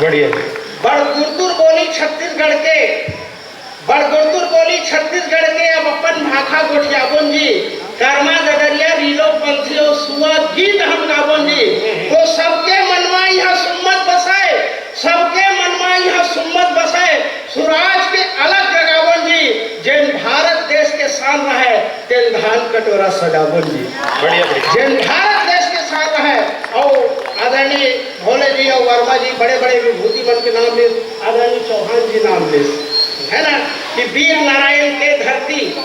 बढ़िया। बड़ गुरतुर बोली छत्तीसगढ़ के, बड़ गुरतुर बोली छत्तीसगढ़ के, अब अपन भाखा गोठियाबोन जी। करमा गगरिया, रीलो पंथी अउ सुआ गीत हम गाबोन जी। तो सबके मन मा इहाँ सुम्मत बसय, सबके मन मा इहाँ सुम्मत बसय। सुराज के अलख जगाबोन जी, जेन भारत देश के शान रहय, तेन धान कटोरा सजाबोन जी। बढ़िया, बढ़िया। जेन भारत देश के शान रहय, अउ आदरणीय भोले जी अउ वर्मा जी, बड़े-बड़े विभूति मन के नाम लिस, आदरणीय चौहान जी नाम लिस, है ना, कि वीर नारायण के धरती,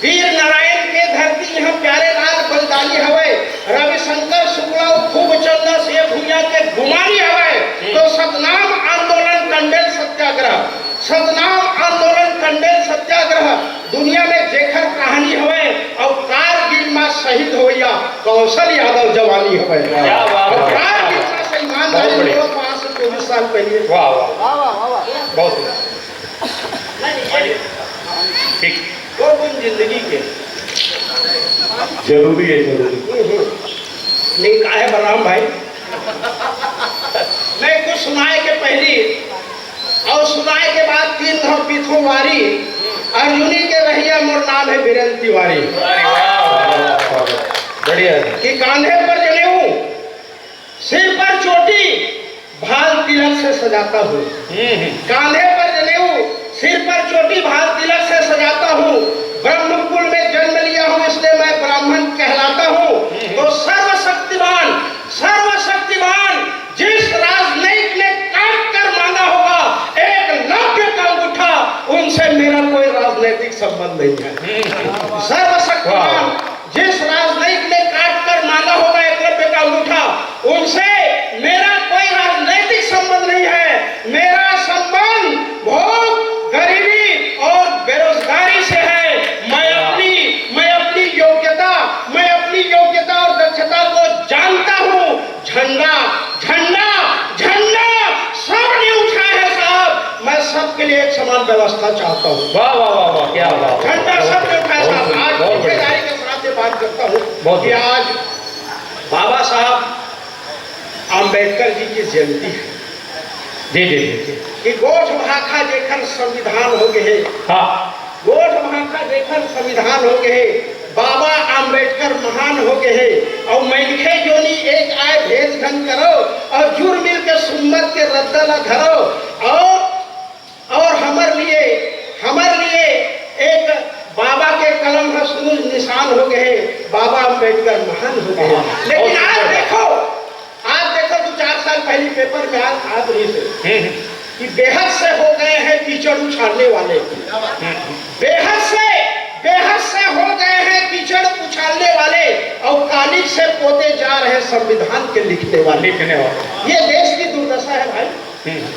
वीर नारायण के धरती, इहाँ प्यारे लाल बलिदानी हवय, रविशंकर शुक्ला अउ खूबचंद सिंह भुइयां के गुमानी हवय, हम्म। तो सतनाम आंदोलन कंडेल सत्याग्रह, सतनाम आंदोलन कंडेल सत्याग्रह, दुनिया में जेखर कहानी हवय, अउ कारगिल मा शहीद होइया कौशल यादव जवानी हवय। क्या बात अउ है। कारगिल मा से ईमानदारी बहुत बढ़िया। लोग आज से चौबीस साल पहले। वाह, वाह। बहुत बढ़िया। ठीक। तो गुण जिंदगी के। जरूरी है, जरूरी। हम्म, हम्म। नहीं, काहे बलराम भाई? मैं कुछ सुनाए के पहली अउ सुनाए के बाद तीन ठो पीथो वारी, अर्जुनी के रहिया मोर नाम है बीरेन तिवारी। अरे वाह, वाह, वाह, वाह। बढ़िया है। कि कांधे पर जनेऊ, सिर पर चोटी, भाल तिलक से सजाता हूँ। हम्म, हम्म। कांधे पर जनेऊ, सिर पर चोटी, भाल तिलक से सजाता हूँ। ब्रह्मकुल में जन्म लिया हूँ, इसलिए मैं ब्राह्मण कहलाता हूँ। हम्म। तो सर्वशक्तिमान, सर्वशक्तिमान जिस राजनयिक ने काट कर मांगा होगा, एकलव्य का अंगूठा, उनसे मेरा कोई राजनैतिक संबंध नहीं है। हम्म। सर्वशक्तिमान वाह। जिस राजनयिक ने काट कर मांगा होगा एकलव्य का अंगूठा, उनसे मेरा कोई राजनैतिक संबंध नहीं है। मेरा संबंध भूख, गरीबी और बेरोजगारी से है। मैं अपनी, मैं अपनी योग्यता, मैं अपनी योग्यता और दक्षता को जानता हूँ। झंडा, झंडा, झंडा सबने उठाया है साहब। मैं सबके लिए एक समान व्यवस्था चाहता हूँ। वाह, वाह, वाह, वाह, क्या बात है। झंडा सबने उठाया साहब। आज बहुत बढ़िया। जिम्मेदारी के साथ ये बात करता हूँ बहुत कि बढ़िया। आज बाबा साहब आंबेडकर जी की जयंती है। जी, जी, जी, जी। कि गोठ भाखा जेखर संविधान हो गए है। हाँ। गोठ भाखा जेखर संविधान हो गए है, बाबा आंबेडकर महान हो गए है। अउ मनखे जोनी एक आय भेद झन करो, अउ जुर मिल के सुम्मत के रद्दा ला धरो, अउ, अउ हमर लिए, हमर लिए एक बाबा के कलम ह सुरुज निशान हो गए है, बाबा आंबेडकर महान हो गए है। हाँ, लेकिन बहुत आज सुंदर। देखो, आज देखो, दो चार साल पहले पेपर में आज, आज रही से हम्म, हम्म। कि बेहद से हो गए हैं कीचड़ उछालने वाले। हम्म, हम्म। बेहद से, बेहद से हो गए हैं कीचड़ उछालने वाले, और कालिख से पोते जा रहे संविधान के लिखने वाले। लिखने वाले। ये देश की दुर्दशा है भाई। हम्म।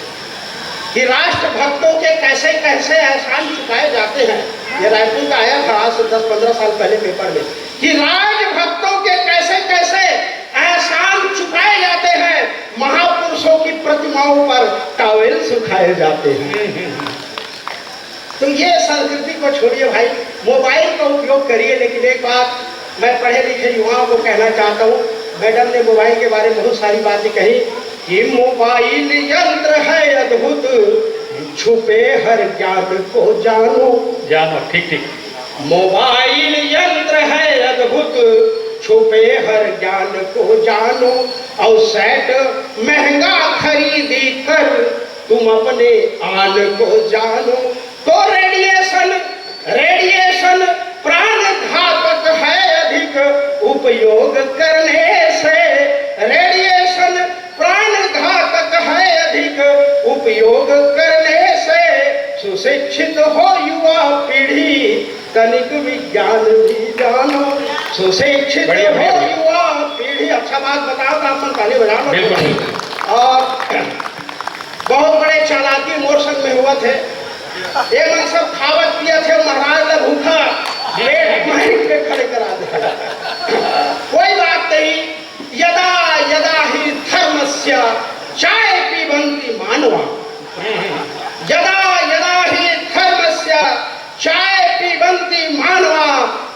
कि राष्ट्रभक्तों के कैसे कैसे एहसान चुकाए जाते हैं। ये रायपुर का आया था आज से दस पन्द्रह साल पहले पेपर में, कि राजभक्तों के कैसे कैसे एहसान चुकाए जाते हैं, महापुरुषों की प्रतिमाओं पर टॉवेल सुखाए जाते हैं। तो ये संस्कृति को छोड़िए भाई, मोबाइल का उपयोग करिए। लेकिन एक बात मैं पढ़े लिखे युवाओं को कहना चाहता हूँ, मैडम ने मोबाइल के बारे में बहुत सारी बातें कही कि मोबाइल यंत्र है अद्भुत, छुपे हर ज्ञान को जानो। जानो, ठीक, ठीक। मोबाइल यंत्र है अद्भुत, छुपे हर ज्ञान को जानो, और सेट महंगा खरीदी कर तुम अपने आन को जानो। तो रेडिएशन, रेडिएशन प्राण योग करने से रेडिएशन प्राण घातक है अधिक, उपयोग करने से सुशिक्षित हो युवा पीढ़ी, तनिक विज्ञान भी जानो, सुशिक्षित हो युवा पीढ़ी। अच्छा बात बताओ तो आप मन ताली बजा लो। बिल्कुल। और बहुत बड़े चालाकी मोर संग में हुआ थे। ये मन सब खावत पियत हे, महाराज ला भूखा पेट मारी के खड़े करा दे। कोई बात नहीं। यदा यदा ही धर्मस्य चाय पीबंती मानवा, यदा यदा ही धर्मस्य चाय पीबंती मानवा,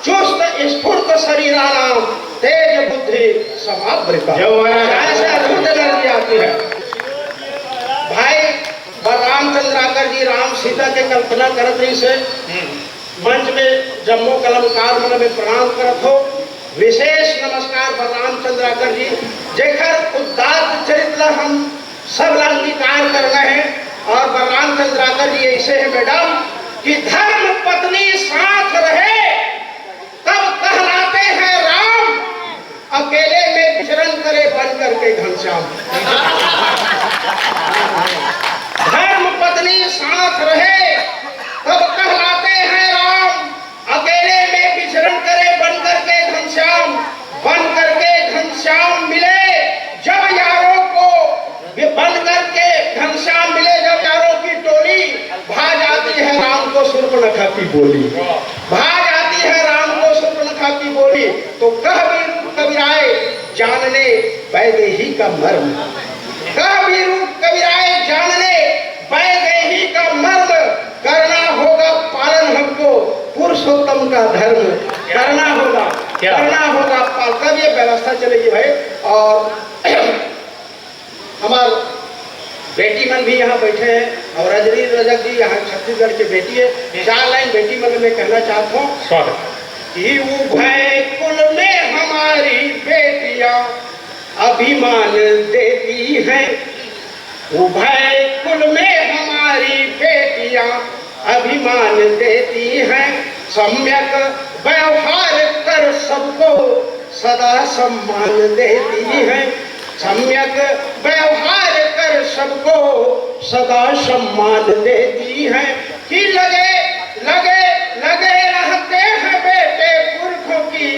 चुस्त स्फूर्त शरीराणाम तेज बुद्धि समावृता। जय महाराज। चाय से अद्भुत एनर्जी आती है। भाई बलराम चंद्राकर जी राम सीता के कल्पना करत रहिस हे। मंच में जम्मो कलमकार मन में प्रणाम करत हो। विशेष नमस्कार बलराम चंद्राकर जी, जेकर उदात्त चरित्र हम सब ला अंगीकार करना है। और बलराम चंद्राकर जी ऐसे हैं मैडम कि धर्म पत्नी साथ रहे तब कहलाते हैं राम, अकेले में विचरण करे बन करके घनश्याम। धर्म पत्नी साथ रहे तब कहलाते हैं राम, अकेले में विचरण करे बन करके घनश्याम, बन करके घनश्याम मिले जब यारों को, बन करके घनश्याम मिले जब यारों की टोली, भा जाती है राम को शूर्पणखा की बोली, भा जाती है राम को शूर्पणखा की बोली। तो कह भी रूप कबीराय जानने वैदेही का मर्म, कह भी रूप कबीराय जानने वैदेही का मर्म, करना होगा पालन हमको पुरुषोत्तम का धर्म, करना होगा, क्या? करना होगा पाल-, तब ये व्यवस्था चलेगी भाई। और हमार बेटी मन भी यहाँ बैठे हैं और रजनी रजक जी यहाँ छत्तीसगढ़ के बेटी है। चार लाइन बेटी मन में कहना चाहता हूँ स्वागत। कि उभय कुल में हमारी बेटियाँ अभिमान देती हैं, उभय कुल में हमारी बेटियाँ अभिमान देती हैं, सम्यक व्यवहार कर सबको सदा सम्मान देती हैं, सम्यक व्यवहार कर सबको सदा सम्मान देती हैं। कि लगे, लगे, लगे रहते हैं बेटे पुरखों की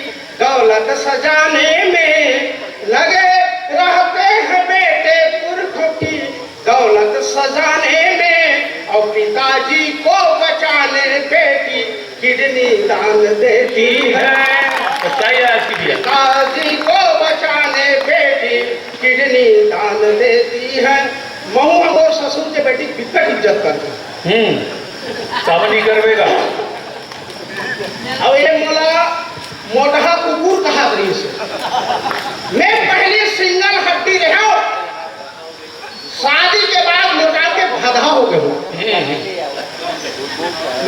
दौलत सजाने में, लगे रहते हैं बेटे पुरखों की दौलत सजाने में, और पिताजी को बचाने बेटी किडनी दान देती है। तो क्या ये आज की दिया? पिताजी को बचाने बेटी किडनी दान देती है। महू हमर ससुर के बेटी बिकट इज्जत करते हैं। हम्म, सावन ही करवेगा। अब ये मोला मोटहा कुकुर कहा रही से। मैं पहले सिंगल हड्डी रहा, शादी के बाद मोटा के भदहा हो गए हूँ।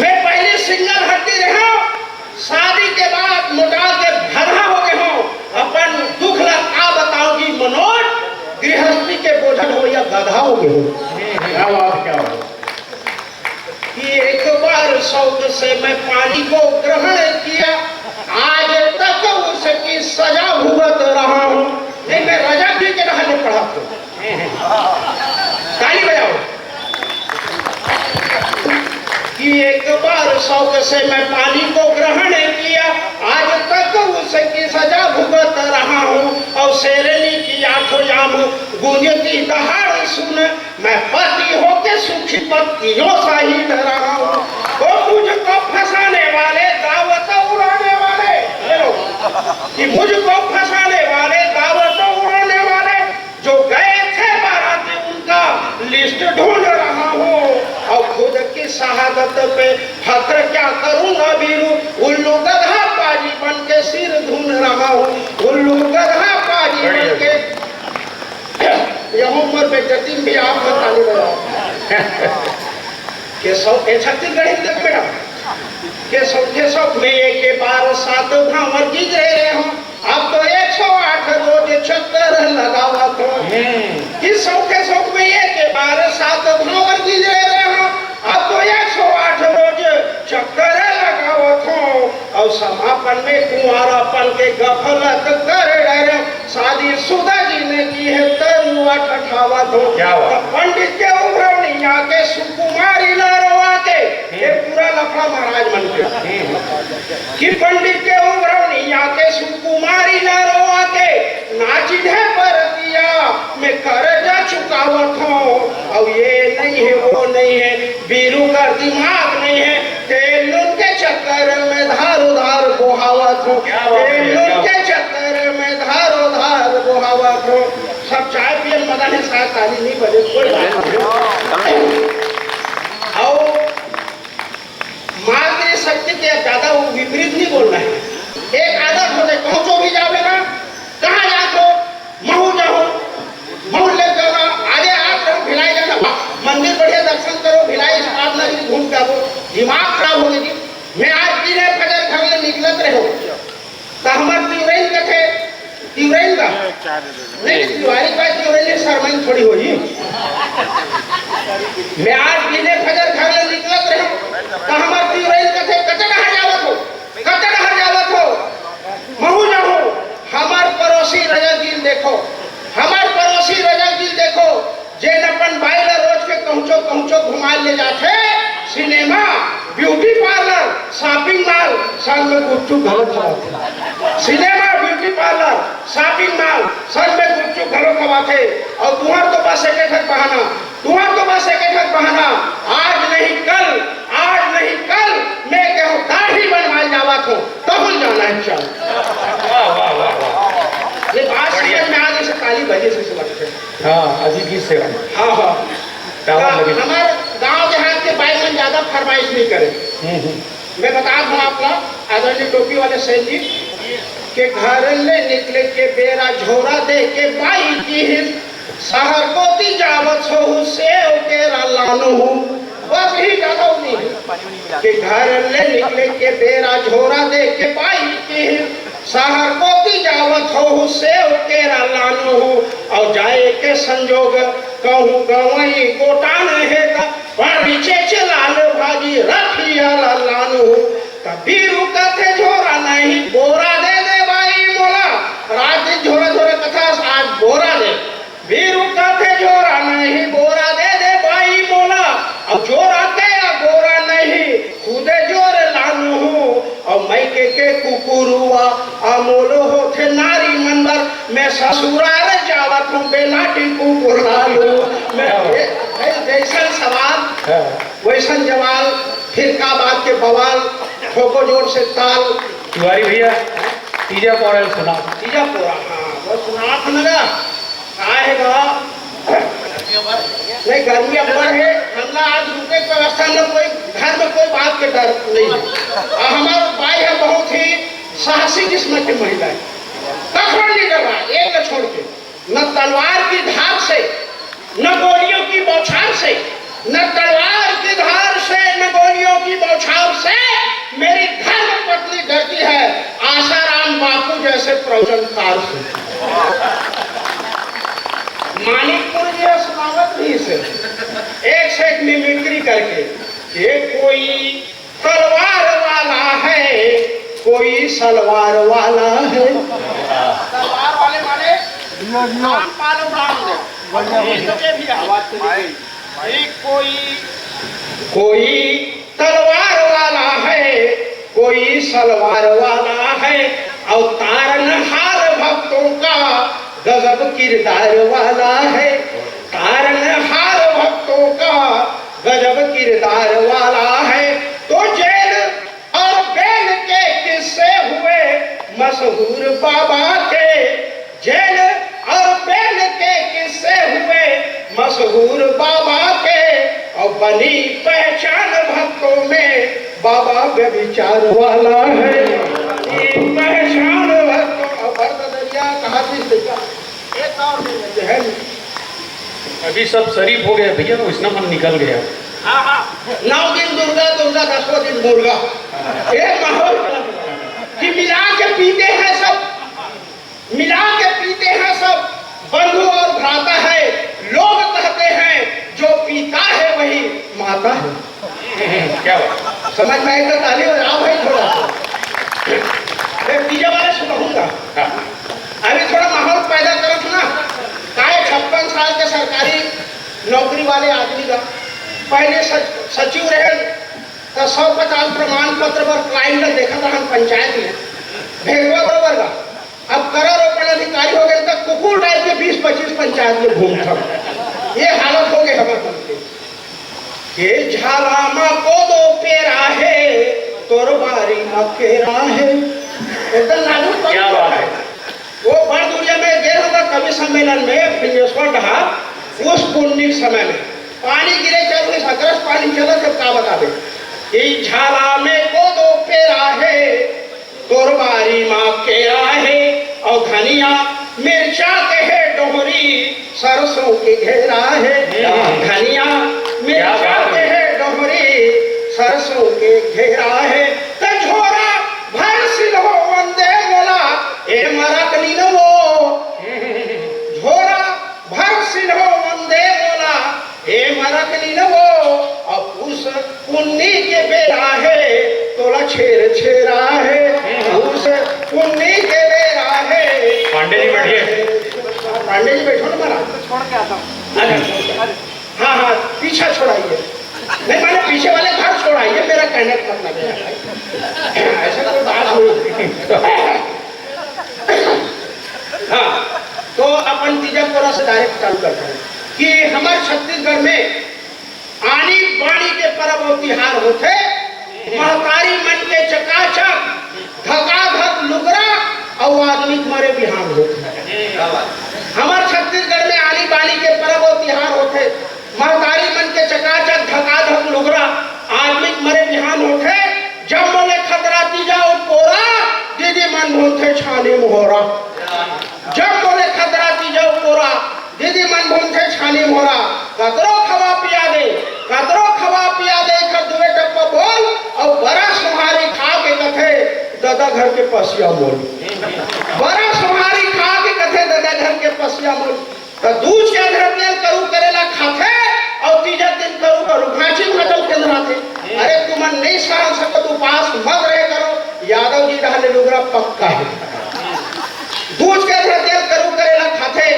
मैं पहले सिंगल हड्डी रहा, शादी के बाद मोटा के भदहा हो गए हूँ। अपन दुख ला का बताओगी मनोज, गृहस्थी के बोझल हो या गधा हो गए हूँ। क्या बात, क्या बात। कि एक बार शौक से मैं पानी को ग्रहण किया, आज तक उसकी सजा भुगत रहा हूँ। नहीं, मैं रजा भी के रहने पड़ा तो। ताली बजाओ। कि एक बार शौक से मैं पानी को ग्रहण किया, आज तक उसकी सजा भुगत रहा हूँ। और शेरनी की आठों याम गूंजती दहाड़ सुन, मैं पति होके सुखी पत्नियों सा ही डरा हूँ। वो मुझको फंसाने वाले, दावत उड़ाने वाले, ये लोग, कि मुझको फंसाने वाले, दावत उड़ाने वाले जो गए थे बाराती, उनका लिस्ट ढूंढ रहा हूँ। और खुद की शहादत पे फख्र क्या करूंगा वीरू, उल्लू गधा पाजी बन के सिर धुन रहा हूँ, उल्लू गधा पाजी बन के। यह उम्र में जतिन भी आप ताली बजाओ। के सौ, के छत्तीसगढ़ी में देख बेटा, के सौ, के सौ में एक के बारह सात भांवर गींज रहे हो। अब तो एक सौ आठ रोज चक्कर लगावत हो। हम्म। कि सौ के सौ में एक के बारह सात भांवर गींज रहे हो। अब तो एक सौ आठ रोज चक्कर लगावत हो। और समापन में कुंवारापन के गफलत कर डरेंव, शादीशुदा जिनगी हे तरुआ ठठावत हों। क्या बात। त पंडित के उभरौनी आके सुकुमारी ला रोवा के, ये पूरा लफड़ा महाराज मन के। कि पंडित के उभरौनी आके सुकुमारी ला रोवा के, नाचिन हे परतिया में करजा चुकावत हों। अउ ये नहीं हे, वो नहीं हे, बीरू कर दिमाग नहीं हे, तेल नून के चक्कर में धारो धार बोहावत हों। क्या बात है, तेल नून क्या बात। के चक्कर में धारो धार बोहावत हों। सब चाय पियन मगन हे, शायद ताली नहीं बजे, कोई बात नहीं। अउ मातृशक्ति के ज्यादा वो विपरीत नहीं बोलना हे। एक आदत होथे, कहूँ जो भी जाबे ना, कहाँ जात हो, महू जाहूँ, महू ले जाना, आगे आप रहो, भिलाई जाना, मंदिर बढ़िया दर्शन करो, भिलाई स्थापना नगरी घूम के आवो, दिमाग खराब होगे जी। मैं आज बिने फजर घर ले निकलत रहेंव, त हमर तिवरइन कथे, तिवरइन का? नहीं, तिवारी का तिवरइन शर्माइन थोड़ी होही। मैं आज बिने फजर घर ले निकलत रहेंव, त हमर तिवरइन कथे, "कते डहर जावत हो? कते डहर जावत हो?" महू जाहूँ, हमर पड़ोसी रजक जी ल देखो, हमर पड़ोसी रजक जी ल देखो, जेन अपन बाई ला रोज के कहूँचो कहूँचो घुमाए ले जाथे, cinema, beauty parlour, shopping mall, संग में गुपचुप घलो खवाथे। Cinema, beauty parlour, shopping mall, संग में गुपचुप घलो खवाथे। अउ तुंहर तो बस एक ठक बहाना, तुंहर तो बस एक ठक बहाना, आज नहीं कल, आज नहीं कल, मैं कहूँ दाढ़ी बनवाए जावत हों, तहूँ ल जाना हे, चल। वाह, वाह, वाह, वाह। ये बात बढ़िया। समझ में आ गई, से ताली बजे से समझ के। हाँ, अजीब ही सेवा। हाँ, हाँ। चावल का लगे। हमार गांव देहात के बाई मन ज्यादा फरमाइश नहीं करे। हम्म, हम्म। मैं बता दूं आप ला, आदरणीय टोपी वाले सेठ जी, के घर ले निकले के बेरा झोरा दे के बाई किहिस, "सहर कोती जावत होहू, सेव केरा लानहू।" बस यही ज्यादा नहीं। के घर ले निकले के बेरा झोरा दे के बाई किहिस, "सहर कोती जावत होहू, सेव केरा लानहू।" अउ जाए के संजोग कहूँ गंवई गोटान हे त परिचेच लाल भाजी रखिया ला लानहू। त बीरू कथे झोरा नहीं, बोरा दे दे बाई मोला। रात दिन झोरा झोरा कथस, आज बोरा दे। बीरू कथे झोरा नहीं, बोरा दे दे बाई मोला। अब झोरा के या बोरा नहीं, खुदे जोर लानहू। अउ मइके के कुकुरुआ अमोल होथे नारी मन बर, मैं ससुरार जावत हों बेलाटी कुकुर लानहू। मैं, ए, ए, जैसन सवाल, हाँ। वैसन जवाल, फिर का बात के बवाल, ठोको जोर से ताल। तिवारी भैया, तीजा पोरा सुना। तीजा पोरा, हाँ, वो सुना था ना। का हे बा? नहीं, गर्मी अब्बड़ हे, हमला आज रुके के व्यवस्था, न कोई घर में कोई बात के डर नहीं हे। अउ हमार बाई हे बहुत ही साहसी किस्म के महिला हे, कखरो नहीं डर रहा, एक को छोड़ के। न तलवार की धार से, न गोलियों की बौछार से, न तलवार की धार से, न गोलियों की बौछार से मेरी धर्म पत्नी डरती है आसाराम बापू जैसे प्रवचनकार से। मानिकपुर जी हे सुनावत भी से, एक से एक मिमिक्री करके, ये कोई तलवार वाला है, कोई सलवार वाला है। तलवार वाले माने रामपाल उराँव दे। ये तो के भी आवाज चली गई। भाई कोई कोई तलवार वाला है, कोई सलवार वाला है, अउ तारनहार भक्तों का गजब किरदार वाला है। तारनहार भक्तों का गजब किरदार वाला है। तो जेल और बेल के किस्से हुए मशहूर बाबा के, जेल और बेल के किस्से हुए मशहूर बाबा के, अउ बनी पहचान भक्तों में बाबा व्यभिचार वाला है। बनी पहचान भक्तों, अउ भर दरिया कहा भी देखा, एक और दिन है। अभी सब शरीफ हो गया भैया, वैष्णव मन निकल गया। हाँ, हाँ। नौ दिन दुर्गा, दुर्गा, दसवाँ दिन मुर्गा। ये माहौल कि मिला के पीते हैं सब, मिला के पीते हैं सब, बंधु और भ्राता है। लोग कहते हैं जो पीता है वही माता है। क्या बात। समझ में आए तो ताली बजाओ भाई थोड़ा सा। मैं तीजा वाले से कहूंगा। अभी थोड़ा माहौल पैदा करत हूं ना। काय छप्पन साल के सरकारी नौकरी वाले आदमी का पहले सच-, सचिव रहे, तो सौ पचास प्रमाण पत्र पर क्लाइंट ला देखत रहन पंचायत में, भेजवा बरोबर का। अब करारोपण अधिकारी हो गए, तो कुकुर टाइप के बीस पच्चीस पंचायत में घूमत हन। ये हालत हो गए हमारे के झाला मा कोदो पेरा हे, तोर बारी मा केरा हे। एकदम नाजुक बात क्या बात है। वो बड़ दुनिया में गए होगा कवि सम्मेलन में, फिंगेश्वर डहार, उस पुन्नी के समय में पानी गिरे, चालू इस अकरस पानी चला, जब का बतावे। कि झाला में कोदो पेरा हे, तोर बारी मा केरा हे, अउ धनिया मिर्चा के हे डोहरी, सरसों के घेरा हे। हम्म। धनिया क्या मिर्चा बात के है। हे डोहरी, सरसों के घेरा हे। त झोरा भर सिलहो वंदे मोला, ए मरक नीनवो। झोरा भर सिलहो वंदे मोला, ए मरक नीनवो। अब उस पुन्नी के बेरा हे, तोला छेर छेरा हे। उस पुन्नी के बेरा हे। पांडे जी बैठिए। पांडे जी बैठो ना महाराज। छोड़ के आता हूँ। अच्छा, छोड़ के। हाँ, हाँ, पीछा छोड़ाइए। नहीं, माने पीछे वाले घर छोड़ाइए, मेरा कहने का मतलब है। ऐसा कोई बात नहीं। हाँ, तो अपन तीजा पोरा से डायरेक्ट चालू करते हैं कि हमारे छत्तीसगढ़ में आनी बानी के परब अउ तिहार होथे, महतारी मन के चकाचक, धकाधक लुगरा अउ आदमी के मरे बिहान होथे। हमर छत्तीसगढ़ में आनी बानी के परब अउ तिहार होथे, महतारी मन के चकाचक, धकाधक लुगरा, आदमी के मरे बिहान होथे। जब मोले खतरा तीजा अउ पोरा, दीदी मन भूनथे छानी मोहरा। जब मोले खतरा तीजा अउ पोरा, दीदी मन भूनथे छानी मोहरा। कतरो खवा पिया दे, कतरो खवा पिया दे, एकर दुए टप्पा बोल, अउ बरा सोहारी खा के कथे, ददा घर के पसिया मोल। बरा सोहारी खा के कथे, ददा घर के पसिया मोल। त दूज के अधरतिया करू करेला खाथे, अउ तीजा दिन करू करू भांची भांचल केंद्राथे। अरे तुमन नहीं सहन सकत, उपास मत रहे करो। यादव जी डहले लुगरा पक्का है। दूज के अधरतिया करू करेला खाथे,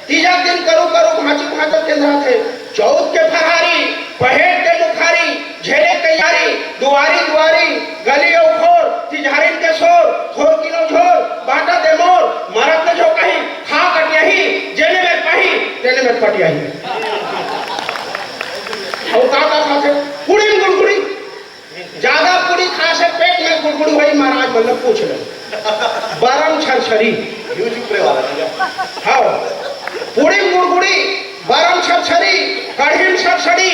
तीजा दिन करू करू भांची भांचल केंद्राथे। चौथ के फरहारी, पहेट के मुखारी, झेले तैयारी, दुआरी दुआरी, गली अउ खोर, तिजहारिन के शोर, थोर किनो झोर, बांटा दे मोर, मरत न झोंकाही, खा कटियाही, जेने में पाही, तेने में पटियाही। अउ का का खाथे? पूड़ी में गुड़गुड़ी। ज्यादा पूड़ी खा से पेट में गुड़गुड़ी होई, महाराज मन ले पूछ लो। बरम छरछरी। YouTube पे वाला ना? हाँ। पूड़ी में गुड़गुड़ी, बरम छरछरी, कढ़ी में छरछरी,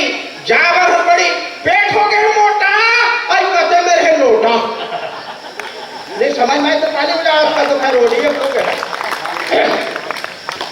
जाबर हड़बड़ी, पेट हो गए मोटा, आई कते में रहे लोटा। नहीं समझ में आए तो ताली बजा, आपका तो खैर हो गई, अब हो गया।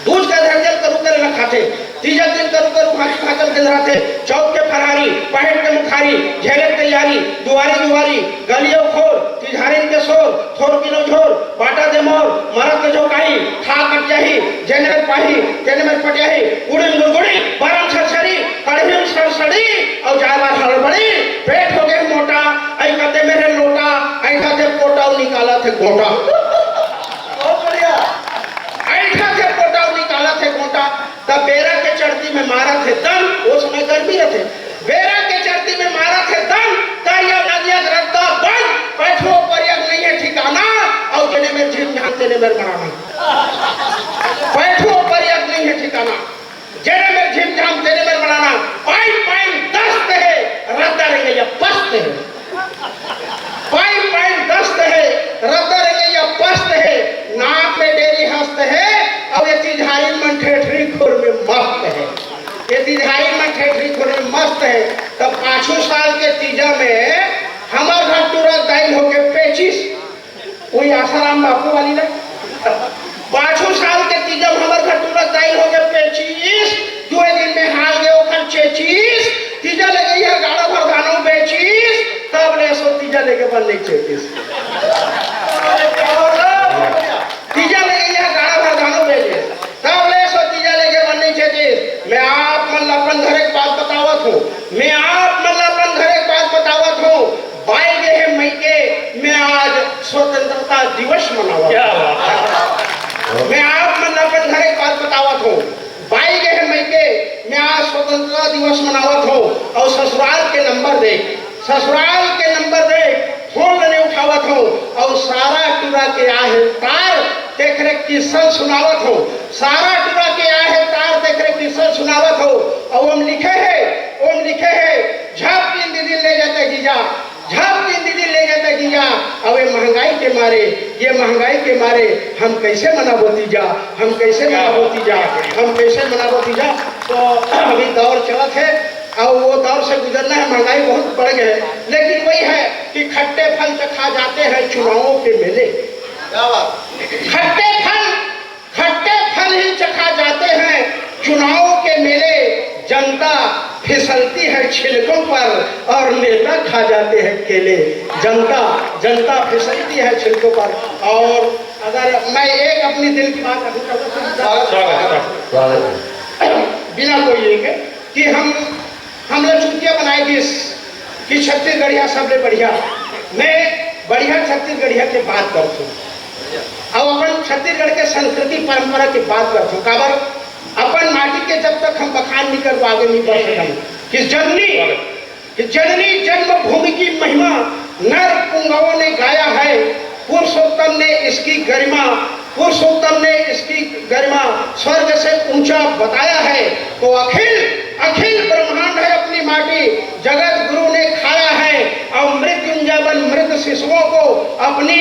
दूज के अधरतिया करू करेला खाथे, तीजा दिन करू करू भांची भांचल केंद्राथे। चौथ के फरहारी, पहेट के मुखारी, झेले के तैयारी, दुआरी दुआरी, गली अउ खोर, तिजहारिन के शोर, थोर किनो झोर, बांटा दे मोर, मरत न झोंकाही, खा कटियाही, जेने में पाही, तेने में पटियाही, पूड़ी में गुड़गुड़ी, बरम छरछरी, कढ़ी में छरछरी, अउ जाए बार हड़बड़ी, पेट हो गए मोटा, आई कते में रहे लोटा, ऐठाथे पोटा अउ निकालथे गोटा। बहुत बढ़िया। ऐठाथे पोटा अउ निकालथे गोटा, तब बेरा के चढ़ती में मारथे दम, वो समय गर्मी रथे। बेरा के चढ़ती में मारथे दम, तरिया नदिया रद्दा बंद, पैठो परियक नहीं है ठिकाना, अउ जेने में झिम झाम तेने में मराना। पैठो परियक नहीं है ठिकाना, जेने में झिम झाम तेने में मराना। पाइन पाइन दस्त है, रद्दा रंगैया पस्त है। पाइन पाइन दस्त है, रद्दा रंगैया पस्त है, नाक में डेरी हस्त है, अउ ये तिजहारिन मन ठेठरी खुर में मस्त है। ये तिजहारिन मन ठेठरी खुर में मस्त है। तब पाछू साल के तीजा में हमर घर टूरा दाई होके पेचिस, वही आसाराम बापू वाली ना। पाछू साल के तीजा में हमर घर टूरा दाई होके पेचिस, दुए दिन में हाल गए ओखर चेचिस, तीजा लगे यह गाड़ा भर धानो बेचिस, तब ले सो तीजा लेके बन नहीं चेचिस। तीजा लगे यह गाड़ा भर धानो बेचिस, तब ले सो तीजा लेके बन नहीं चेचिस। मैं आप मन ला अपन घर एक बात बतावत हूँ, मैं आप मन ला अपन घर एक बात बतावत हूँ। बाई गे हे मइके, मैं आज स्वतंत्रता दिवस मनावत। क्या बात है। मैं आप मन ला अपन घर एक बात बतावत हूँ, बाई गए हैं मइके, मैं आज स्वतंत्रता दिवस मनावत हूँ और ससुराल के नंबर देख, ससुराल के नंबर देख, फोन नहीं उठावत हूँ और सारा टूरा के आहे तार तेकरे किस्सा सुनावत हूँ, सारा टूरा के आहे तार तेकरे किस्सा सुनावत हूँ। और हम लिखे है, हम लिखे है, झप दिन दीदी ले जाते जीजा, झप दिन दीदी ले जाते जीजा। अब ये महंगाई के मारे, ये महंगाई के मारे हम कैसे मनाबो तीजा, हम कैसे मनाबो तीजा, हम कैसे मनाबो तीजा। तो अभी दौर चलत है और वो दौर से गुजरना है, महंगाई बहुत बढ़ गई है, लेकिन वही है कि खट्टे फल चखा जाते हैं चुनावों के मेले। क्या बात। खट्टे फल, खट्टे फल ही चखा जाते हैं चुनावों के मेले। जनता फिसलती है छिलकों पर और नेता खा जाते हैं केले। जनता, जनता फिसलती है छिलकों पर। और अगर मैं एक अपनी दिल की बात रखना चाहूँगा, स्वागत, स्वागत। बिना कोई ये के कि हम हम लोग चुतिया बनाए दिस कि छत्तीसगढ़िया सबले बढ़िया। मैं बढ़िया छत्तीसगढ़िया के बात करथूँ। अब अपन छत्तीसगढ़ के संस्कृति परंपरा के बात करथूँ। काबर अपन माटी के जब तक हम बखान नहीं करबो, आगे नहीं बढ़ सकन। कि जननी, कि जननी जन्मभूमि की महिमा नर पुंगवों ने गाया है, पुरुषोत्तम ने इसकी गरिमा, पुरुषोत्तम ने इसकी गरिमा स्वर्ग से ऊंचा बताया है। तो अखिल, अखिल ब्रह्मांड है अपनी माटी, जगत गुरु ने खाया है और मृत्युंजय बन मृत शिशुओं को अपनी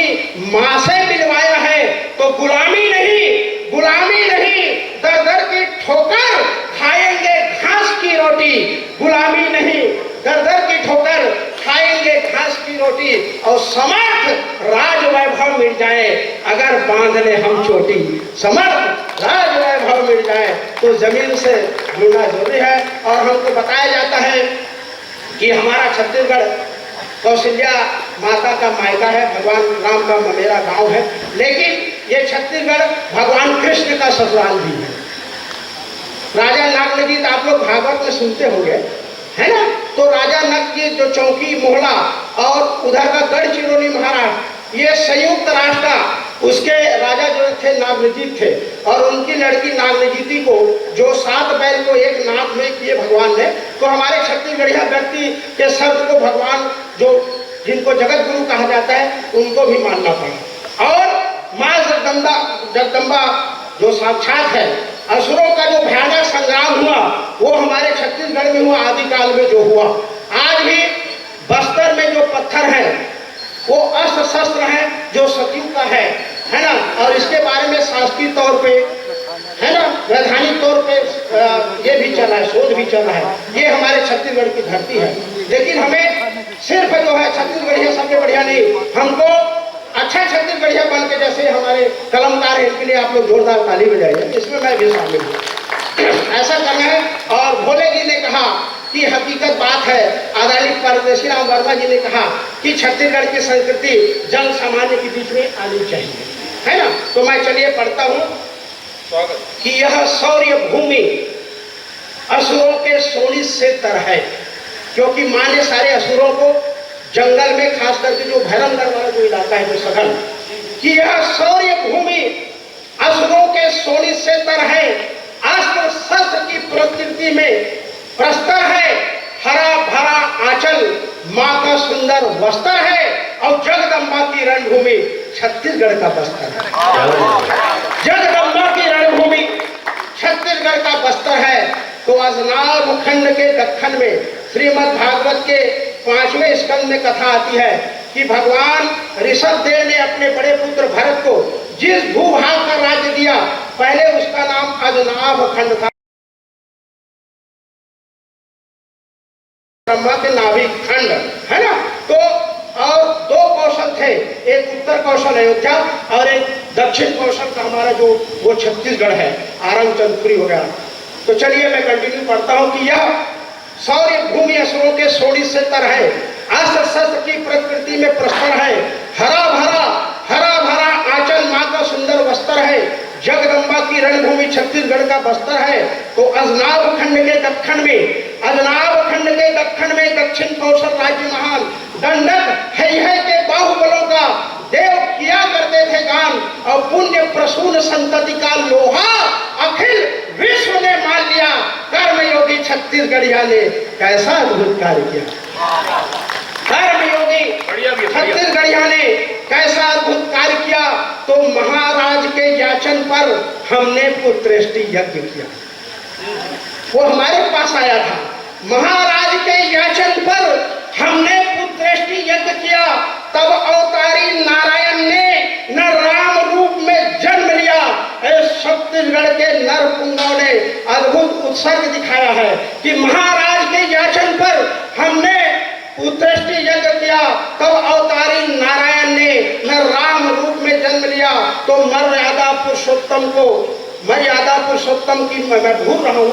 माँ से मिलवाया है। तो गुलामी नहीं, गुलामी नहीं, दर दर की ठोकर, खाएंगे घास की रोटी। गुलामी नहीं, दर दर की ठोकर, खाएंगे घास की रोटी। और समर्थ राज वैभव मिल जाए अगर बांध ले हम चोटी, समर्थ राज वैभव मिल जाए तो जमीन से जुड़ना जरूरी है। और हमको बताया जाता है कि हमारा छत्तीसगढ़ कौशल्या माता का मायका है, भगवान राम का ममेरा गांव है, लेकिन ये छत्तीसगढ़ भगवान कृष्ण का ससुराल भी है। राजा नग की तो आप लोग भागवत में सुनते होंगे, है ना? तो राजा नग की जो चौकी मोहला और उधर का गढ़चिरोली महाराज, ये संयुक्त राष्ट्र, उसके राजा जो थे नागनजीत थे, और उनकी लड़की नागनजीती को जो सात बैल को एक नाग में किए भगवान ने, तो हमारे छत्तीसगढ़िया व्यक्ति के शब्द को भगवान जो, जिनको जगत गुरु कहा जाता है, उनको भी मानना पड़ा। और माँ जगदम्बा, जगदम्बा जो साक्षात है, असुरों का जो भयानक संग्राम हुआ, वो हमारे छत्तीसगढ़ में हुआ, आदिकाल में जो हुआ। आज भी बस्तर में जो पत्थर है, वो अस्त्र शस्त्र है जो सतयुग का है, है ना? और इसके बारे में शासकीय तौर पे, है ना, वैधानिक तौर पे, अ, ये भी चल रहा है, शोध भी चल रहा है। ये हमारे छत्तीसगढ़ की धरती है, लेकिन हमें सिर्फ जो है छत्तीसगढ़िया सबसे बढ़िया नहीं, हमको अच्छा छत्तीसगढ़िया बन के जैसे हमारे कलमकार हैं, इनके लिए आप लोग जोरदार ताली बजाइए, इसमें मैं भी शामिल हूँ। ऐसा करना है। और भोले जी ने कहा कि हकीकत बात है, आदरणीय परदेशी राम वर्मा जी ने कहा कि छत्तीसगढ़ की संस्कृति जन सामान्य के बीच में आनी चाहिए, है ना? तो मैं चलिए पढ़ता हूँ स्वागत। कि यह शौर्य भूमि असुरों के शोणित से तर है, क्योंकि माँ ने सारे असुरों को जंगल में, खास करके जो भैरमगढ़ वाला जो इलाका है, जो सघन, कि यह शौर्य भूमि असुरों के शोणित से तर है, अस्त्र शस्त्र की प्रकृति में प्रस्तर है, हरा भरा आंचल माँ का सुंदर वस्त्र है, और जगदम्बा की रणभूमि छत्तीसगढ़ का बस्तर है। जगदम्बा की रणभूमि छत्तीसगढ़ का बस्तर है। तो अजनाभ खंड के दक्खन में श्रीमद् भागवत के पांचवें स्कंद में कथा आती है कि भगवान ऋषभ देव ने अपने बड़े पुत्र भरत को जिस भूभाग का राज्य दिया, पहले उसका नाम अजनाभ खंड था। ब्रह्मा के नाभि खंड, है ना? तो और दो कौशल थे, एक उत्तर कौशल अयोध्या और एक दक्षिण कौशल का हमारा जो वो छत्तीसगढ़ है, आरंग चंदखुरी वगैरह। तो चलिए मैं कंटिन्यू पढ़ता हूँ कि यह शौर्य भूमि असुरों के शोणित से तर है, अस्त्र शस्त्र की प्रकृति में प्रस्तर है, हरा भरा, हरा भरा आंचल माँ का सुंदर वस्त्र है, जगदम्बा की रणभूमि छत्तीसगढ़ का बस्तर है। तो अजनाभ खंड के दक्खन में, अजनाभ खंड के दक्खन में दक्षिण कौशल राज्य महान, दंडक है, है के बाहुबलों का देव छत्तीसगढ़िया ने कैसा अद्भुत कार्य किया। कर्मयोगी छत्तीसगढ़िया ने कैसा अद्भुत कार्य किया। तो महाराज के याचन पर हमने पुत्रेष्टि यज्ञ किया। वो हमारे पास आया था। महाराज के याचन पर हमने पुत्रेष्टि यज्ञ किया। तब अवतारी नारायण ने न राम रूप में जन्म लिया। ऐ छत्तीसगढ़ के नर पुंगव ने अद्भुत उत्सर्ग दिखाया है कि महाराज के याचन पर हमने पुत्रेष्टि यज्ञ किया। तब अवतारी नारायण ने न राम रूप में जन्म लिया। तो मर्यादा पुरुषोत्तम को, मर्यादा पुरुषोत्तम की मैं भूल रहा हूँ।